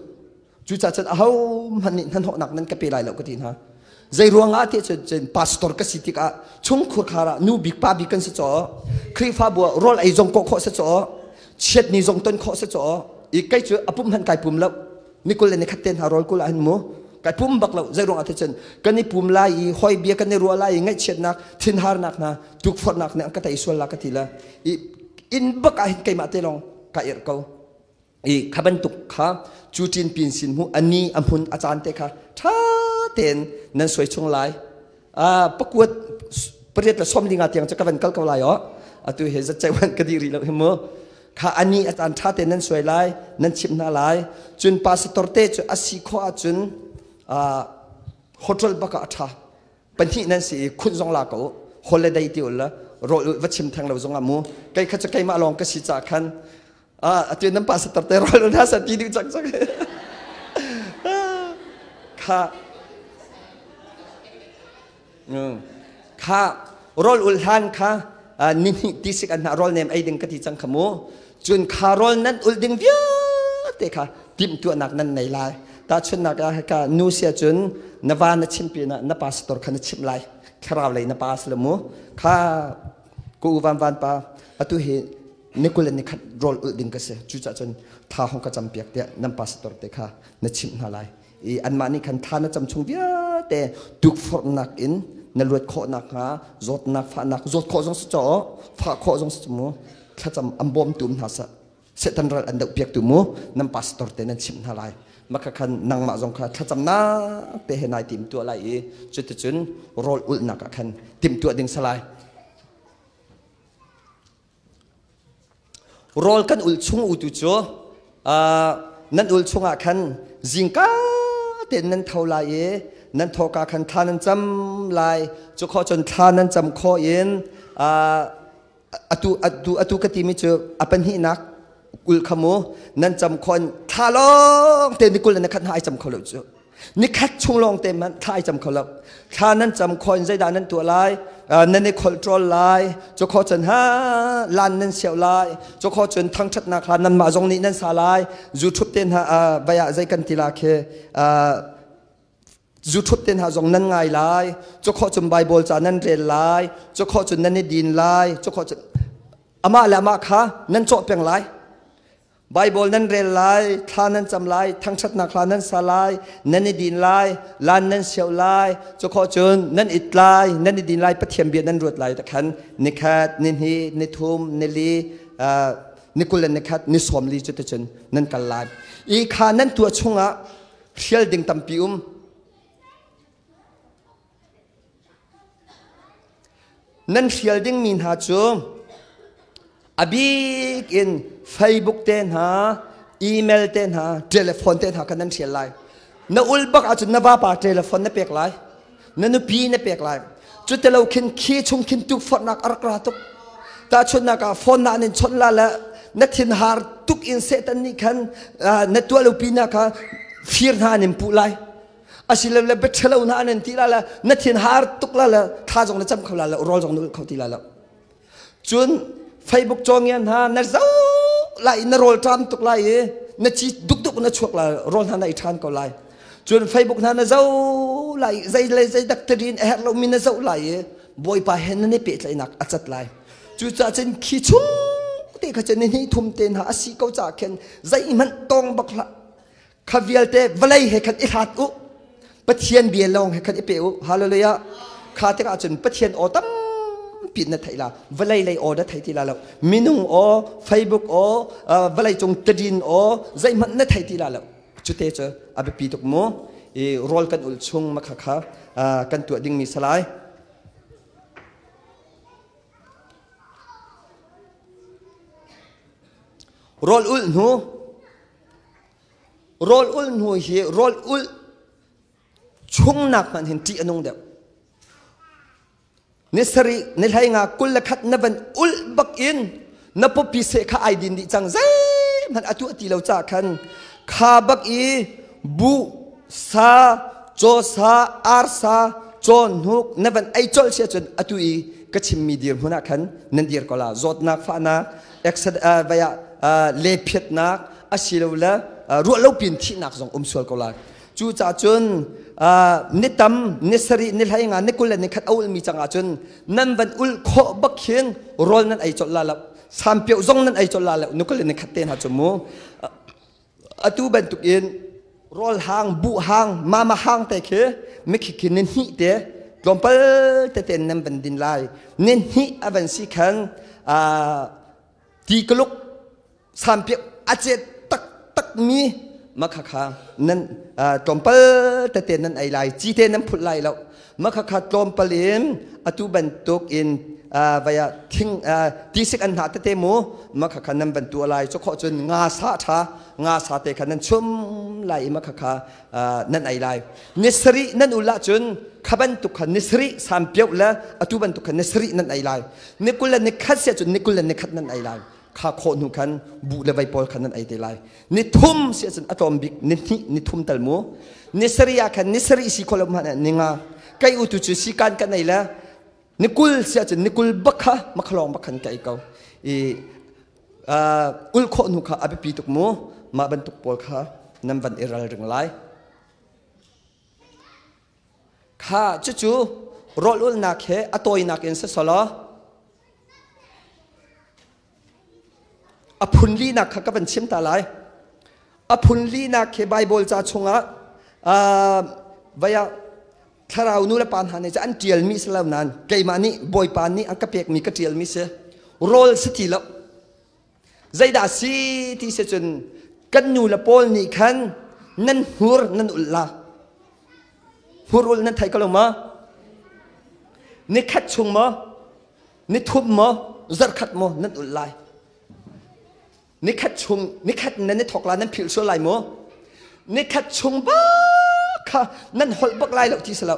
Cucaah cun ahohmanh nih hnahnawhnak nan ka pe lai lo ka ti hna. Zei ruangah ti cun cun pastor ka si tikah chungkhur khar ah nu bik pa bik kan si caw, Khrihfabu ah rawl ei zong kawh khawh si caw, chiat ni zong ton khawh si caw, i kei cu a pum hmanh kai pum lo. Ni 21 le ni 1 te hna rawl kul ah hin mu kai pum bak lo. Zei ruangah ti cun kan i pum lai i hoi bia kan i ruah lai i ngaihchiatnak thinharnak hna tukforhnak nih an ka tei sual la ka ti la. I inn bak ah hin keimah te lawng ka irh ko. I kha bantuk kha cu ṭin pin sin mu a ni a hmun a caan te kha ṭha tein nan suai chung lai. Pakuat 8 le 45 tiang cu ka van kal ko lai o. Atu he zatcei ka dih rih lo hi mu. Kha a ni a caan ṭha tein nan suai lai, nan chimh hna lai. Cun pastor te cu a si khawh ahcun hotel bak ah a ṭha. Pahnih nan si i khunh zong la ko, holiday ti ul la rawl va chim theng lo zong ah mu. Kei kha cu keimah lawng ka si caah khan atu nan pastor te rawl na sa ti ding cak cak kha kha rawl ul hlan kha ni hnih ti sik an rawl nem ei ding ka ti cang kha mu. Cun kha rawl nan ul ding vialte kha timhtuahnak nan nei lai. Tahchunhnak ah hika nu si ahcun na va na chimh pinah na pastor kha na chimh lai. Thlarau lei na pa si lo mu. Kha ku u van van pa atu hi ni 20 le ni khat rawl ulh ding ka si. Cucaah cun tha hong ka campiak tiah nan pastor te kha na chimh hna lai. I anmah nih khan tha na cam chung vialte tukforhnak in na luat khawh nakhnga zawtnak fahnak zawt khawh zong si caw fah khawh zong si mu thlacam an bawmtu um hna seh Satan ral an dohpiaktu mu nan pastor te nan chimh hna lai. Maka khan nangmah zong kha thlacamnak te he nai tim tuah lai i cuticun rawl ulhnak ah khan timhtuah ding salai. Rawl kan ulh chung utu cu nan ul chungah khan zingka tein nan tho lai i nan thawka khan thla nan cam lai. Cu khawh cun thla nan cam khawh in atu atu atu ka timi cu a pahnihnak kul kha mu nan cam khon thla lawng te ni 20 le ni khat hna ai cam kho lo cu nikhat chung lawng te man thla ai cam kho lo. Thla nan cam khon zeidah nan tuah lai? Nan i kholtrol lai. Cu kho cun ha lan nan siau lai. Cu kho cun thangthatnak hla nan mah zong nih nan sa lai. Zu thup te hna vaya zei kan ti la khi zu ṭhut te hna zong nan ngai lai. Cu khawh cun Bible ca nan rel lai. Cu khawh cun nan i din lai. Cu khawh cun amah le amah kha nan cawh peng lai. Bible nan rel lai, thla nan cam lai, thangṭhatnak hla nan sa lai, nan i din lai, lan nan siau lai. Cu khawh cun nan it lai, nan i din lai, Pathian bia nan ruat lai. Takhan nikhat, nihnih, nithum, nili, ni 20 le nikhat, ni 40 cu ticun nan kal lai. I kha nan tuah chungah hrial ding tampi um. Nan hrial dingmi hna cu a bik in Facebook te hna, email te hna, telephone te hna kha nan hrial lai. Na ul bak ahcun na vapa telephone na pek lai. Na nupi na pek lai. Cutilo khin khi chung khin tukforhnak a rak ra tuk. Tahchunhnak ah phone na in chawnh la le na thinhar tuk in Satan nih khan na tuah lo pi na kha fir hna an in puh lai. Asilole biaṭhalo hna an in ti la le na thinhar tuk la le tha zong na cam kho la lo, rawl zong na ulh kho ti la lo. Cun Facebook cawngia hna na zoh lai na rawl ṭam tuk lai i na ci dukduk na chuak lai, rawl hna na i ṭhan ko lai. Cun Facebook hna na zoh lai, zei le zei daktarin a herh lomi na zoh lai i Bawipa he nan i pehtlaihnak a cat lai. Cucaah cun khi chung te kha cun ni hnih thum te hna a si ko caah khin zeihmanh tawng bak hlah. Kha vialte vawlei he khan i hlat u. Pathian bia lawng he khan i pe u. Hallelujah. Kha tikah cun Pathian aw tampi na theih la. Vawlei lei aw na thei ti la lo. Minung aw, Facebook aw, vawlei cung tadin aw, zeihmanh na thei ti la lo. Cute cu a biapi tuk mu. I rawl kan ul chung makha kha kan tuah dingmi salai. Rawl ulh hnu. Rawl ulh hnu hi rawl ulh chungnak hmanh hin ṭih a nung deuh. Ni sarih, ni 15, 21 na van ulh bak in na pawpi seh kha ai din dih cang. Zeihmanh a tuah ti lo caah khan kha bak i buh, sa, caw sa, ar sa, caw hnuk na van ei colh si ahcun atu i ka chimmi dirhmun ah khan nan dir ko la. Zawtnak, fahnak, vaya lephiatnak asilole ruahlo pin thihnak zong um sual ko lai. Cucaah cun ni tam, ni sarih, ni 15, ni 20 le ni khat a ulmi cang ahcun nan van ul khawh bak khin rawl nan ei colh la lo. Sampioh zong nan ei colh la lo. Ni 20 le ni khat te hna cu mu. Atu bantuk in rawl hang, buh hang, mama hang te khi mikhi khi ni hnih te tlawmpal tete nan van din lai. Ni hnih a van si khan ti kaluk sampiak a cet taktak mi makhakha nan tlawmpal tete nan ei lai, cite nan phulh lai lo. Makhakha tlawmpal in atu bantuk in vaya thing tisik an hna tete mu makhakha nan van tuah lai. Cu khawh cun nga sa tha nga sa te kha nan chum lai i makhakha nan ei lai. Ni sarih nan ul ahcun kha bantuk kha ni sarih sampiauh le atu bantuk kha ni sarih nan ei lai. Ni 20 le ni khat si ahcun ni 20 le ni khat nan ei lai. Kha khawh hnu khan buh le vei pawl khan nan ei te lai. Ni thum si ahcun a tlawm bik ni hnih ni thum tal mu. Ni sarih ah khan ni sarih si khawh lo hmanh ah ni nga. Kai u tu cu sikan kan ei le ni 20 si ahcun ni 20 bak kha makhalawng bak khan ka ei ko. I ul khawh hnu kha a biapi tuk mu. Mah bantuk pawl kha nan van i ralring lai. Kha cucu rawl ulnak he a tawinak in si solaw a phun linak kha ka van chim ta lai. A phun linak khi Bible ca chungah vaya thlarau nu le pa hna nih an ṭialmi si lo nain keimah nih Bawipa nih an ka pekmi ka ṭialmi si rawl si ti lo. Zeidah si ti si cun kan nu le pawl nih khan nan hmur nan ulh la. Hmur ulh nan thei ko lo ma? Nikhat chung maw? Nithum maw? Zarkhat maw nan ulh lai? Nikhat chung nikhat nan i thawk la nan philh sual lai maw? Nikhat chung bak kha nan holh bak lai lo ti si lo.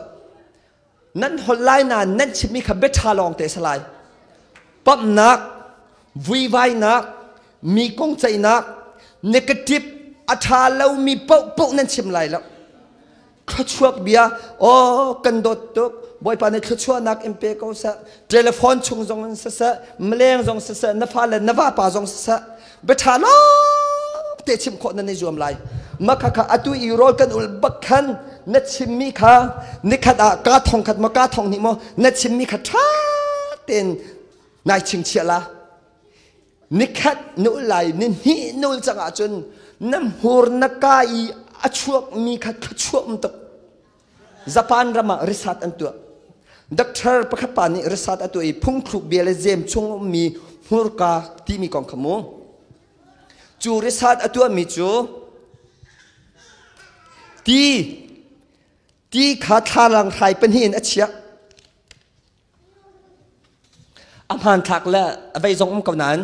Nan holh lai nain nan chimmi kha biaṭha lawng te si lai. Pamhnak, vuivainak, mi kong ceihnak, negative a ṭha lomi paohpaoh nan chim lai lo. Thluachuak bia, aw kan dawt tuk, Bawipa nih thluachuahnak in pe ko seh. Telephone chung zong in siseh, mileng zong siseh, na fale na vapa zong siseh, biaṭha lawng te chim khawh nan i zuam lai. Mah khakha atu i rawl kan ul bak khan na chimmi kha nikhat ah kaa thong khat maw kaa thong hnih maw na chimmi kha ṭha tein nai chingchiah la. Nikhat na ul lai, ni hnih na ul cang ahcun na hmur na ka i a chuakmi kha thluachuah um tuk. Japan ram ah research an tuah. Doctor pakhat pa nih research a tuah i phungthluk bia le jem chung ummi hmurka timi kong kha mu. Cu research a tuahmi cu ti ti kha thlalang hrai pahnih in a chiah. A hmanthlak le a vei zong um ko nain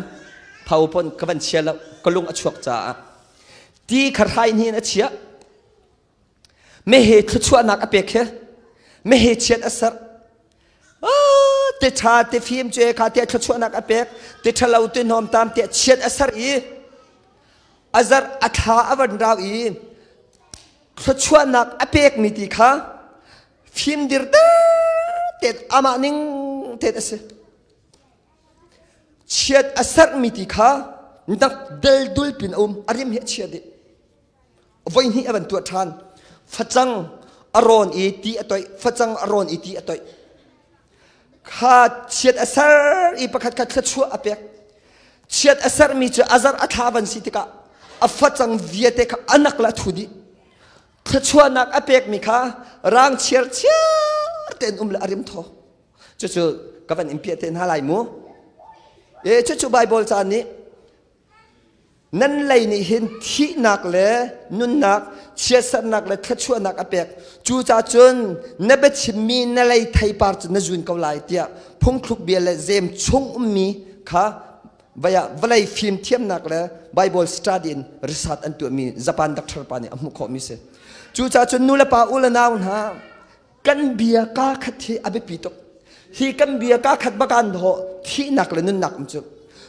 phau pon ka van chia lo ka lung a chuak caah ti kha hrai hnih in a chiah. Meheh thluachuahnak a pek hi meheh chiat a serh. Te ṭha te fim cu kha tiah thluachuahnak a pek te ṭhalo te hnawmtam tiah chiat a ser i a zarh a thla a van rau i thluachuahnak a pekmi ti kha fim dir te amah ning te a si. Chiat a serhmi ti kha nak deldul pin a um a rim hi a chia dih. Voihnih a van tuah ṭhan. Facang a rawn i ti a toih, facang a rawn i ti a toih. Kha chiat a ser i pakhat kha thluachuah a pek. Chiat a sermi cu a zarh a thla van si tikah a facang viate kha a nak le a thu dih. Thluachuahnak a pekmi kha rang chiar chiar tein um le a rim thaw. Cucu ka van in piah te hna lai mu. E cucu Bible ca nih Nan lei nih hin thihnak le nunnak, chiatsernak le thluachuahnak a pek. Cucaah cun na biachimmi na lei theipar cu na zun ko lai tiah phungthluk bia le zem chung ummi kha vawlei fimthiamnak le Bible study in research an tuahmi Japan doctor pa nih a hmuh khawhmi si. Cucaah cun nu le pa u le nau hna kan bia kaa khat hi a biapi tuk hi kan bia kaa khat bakan ho thihnak le nunnak um cu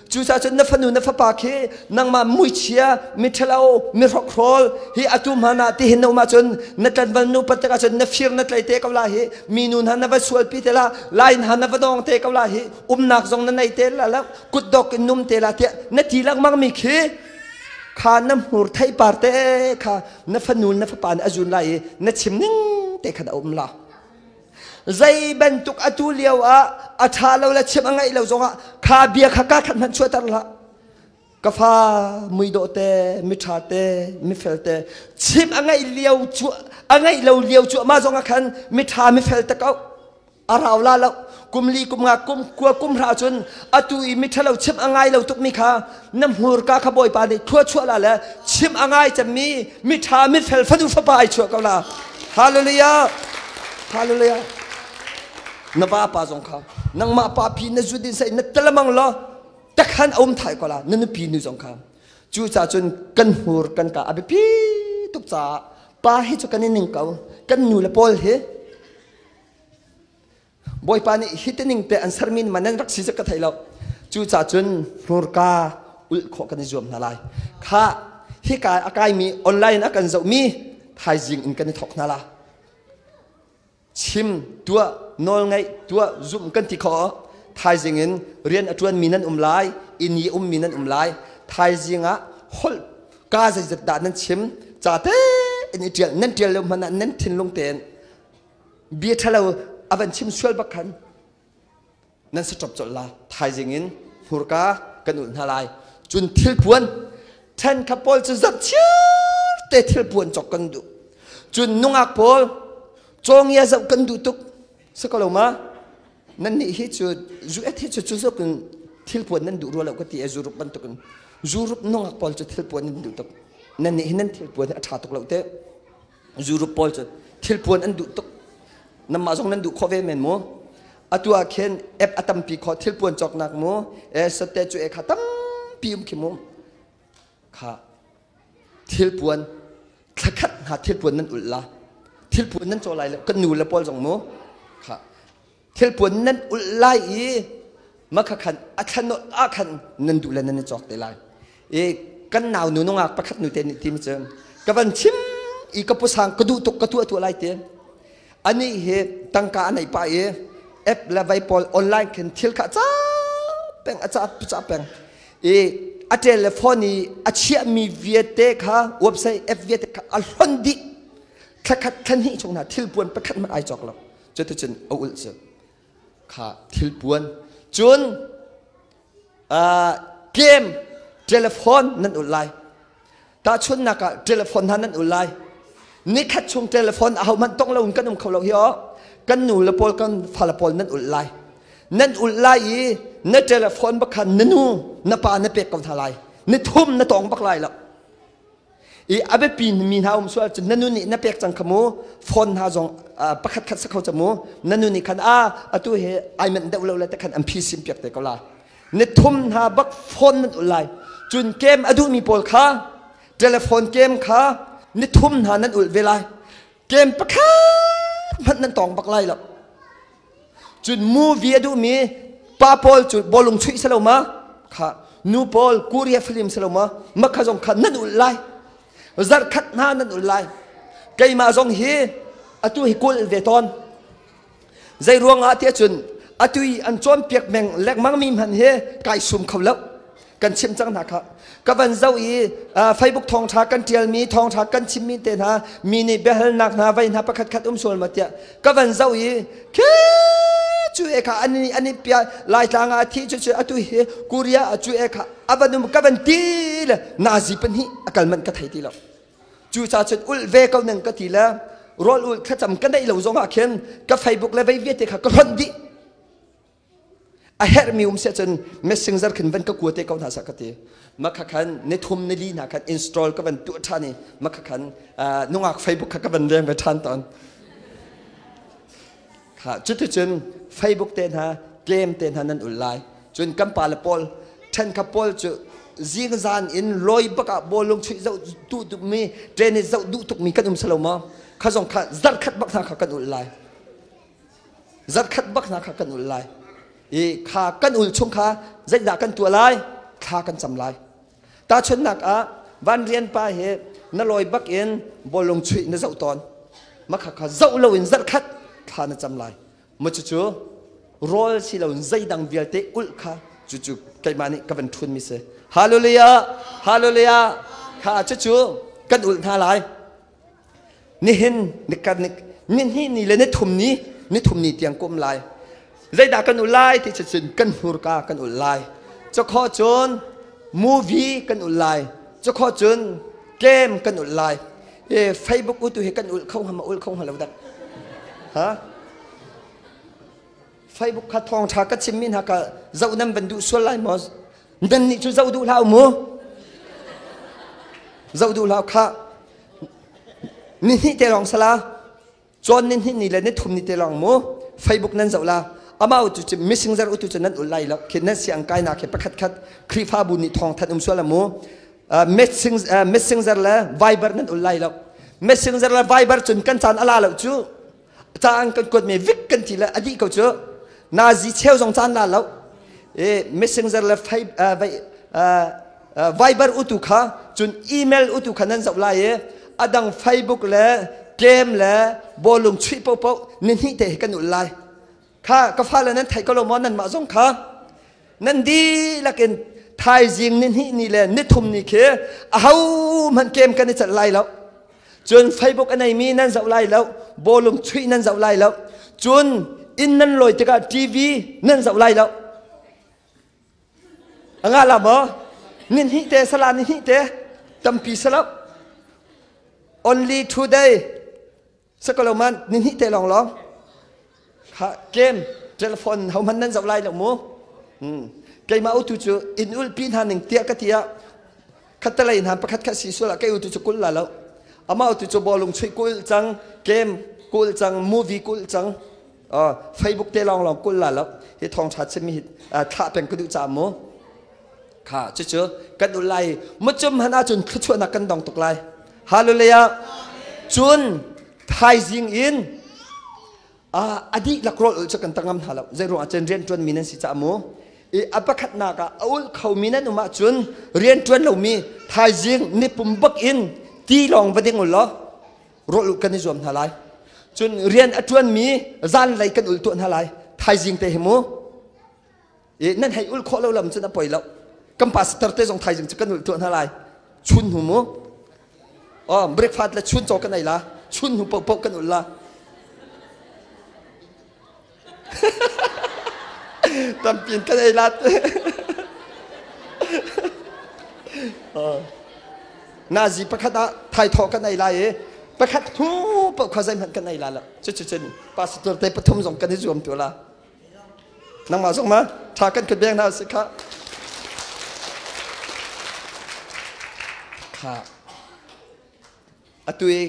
cucaah cun na fanu na fapa khi nangmah muichia miṭhalo mihrokhrol hi atu hmana ti hin na um ahcun na tlanval nu pat tikah cun na fir na tlai te ko la hi mi nu hna na va sualpi te la lai hna na va dong te ko la hi umnak zong na nei te la la kutdok in num te la tiah na ti lengmang mi khi kha na hmur theipar te kha na fanu na fapa nih a zun lai i na chim ning te khan a um la zei bantuk atu lio ah a ṭha lo le chim a ngaih lo zongah kha bia kha ka khat hmanh chuahter hlah ka fa muidawh te miṭha te mifel te chim a ngaih lio cu a ngaih lo lio cu mah zongah khan miṭha mifel te ko a rau la lo kum li kum nga kum kua kum hra cun atu i miṭhalo chim a ngai lo tukmi kha na hmurka kha bawipa nih thlua chuah la le chim a ngai cemmi miṭha mifel fanu fapa ai chuah ko la hallelujah hallelujah na va pa zong kha nangmah pa phi na zut in sai na telamang lo takhan a um thai ko la na nupi nu zong kha cu ca cun kan hmur kan ka a biapi tuk caah pa hi cu kan i ning ko kan nu le pawl hi Bawipa nih hi tining te an sermi man nan rak si cu ka thei lo. Cucaah cun hmurka ulh khawh kan i zuam hna lai. Kha hika a kaimi online a kan zohmi thaizing in kan i thawk hna la. Chim, tuah, nawlngaih, tuah, zumh kan ti khawh. Thaizing in rian a ṭuanmi nan um lai, inn i ummi nan um lai. Thaizing ah holh ka zeizat dah nan chim, ca te in i ṭial, nan ṭial lo hmanh ah nan thinlung tein. Bia ṭhalo a van chim sual bak khan nan saṭap colh la. Thaizing in hmurka kan ulh hna lai. Cun thilpuan ṭhen kha pawl cu zat chiar te thilpuan cawk kan duh. Cun nungak pawl cawngia zoh kan duh tuk. Si ko lo ma? Nan nih hi cu zu et hi cu cu zuk in thilpuan nan duh rua lo ka ti e zurup bantukin zurup nungak pawl cu thilpuan nan duh tuk. Nan nih hi nan thilpuan hi a ṭha tuk lo te. Zurup pawl cu thilpuan an duh tuk. Nanmah zong nan duh khawh ve men mu. Atu ah khin app a tampi khawh thilpuan cawknak mu. E sate cu e kha tampi um khi mu. Kha thilpuan thlakhat hna thilpuan nan ulh la. Thilpuan nan caw lai lo kan nu le pawl zong mu. Kha thilpuan nan ulh lai i makha khan a thlan ah khan nan duh le nan i cawk te lai i kan nau nu nungak pakhat nu te nih ti mi cu ka van chim i ka pusang ka duh tuk ka tuah tuah lai ti ani hi tangka a nei pa i app le vai pawl online khin thil kha ca peng a ca ca peng i a telephone i a chiahmi viate kha website app viate kha a hlon dih thlakhat thlan hnih chung hna thil puan pakhat hmanh ai cawk lo. Cuticun a ulh cu kha thilpuan cun game telephone nan ulh lai. Tahchunhnak ah telephone hna nan ulh lai. Nikhat chung telephone ahohmanh tong loin kan um kho lo hi aw. Kan nu le pawl kan fale pawl nan ulh lai. Nan ulh lai i na telephone bak kha na nu na pa na pek ko hna lai. Ni thum na tong bak lai lo. I a biapi mi hna um sual cun na nu nih na pek cang kha mu. Phone hna zong pakhat khat sa kho ca mu. Na nu nih khan a atu he ai manh deuh lo le te khan an phi sim piak te ko la. Ni thum hna bak phone nan ul lai. Cun game a duhmi pawl kha telephone game kha ni thum hna nan ul ve lai. Game pakhat hmanh nan tong bak lai lo. Cun movie a duhmi pa pawl cu bawlung chuih si lo ma? Kha nu pawl Korea film si lo ma? Makha zong kha nan ulh lai. Zarh khat hna nan ulh lai. Keimah zong hi atu hi kul ve tawn. Zei ruangah tiah cun atu i an cawnpiak meng lengmang mi hmanh hi kai sum kho lo. Kan chim cang hna kha. Ka van zoh i Facebook thawngṭha kan ṭialmi thawngṭha kan chimmi te hna mi nih biahalnak hna vei hna pakhat khat um sual ma tiah ka van zoh i khi cu e kha ani ani pia Laitlang ah a thi cu cu atu hi Korea ah cu e kha a van um ka van ti le nazi pahnih a kal manh ka thei ti lo. Cu ca cun ulh ve ko ning ka ti le rawl ulh thlacam ka neih lo zong ah khin ka Facebook le vei vialte kha ka hlonh dih. A herhmi um siah cun messenger khin van ka kua te ko hna sah ka ti. Makha khan ni thum ni li hna khan install ka van tuah ṭhan i makha khan nungak Facebook kha ka van leng ve ṭhan tawn. Kha cuticun Facebook te hna game te hna nan ul lai. Cun kan pa le pawl ṭhen kha pawl cu zingzan in loi bak ah bawlung chuih zoh duh tukmi tennis zoh duh tukmi kan um salo maw? Kha zong kha zarkhat bak hna kha kan ul lai. Zarkhat bak hna kha kan ul lai. I kha kan ul chung kha zeidah kan tuah lai? Thla kan cam lai. Tahchunhnak ah van rian pa hi na lawi bak in bawlung chuih na zoh tawn. Makha kha zoh loin zarkhat thla na cam lai. Maw cucu rawl si loin zeidang vialte ulh kha cucu keimah nih ka van ṭhun mi si. Hallelujah! Hallelujah! Kha cucu kan ulh hna lai. Nihin nikhat ni hnih ni le nithum ni nithum ni tiang kum lai. Zeidah kan ul lai ti cun kan hmurka kan ul lai. Cakhaw cun movie kan ul lai. Cakhaw cun game kan ul lai. E Facebook u tu hi kan ul kho hnga ma ul kho hnga lo dak. Ha? Facebook kha thawng tha ka chimmi hna ka zoh nan van duh sual lai maw? Nan nih cu zoh duh hlah mu. Zoh duh hlah kha. Ni hnih te lawng sala cawn ni hnih ni le ni thum ni te lawng mu Facebook nan zoh la. Amah tu cu messenger utu cu nan ul lai lo. Khi nan siang kai nak hi pakhat khat Khrihfabu nih thawng thanh um sual mu. Messenger le Viber nan ul lai lo. Messenger le Viber cun kan caan ala lo cu. Caan kan kuat me vik kan ti le adi ko cu. Nazi cheu zong caan la lo. E messenger le Viber utu kha cun email utu kha nan zoh lai i adang Facebook le game le bawlung chuih popo ni hnih te hi kan ul lai. Kha ka fale nan theih ko lo maw? Nanmah zong kha nan dihlak in thaizing ni hnih ni le ni thum ni khi aho hmanh game kan i celh lai lo. Cun Facebook a neimi nan zoh lai lo, bawlung chuih nan zoh lai lo. Cun inn nan lawi tikah TV nan zoh lai lo. A nga la maw? Nin hnih te sala ni hnih te tampi salo. Only today. Sakalo man ni hnih te lawng lawng. Kha game telephone ho man nan zoh lai lo mu. Keimah utu cu in ulpi hna ning tiah ka tiah khatalei hna pakhat khat si sual ah kei utu cu kul la lo. Amah utu cu bawlung chuih kul cang, game kul cang, movie kul cang. Facebook te lawng lawng kul la lo. Hi thawng tha chimmi hi thlah peng ka duh ca mu. Kha cucu kan ul lai. Mucum han ahcun thluachuahnak kan dong tuk lai. Hallelujah. Cun thaizing in a dihlak rawl ul cu kan tangam hna lo. Zei ruang ah cun rianṭuan mi nan si ca mu. I a pakhatnak ah a ul khomi nan um ahcun rianṭuan lomi thaizing nipum bak in ti lawng va ding u law rawl ul kan i zuam hna lai. Cun rian a ṭuanmi zanlei kan ul tuah hna lai. Thaizing te hi mu. I nan hei ul khawh lo lam cun a poi lo. Kan pastor te zong thaizing cu kan ul tuah hna lai. Chun hnu mu. Oh, breakfast le chun caw kan ei la. Chun hnu paohpaoh kan ul la. Tampin kan ei la. Nazi pakhat ah thaithawh kan ei lai i pakhat hnu paoh kha zeihmanh kan ei la lo. Cucu pastor te pathum zong kan i zuam tu la. Nangmah zong ma tha kan kut beng hna si kha. Kha. Atu i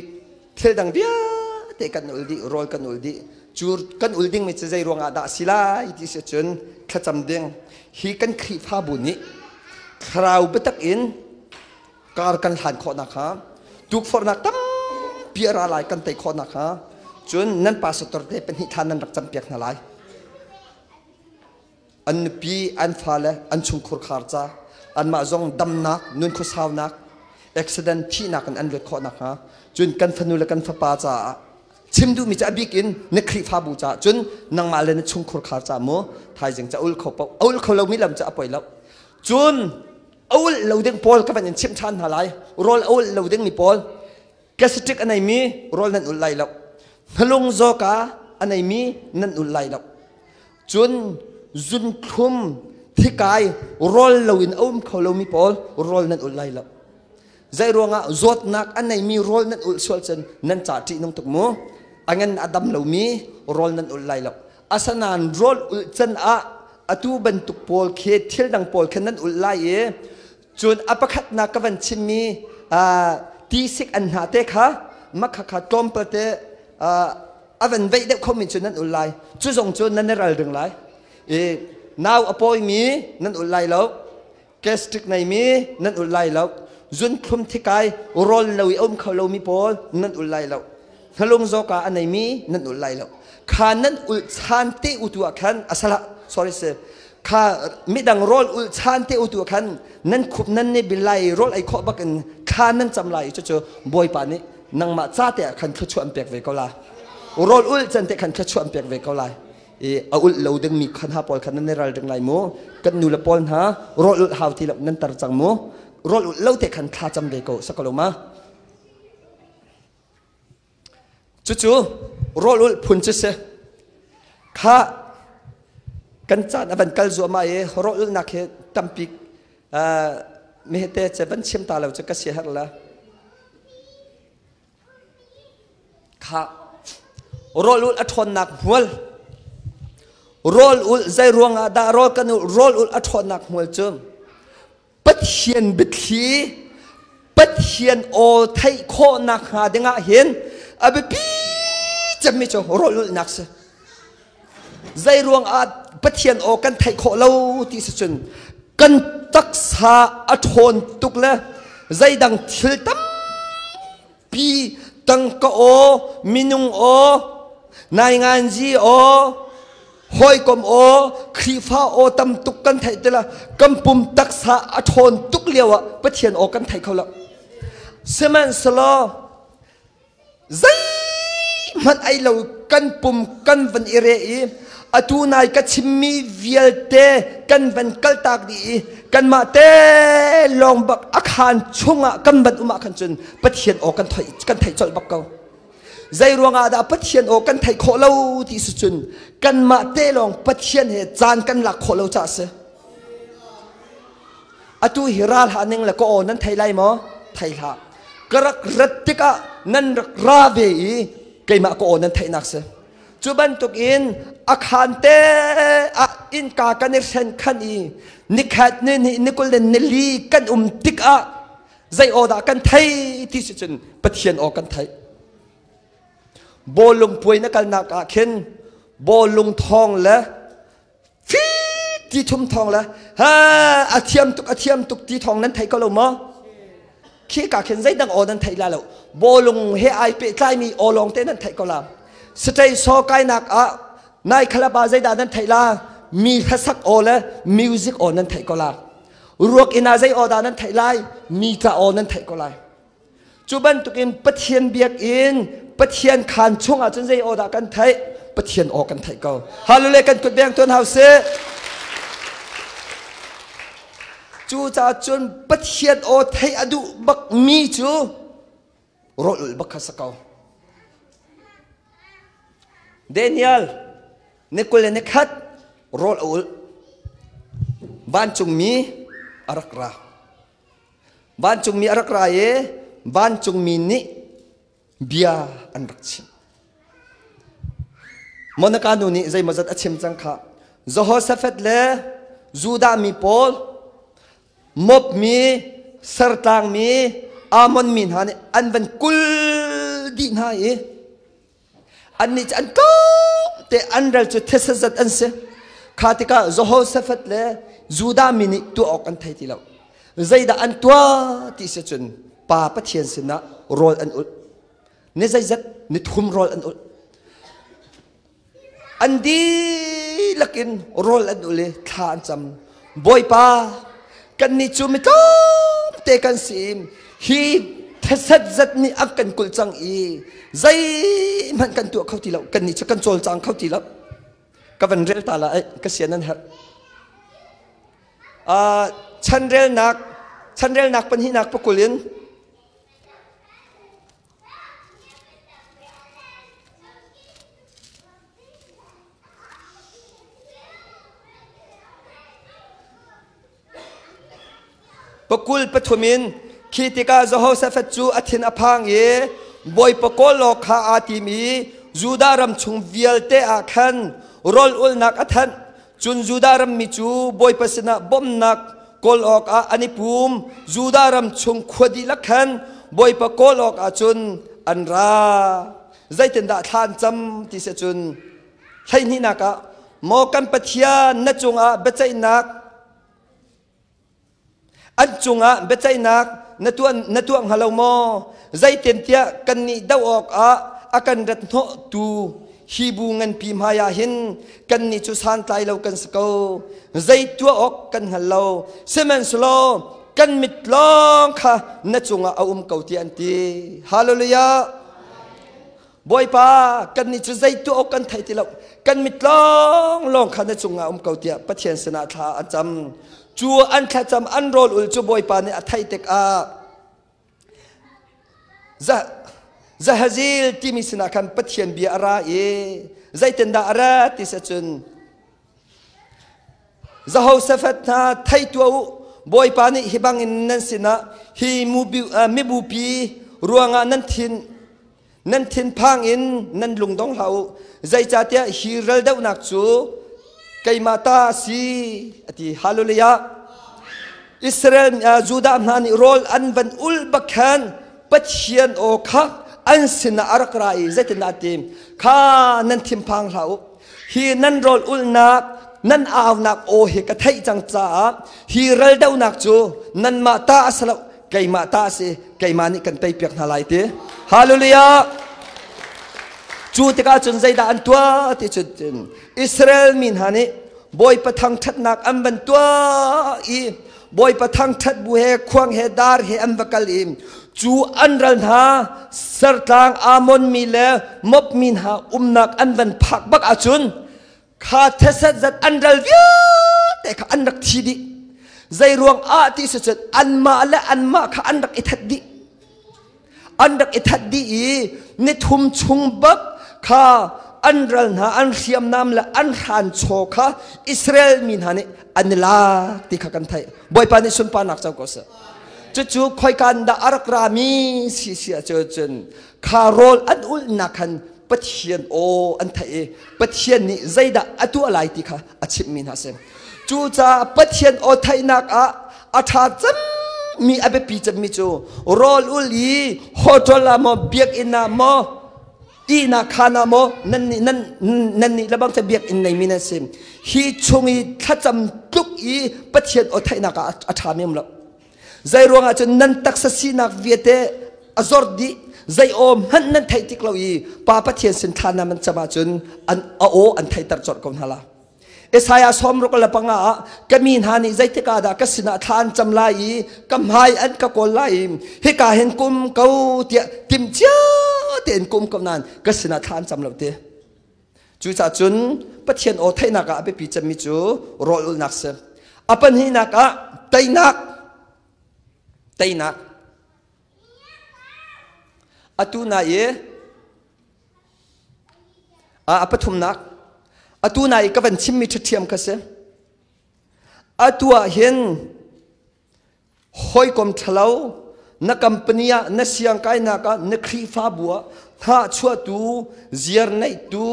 thil dang vialte kan ul dih, rawl kan ul dih. Cu kan ul ding mi cu zei ruangah dah si lai ti si cun thlacam ding. Hi kan Khrihfabu nih thlarau biatak in kar kan hlan khawh nakhnga tukforhnak tampi a ra lai kan tei khawh nakhnga cun nan pastor te pahnih thla nan rak campiak hna lai. An nupi, an fale, an chungkhur khar ca anmah zong damnak, nun khuasaunak, accident thihnak in an luat khawh nakhnga cun kan fanu le kan fapa caah chim duhmi cu a bik in na Khrihfabu caah cun nangmah le na chungkhur khar ca mu thaizing ca ul kho paoh a ul kho lomi lam cu a poi lo. Cun a ulh lo ding pawl ka van in chimh ṭhan hna lai. Rawl a ulh lo dingmi pawl gastric a neimi rawl nan ulh lai lo. Hnalung zawka a neimi nan ulh lai lo. Cun zunthlum thikai rawl loin a um kho lomi pawl rawl nan ulh lai lo. Zei ruangah zawtnak a neimi rawl nan ulh sual cun nan ca ṭih nung tuk mu. A ngan a dam lomi rawl nan ulh lai lo. Asanain rawl ulh can ah atu bantuk pawl khi thil dang pawl khan nan ulh lai i cun a pakhatnak ka van chimmi tisik an hna te kha makha kha tlawmpal te a van veih deuh khomi cu nan ul lai. Cu zong cu nan i ral ding lai. I nau a pawimi nan ul lai lo. Gastric neimi nan ul lai lo. Zunthlum thikai rawl lo i um kho lomi pawl nan ul lai lo. Hnalung zawka a neimi nan ul lai lo. Kha nan ul chan te utu ah khan asala sorry se kha midang rawl ul chan te utu ah khan nan khup nan ne bil lai rawl ei khawh bak in kha nan cam lai cu cu Bawipa nih nangmah ca te ah khan thluachuah an pek ve ko la. Rawl ul can te khan thluachuah an pek ve ko lai. I a ulh lo dingmi khan ha pawl khan nan i ral ding lai mu. Kan nu le pawl hna rawl ulh hau ti lo nan tar cang mu. Rawl ulh lo te khan thla cam ve ko sakalo ma. Cucu rawl ulh phun cu si. Kha kan caan a van kal zuahmah i rawl ulhnak hi tampi mehte ce van chim ta lo cu ka si herh la. Kha rawl ulh a ṭhawnnak hmual rawl ulh zei ruangah dah rawl kan ulh rawl ulh a ṭhawnnak hmual cu Pathian biathli Pathian aw theih khawhnak hnga dingah hin a biapi cemmi cu rawl ulhnak si. Zei ruangah Pathian aw kan theih khawh lo ti si cun kan taksa a ṭhawn tuk le zeidang thil tampi tangka aw, minung aw, nainganzi aw, hawikom aw, Khrihfa aw tam tuk kan theih ti la kan pum taksa a ṭhawn tuk lio ah Pathian aw kan thei kho lo. Sihmanhsehlaw zeihmanh Zeihmanh ei lo kan pum kan van i re i atu nai ka chimmi vialte kan van kaltak dih i kanmah te lawng bak a khaan chungah kan van um ah khan cun Pathian aw kan theih kan theih colh bak ko. Zei ruangah dah Pathian aw kan theih khawh lo ti si cun kanmah te lawng Pathian he caan kan lak khawh lo caah si. Atu hi ral ha ning le ka aw nan thei lai maw? Thei hlah. Ka rak rat tikah nan rak ra ve i keimah ka aw nan theihnak si. Cu bantukin a khaan te ah innka kan i hren khan i nikhat ni hnih ni kul le nili kan um tikah zei aw dah kan thei ti si cun Pathian aw kan theih. Bawlung puai na kalnak ah khin bawlung thawng le fi ti thum thawng le ha a thiam tuk a thiam tuk ti thawng nan thei ko lo maw khi ka khin zeidang aw nan thei la lo bawlung he ai pehtlaimi aw lawng te nan theih ko la sitei so kainak ah nai khalapa zeidah nan theih la mi hlasak aw le music aw nan theih ko la ruak ina zei aw dah nan theih lai mi tla aw nan theih ko lai Cu bantukin Pathian biakinn, Pathian khaan chungah cun zei aw dah kan theih? Pathian aw kan theih ko. Hallelujah kan kut beng tuan hau sih. Cucaah cun Pathian aw theih a duh bak mi cu rawl ulh bak kha si ko. Daniel ni 21 rawl a ulh. Vancungmi a rak ra. Vancungmi a rak ra i vancungmi nih bia an rak chim. Monica nu nih zeimawzat a chim cang kha. Jehoshaphat le Judah mi pawl Moab mi, Sertlang mi, Ammon mi hna nih an van kul dih hna i Annih cu an tlawmte an ral cu thisa zat an si. Kha tikah Jehoshaphat le Judah mi nih tuah awk an thei ti lo. Zeidah an tuah ti si cun Pa Pathian sinah rawl an ulh. Ni zeizat ni thum rawl an ulh. An dihlak in rawl an ul i thla an cam. Bawipa, kannih cu mi tlawmte kan si. Hi thesat zat nih an kan kulh cang i zeihmanh kan tuah kho ti lo. Kannih cu kan cawlcang kho ti lo. Ka van rel ta la ai, ka sian an herh. Chanrelnak, chanrelnak pahnihnak pakul in Pakul pathum in khi tikah Jehoshaphat cu a thin a phang i Bawipa kawl awk kha aa tim i Judah ram chung vialte ah khan rawl ulnak a thanh. Cun Judah rammi cu Bawipa sinah bawmhnak kawl awkah an i pum. Judah ram chung khua dihlak khan Bawipa kawl awkah cun an ra. Zeitindah thla an cam ti si cun hleihnihnak ah maw kan Pathian na cungah biaceihnak an cungah biaceihnak na tuah na tuah hnga lo maw? Zeitintiah kannih doh awkah a kan rat hnawhtu hi bu nganpi hmaiah hin kannih cu santlai lo kan si ko. Zei tuah awk kan hngal lo. Sihmanhsehlaw kan mit lawng kha na cungah a um ko tiah an ti. Hallelujah! Bawipa, kannih cu zei tuah awk kan thei ti lo. Kan mit lawng lawng kha na cungah um ko tiah Pathian sinah thla an cam. Cu an thlacam an rawl ul cu Bawipa nih a theih tikah Zahazil timi sinah khan Pathian bia a ra i zeitindah a ra ti si cun Jehoshaphat hna thei tuah u Bawipa nih hi bangin nan sinah hi mibupi ruangah nan thin nan thinphang in nan lungdong hlah u zeicahtiah hi ral dohnak cu keimah ta a si a ti hallelujah Israel Judah hna nih rawl an van ul bak khan Pathian aw kha an sinah a rak ra i zeitindah a ti kha nan thinphang hlah u hi nan rawl ulnak nan aunak aw hi ka theih cang caah hi ral dohnak cu nanmah ta a si lo keimah ta a si keimah nih kan teipiak hna lai ti hallelujah cu tikah cun zeidah an tuah ti cu Israel mi hna nih Bawipa thangṭhatnak an van tuah i Bawipa thangṭhat bu he khuang he dar he an va kal i Cu an ral hna Sertlang Amon mi le Moab mi hna umnak an van phak bak ahcun kha theset zat an ral vialte kha an rak thi dih. Zei ruang ah ti si cun anmah le anmah kha an rak i that dih. An rak i that dih i nithum chung bak kha an ral hna an hriamnam le an hranchaw kha Israel mi hna nih an i lak ti kha kan theih. Bawipa nih sunparnak co ko seh. Cucu khoikan dah a rak rami si si ahcun kha rawl an ulhnak khan Pathian aw an theih i Pathian nih zeidah a tuah lai ti kha a chimhmi hna si. Cucaah Pathian aw theihnak ah a ṭha cemmi a biapi cemmi cu rawl ul i hotel ah maw biakinn ah maw ihnak khaan ah maw nan nih nan nan nih lebang cu biakinn neimi nan si. Hi chung i thlacam tluk i Pathian aw theihnak ah a ṭhami um lo. Zei ruangah cun nan taksa sinak vialte a zor dih zei aw hmanh nan theih tik lo i Pa Pathian sin thla nan cam ahcun an a aw an theihter colh ko hna la. Isaiah 65 ah ka mi hna nih zeitik ah dah ka sinah thla an cam lai i ka hmai an ka kawl lai i hika hin kum ko tiah tim cia tein kum ko nain ka sinah thla an cam lo ti. Cucaah cun Pathian aw theihnak ah a biapi cemmi cu rawl ulhnak si. A pahnihnak ah teinak. Teinak. Atu na i a pathumnak atu na i ka van chimmi ṭhathiam kha si. Atu ah hin Hawikom ṭhalo na company ah na siangkainak ah na Khrihfabu ah hnahchuahtu, ziarneihtu,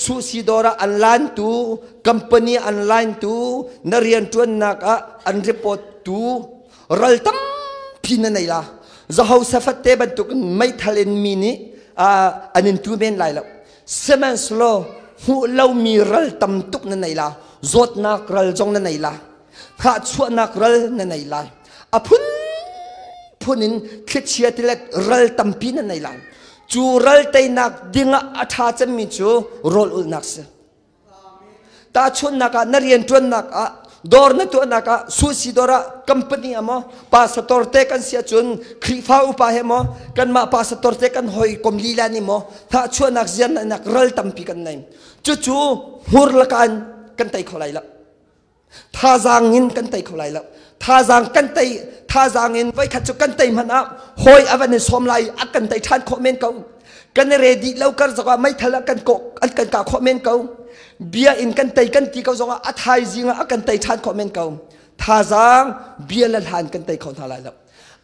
suhsi dawr ah an lantu, company an laintu, na rianṭuannak ah an report tu ral tampi na nei la. Jehoshaphat te bantukin meithal in mi nih an in tu men lai lo. Sihmanhsehlaw hmuh lomi ral tam tuk na nei la. Zawtnak ral zong na nei la. Hnahchuahnak ral na nei lai. A phunphun in thlichia tilet ral tampi na nei lai. Cu ral teinak dingah a ṭha cemmi cu rawl ulhnak si. Tahchunhnak ah na rianṭuannak ah dawr na tuahnak ah sushi dawr ah company ah maw pastor te kan si ahcun Khrihfa upa he maw kanmah pastor te kan hawikom lila nih maw hnahchuahnak ziarnak ral tampi kan nei. Cucu hmur lakan kan tei kho lai lo. Thazaang in kan tei kho lai lo. Thazaang kan tei thazaang in voikhat cu kan tei hmanh ah hawi a van in sawm lai a kan tei ṭhan khawh men ko. Kan i ready lo kar zongah meithal ah kan kawh an kan kah khawh men ko. Bia in kan tei kan ti ko zongah a thaizing ah a kan tei ṭhan khawh men ko. Thazaang bia le hlan kan tei kho hna lai lo.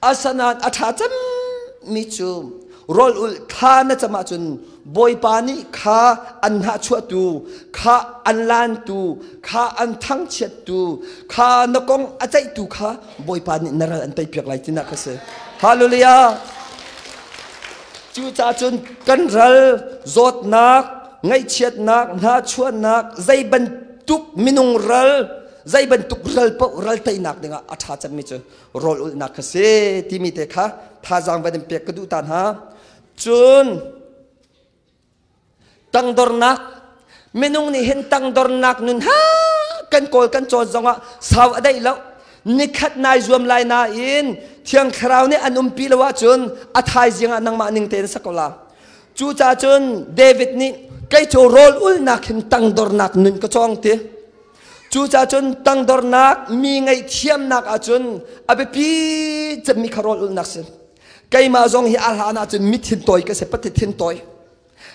Asanain a ṭha cemmi cu rawl ulh thla na cam ahcun Bawipa nih kha an hnahchuahtu, kha an lantu, kha an thangchiattu, kha na kong a ceihtu kha Bawipa nih na ral an teipiak lai tinak kha si. Hallelujah! Cucaah cun kan ral zawtnak, ngaihchiatnak, hnahchuahnak, zei bantuk minung ral, zei bantuk ral paoh ral teinak dingah a ṭha cemmi cu rawl ulhnak kha si timi te kha thazaang van in pek ka duh ta hna. Cun tangdornak minung nih hin tangdornak nun ha kan kawl kan cawn zongah sau a daih lo. Nikhat nai zuam lai nain Thiang Thlarau nih an umpi lo ahcun a thaizing ah nangmah ning tein sak ko la. Cucaah cun David nih kei cu rawl ulnak hin tangdornak nun ka cawng ti. Cucaah cun tangdornak mi ngaihthiamnak ahcun a biapi cemmi kha rawl ulhnak si. Keimah zong hi a hlan ahcun mi thin tawi ka si, pati thin tawi.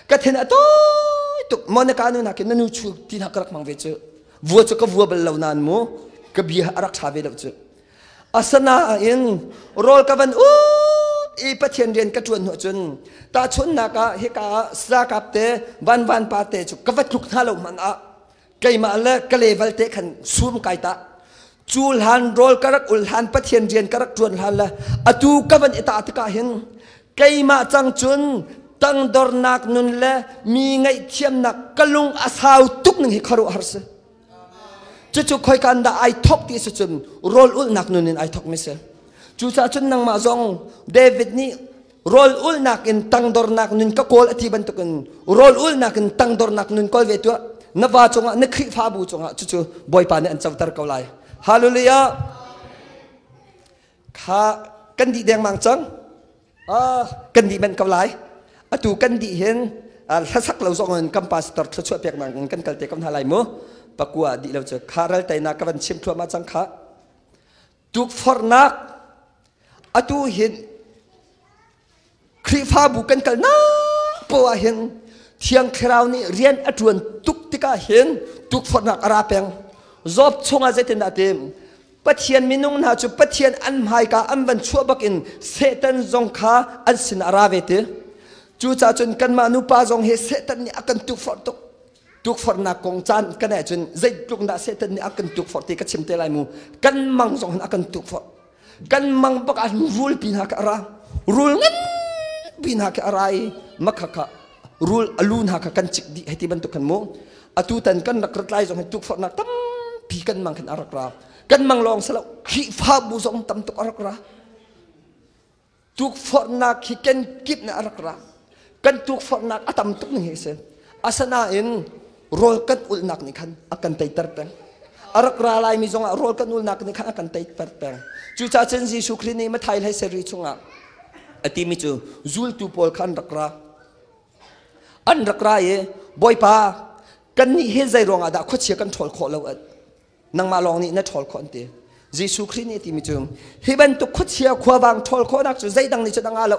Ka thin a tawi tuk. Monica nu nakin na nu chu ti hna ka rak hmang ve cu. Vua cu ka vua bal lo nain mu ka bia a rak ṭha ve lo cu. Asinain rawl ka van ut i Pathian rian ka ṭuan hnu cun tahchunhnak ah hika ah sakap te vanvan pa te cu ka va tluk hna lo hmanh ah keimah le ka level te khan sum kai ta cu hlan rawl ka rak ul hlan Pathian rian ka rak ṭuan hlan le atu ka van i ta tikah hin keimah cang cun tangdornak nun le mi ngaihthiamnak ka lung a sau tuk ning hi khuaruahhar si. Cucu khoika dah ai thok ti si cun rawl ulhnak nun in ai thok mi si. Cucaah cun nangmah zong David nih rawl ulhnak in tangdornak nun ka kawl a ti bantukin rawl ulhnak in tangdornak nun kawl ve tuah. Na va cungah na Khrihfabu cungah cucu Bawipa nih an coter ko lai. Hallelujah. Kha kan dih dengmang cang. Kan dih manh ko lai. Atu kan dih hin hlasak lo zong in kan pastor thluachuah peknak in kan kal te ko hna lai mu. Pakua dih lo cu kha ral teinak ka van chim thluahmah cang kha. Tukforhnak atu hin Khrihfabu kan kalnak poah hin Thiang Thlarau nih rian a ṭuan tuk tikah hin tukforhnak a ra peng. Job chungah zeitindah ti Pathian minung hna cu Pathian an hmaika an van chuah bakin Satan zong kha an sin a ra ve ti. Cucaah cun kanmah nupa zong hi Satan nih a kan tukforh tuk. Tukforhnak kong caan kan ahcun zeitluk dah Satan nih a kan tukforh ti ka chim te lai mu. Kan mang zong hin a kan tukforh. Kan mang bak ah rul pi hna kha a ra. Rul ngan pi hna kha a ra i makha kha rul a lu hna kha kan cik dih hei ti bantuk khan mu. Atu tan kan rak rat lai zong hi tukforhnak tampi kan mang khan a rak ra. Kan mang lawng si lo Khrihfabu zong tam tuk a rak ra. Tukforhnak hi kenkip nih a rak ra. Kan tukforhnak a tam tuk ning hi a si. Asinain rawl kan ulhnak nih khan a kan teiter peng. A rak ra laimi zongah rawl kan ulhnak nih khan a kan teiter peng. Cucaah cun Jesuh Khrih nih Matthai hlei seri chungah a timi cu zultu pawl kha an rak ra. An rak ra i Bawipa kannih hi zei ruangah dah khuachia kan ṭhawl khawh lo? Nangmah lawng nih na ṭhawl khawh an ti. Jesuh Khrih nih a timi cu hi bantuk khuachia khuavang ṭhawl khawhnak cu zeidang nih cun a ngah lo,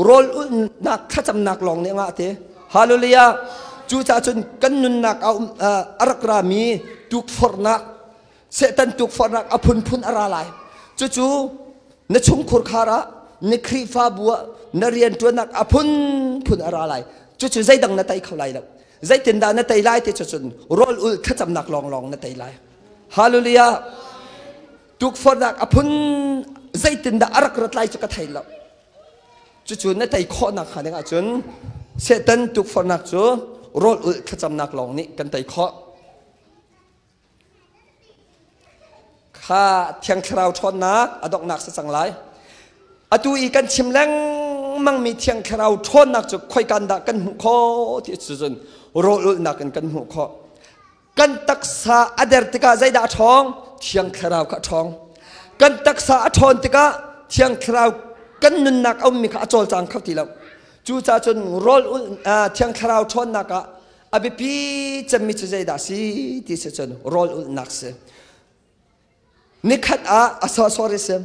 rawl ulhnak thlacamnak lawng nih a ngah ti. Hallelujah. Cucaah cun kan nunnak a um a rak rami tukforhnak, Satan tukforhnak a phunphun a ra lai. Cucu na chungkhur khar ah, na Khrihfabu ah, na rianṭuannak a phunphun a ra lai. Cucu zeidang na tei kho lai lo. Zeitindah na tei lai ti cu cun rawl ul thlacamnak lawnglawng na tei lai. Hallelujah. Tukforhnak a phun zeitindah a rak rat lai cu ka thei lo. Cucu na tei khawhnak hnga ding ahcun Satan tukforhnak cu rawl ul thlacamnak lawng nih kan tei khawh. Kha Thiang Thlarau ṭhawnnak a donghnak si cang lai. Atu i kan chim lengmangmi Thiang Thlarau ṭhawnnak cu khoikan dah kan hmuh khawh ti cu cun rawlulhnak in kan hmuh khawh. Kan taksa a der tikah zeidah a ṭhawng? Thiang Thlarau kha a ṭhawng. Kan taksa a ṭhawn tikah Thiang Thlarau kan nunnak a ummi kha a cawlcang kho ti lo. Cucaah cun rawl Thiang Thlarau ṭhawnnak ah a biapi cemmi cu zeidah si ti si cun rawl ulhnak si. Nikhat ah a sorry si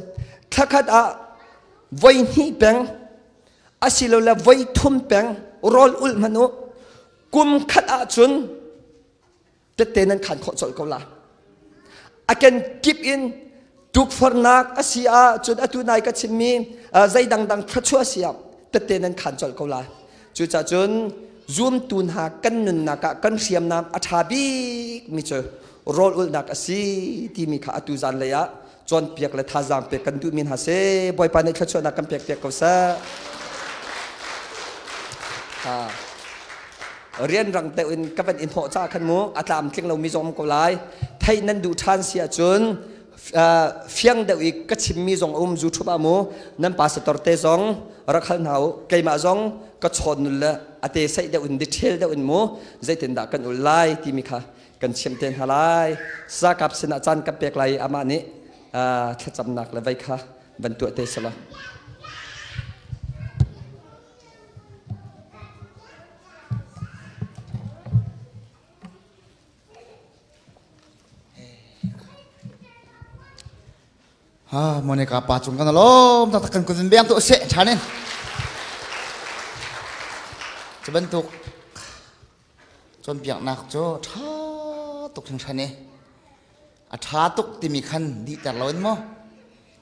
thlakhat ah voi hnih peng asilole voi thum peng rawl ulh hmanh u, kum khat ah cun tette nan khan khawh colh ko la. A ken kip in tukforhnak a si ah cun atu nai ka chimmi zei dangdang thluachuah a si ah tette nan khan colh ko lai. Cucaah cun zumtu hna kan nunnak ah kan hriamnam a ṭha bik mi cu rawl ulhnak a si timi kha atu zan lei ah cawnpiak le thazaang pek kan duhmi hna si. Bawipa nih thluachuahnak kan pek piak ko seh. Rianrang deuh in ka van in hnawh ca khan mu a tlamtling lomi zong um ko lai. Theih nan duh ṭhan si ahcun fiang deuh i ka chimmi zong a um zu ṭhup ah mu nan pastor te zong rak hal hna u, keimah zong ka chawn nul le a te saih deuh in detail deuh in mu zeitindah kan ul lai timi kha kan chimh te hna lai. Sakap sinah caan kan pek lai i amah nih thlacamnak le vei kha van tuah te selaw.
Ha Monica pa cung kan alom tak kan kun beng tu se chanin cu bantuk cawnpiaknak cu tha tuk hringhran i a tha tuk timi khan dihter loin maw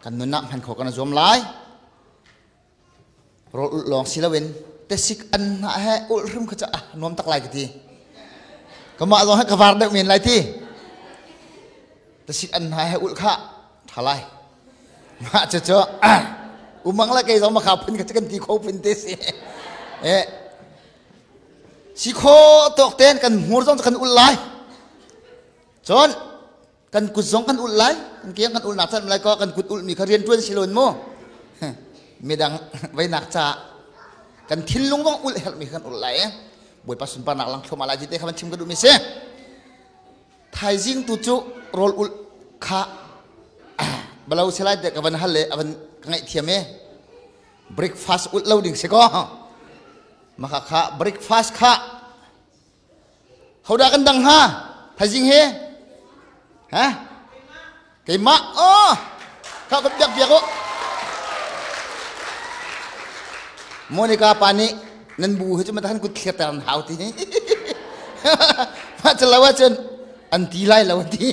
kan nunnak hman kho kan zuam lai. Rawl ulh lawng si loin tesik an hnah he ulh hrim kha cu ah nuam tak lai ka ti. Kamah zong he ka var deuh men lai ti. Tesik an hnah he ulh kha tha lai. Mah cu cu umang le kei zong makha phun ka kan ti kho phun te si. Eh si kho tawk ten kan hmur zong kan ulh lai. Cun kan kut zong kan ulh lai, kan kiang kan ulhnak chan lai ko kan kut ulhmi kha rian ṭuan si loin mu midang veinak ca kan thinlung zong ulh herhmi kan ulh lai. Bawipa sunparnak lang thluahmah lai ti te kha van chim ka duhmi si. Thaizing tu cu rawl ulh kha balo selai te ka van hal le avan ka ngaihthiam e. Breakfast ulh lo ding si ko. Maka kha breakfast kha hodah kan dang hnga thaizing he? Ha? Keimah oh kha kan biak biak u. Monica pa nih nan bu hi cu matahan kut thlir ter an hau ti. Mah cu lo ahcun an ti lai lo ti.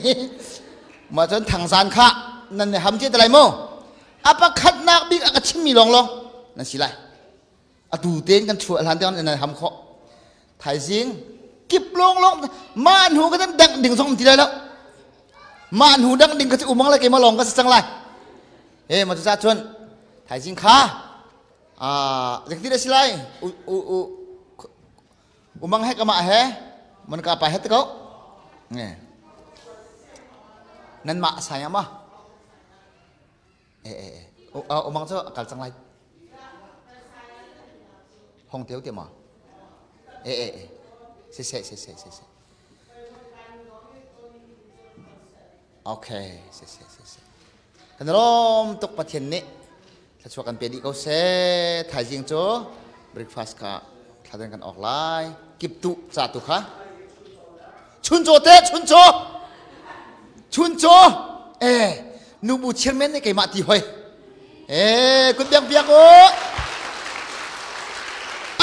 Mah cun thangzan kha nan ham cia te lai mu. A pakhatnak bik a ka chimmi lawng lawng nan si lai. Atu tein kan chuah hlan tiang nan ham khawh. Thaizing kip lawng lawng mah hnu ka dang ding zong ti lai lo. Mah hnu dang ding ka cu umang lai keimah lawng ka si cang lai. He ma cu cun thaizing kha zeiti dah si lai u u u umang he kamah he man ka pa he te ko nge nan mah sai ma eh eh eh umang cu akal cang lai hong teu te ma eh eh eh se se se se se se Okay, se se se se. Kan rom tuk Pathian nih thluachuah kan pe dih ko seh. Thaizing cu breakfast kha thladen kan awk lai. Kip tu ca tu kha. Chuncaw te chuncaw. Chuncaw. Eh, nubu chairman nih keimah ti hoi. Eh, kut biak biak u.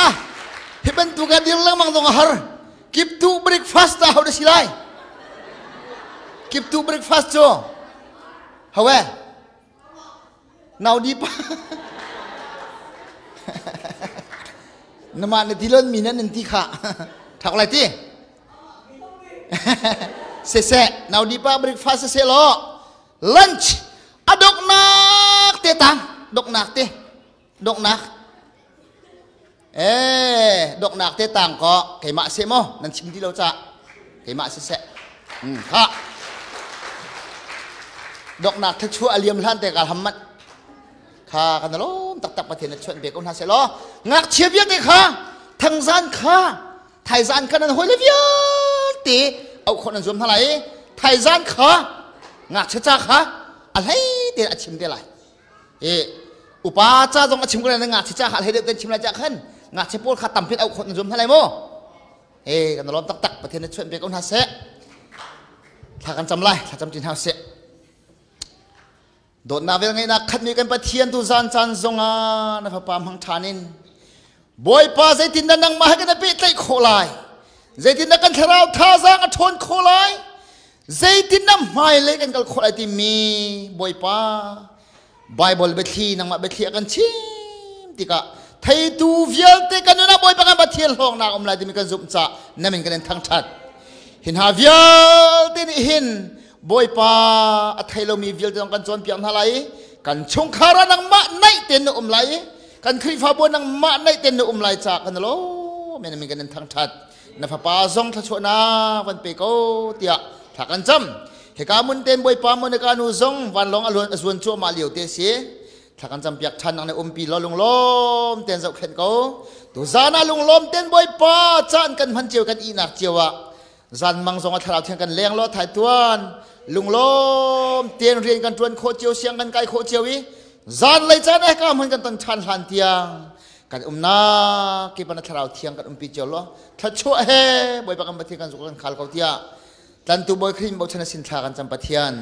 Ah, hi bantuk ah dir lengmang zong a har. Kip tu breakfast ta hau na si lai. Kip tu breakfast cu hawe nau di pa nama na ti lon mi nan nan ti kha thak lai ti se se nau di pa breakfast se lo lunch adok nak te tang dok nak te Donghnak. Eh, donghnak te tang ko keimah seh maw nan chim ti lo ca keimah si seh. Kha. Donghnak thluachuah a liam hlan te ka ham mat. Kha kan lawm taktak Pathian na chuan pe ko hna seh law. Ngakchia vialte kha thangzan kha thaizan kha nan hawile vialte auh khawh nan zuam hna lai. Thaizan kha ngakchia ca kha a hlei te a chim te lai. E upa ca zong a chim ko lai ngakchia ca kha hlei deuh ten chim lai ca khan ngakchia pawl kha tampit auh khawh na zum hna lai mu e kan lawm taktak Pathian na chuan pe ko hna seh thla kan cam lai thla cam ti hna seh dawtnak vel ngeihnak khatmi kan Pathian tu zan caan zongah na fapa hmang ṭhan in Bawipa zeitin dah nangmah he kan i pehtlaih khawh lai zeitin dah kan thlarau thazaang a ṭhawn khawh lai zeitin dah hmailei kan kal khawh lai timi Bawipa Bible biathli nangmah biathli a kan chim tikah theitu vialte kan nun ah Bawipa kan Pathian hlawknak um lai timi kan zumh ca na min kan in thangṭhat hin ha vialte nih hin Bawipa a thei lomi vialte zong kan cawnpiak hna lai i kan chungkhar ah nangmah naih tein na um lai i kan Khrihfabu nangmah naih tein na um lai ca kan lo men min kan in thangṭhat na fapa zong thluachuahnak van pe ko tiah thla kan cam hika mun ten Bawipa Monica nu zong vanlawng a luan a zuan cuahmah lio te si thla kan cam piak ṭhan nang ne umpi lo lunglawm ten zohkhenh ko tu zan ah lunglawm ten Bawipa caan kan hman cio kan ihnak cio ah Zanmang zong a thlarau thiang kan leng law thai tuan lunglawm tein rian kan tuan khawh cio siang kan kai khawh cio i zan lei caan eh ka hmun kan ton ṭhan hlan tiang kan umnak kip ah thlarau thiang kan umpi cio law thluachuah he Bawipa kan Pathian kan zuk kan khal ko tiah tlantu Bawi Khrih bochan sin thla kan cam Pathian.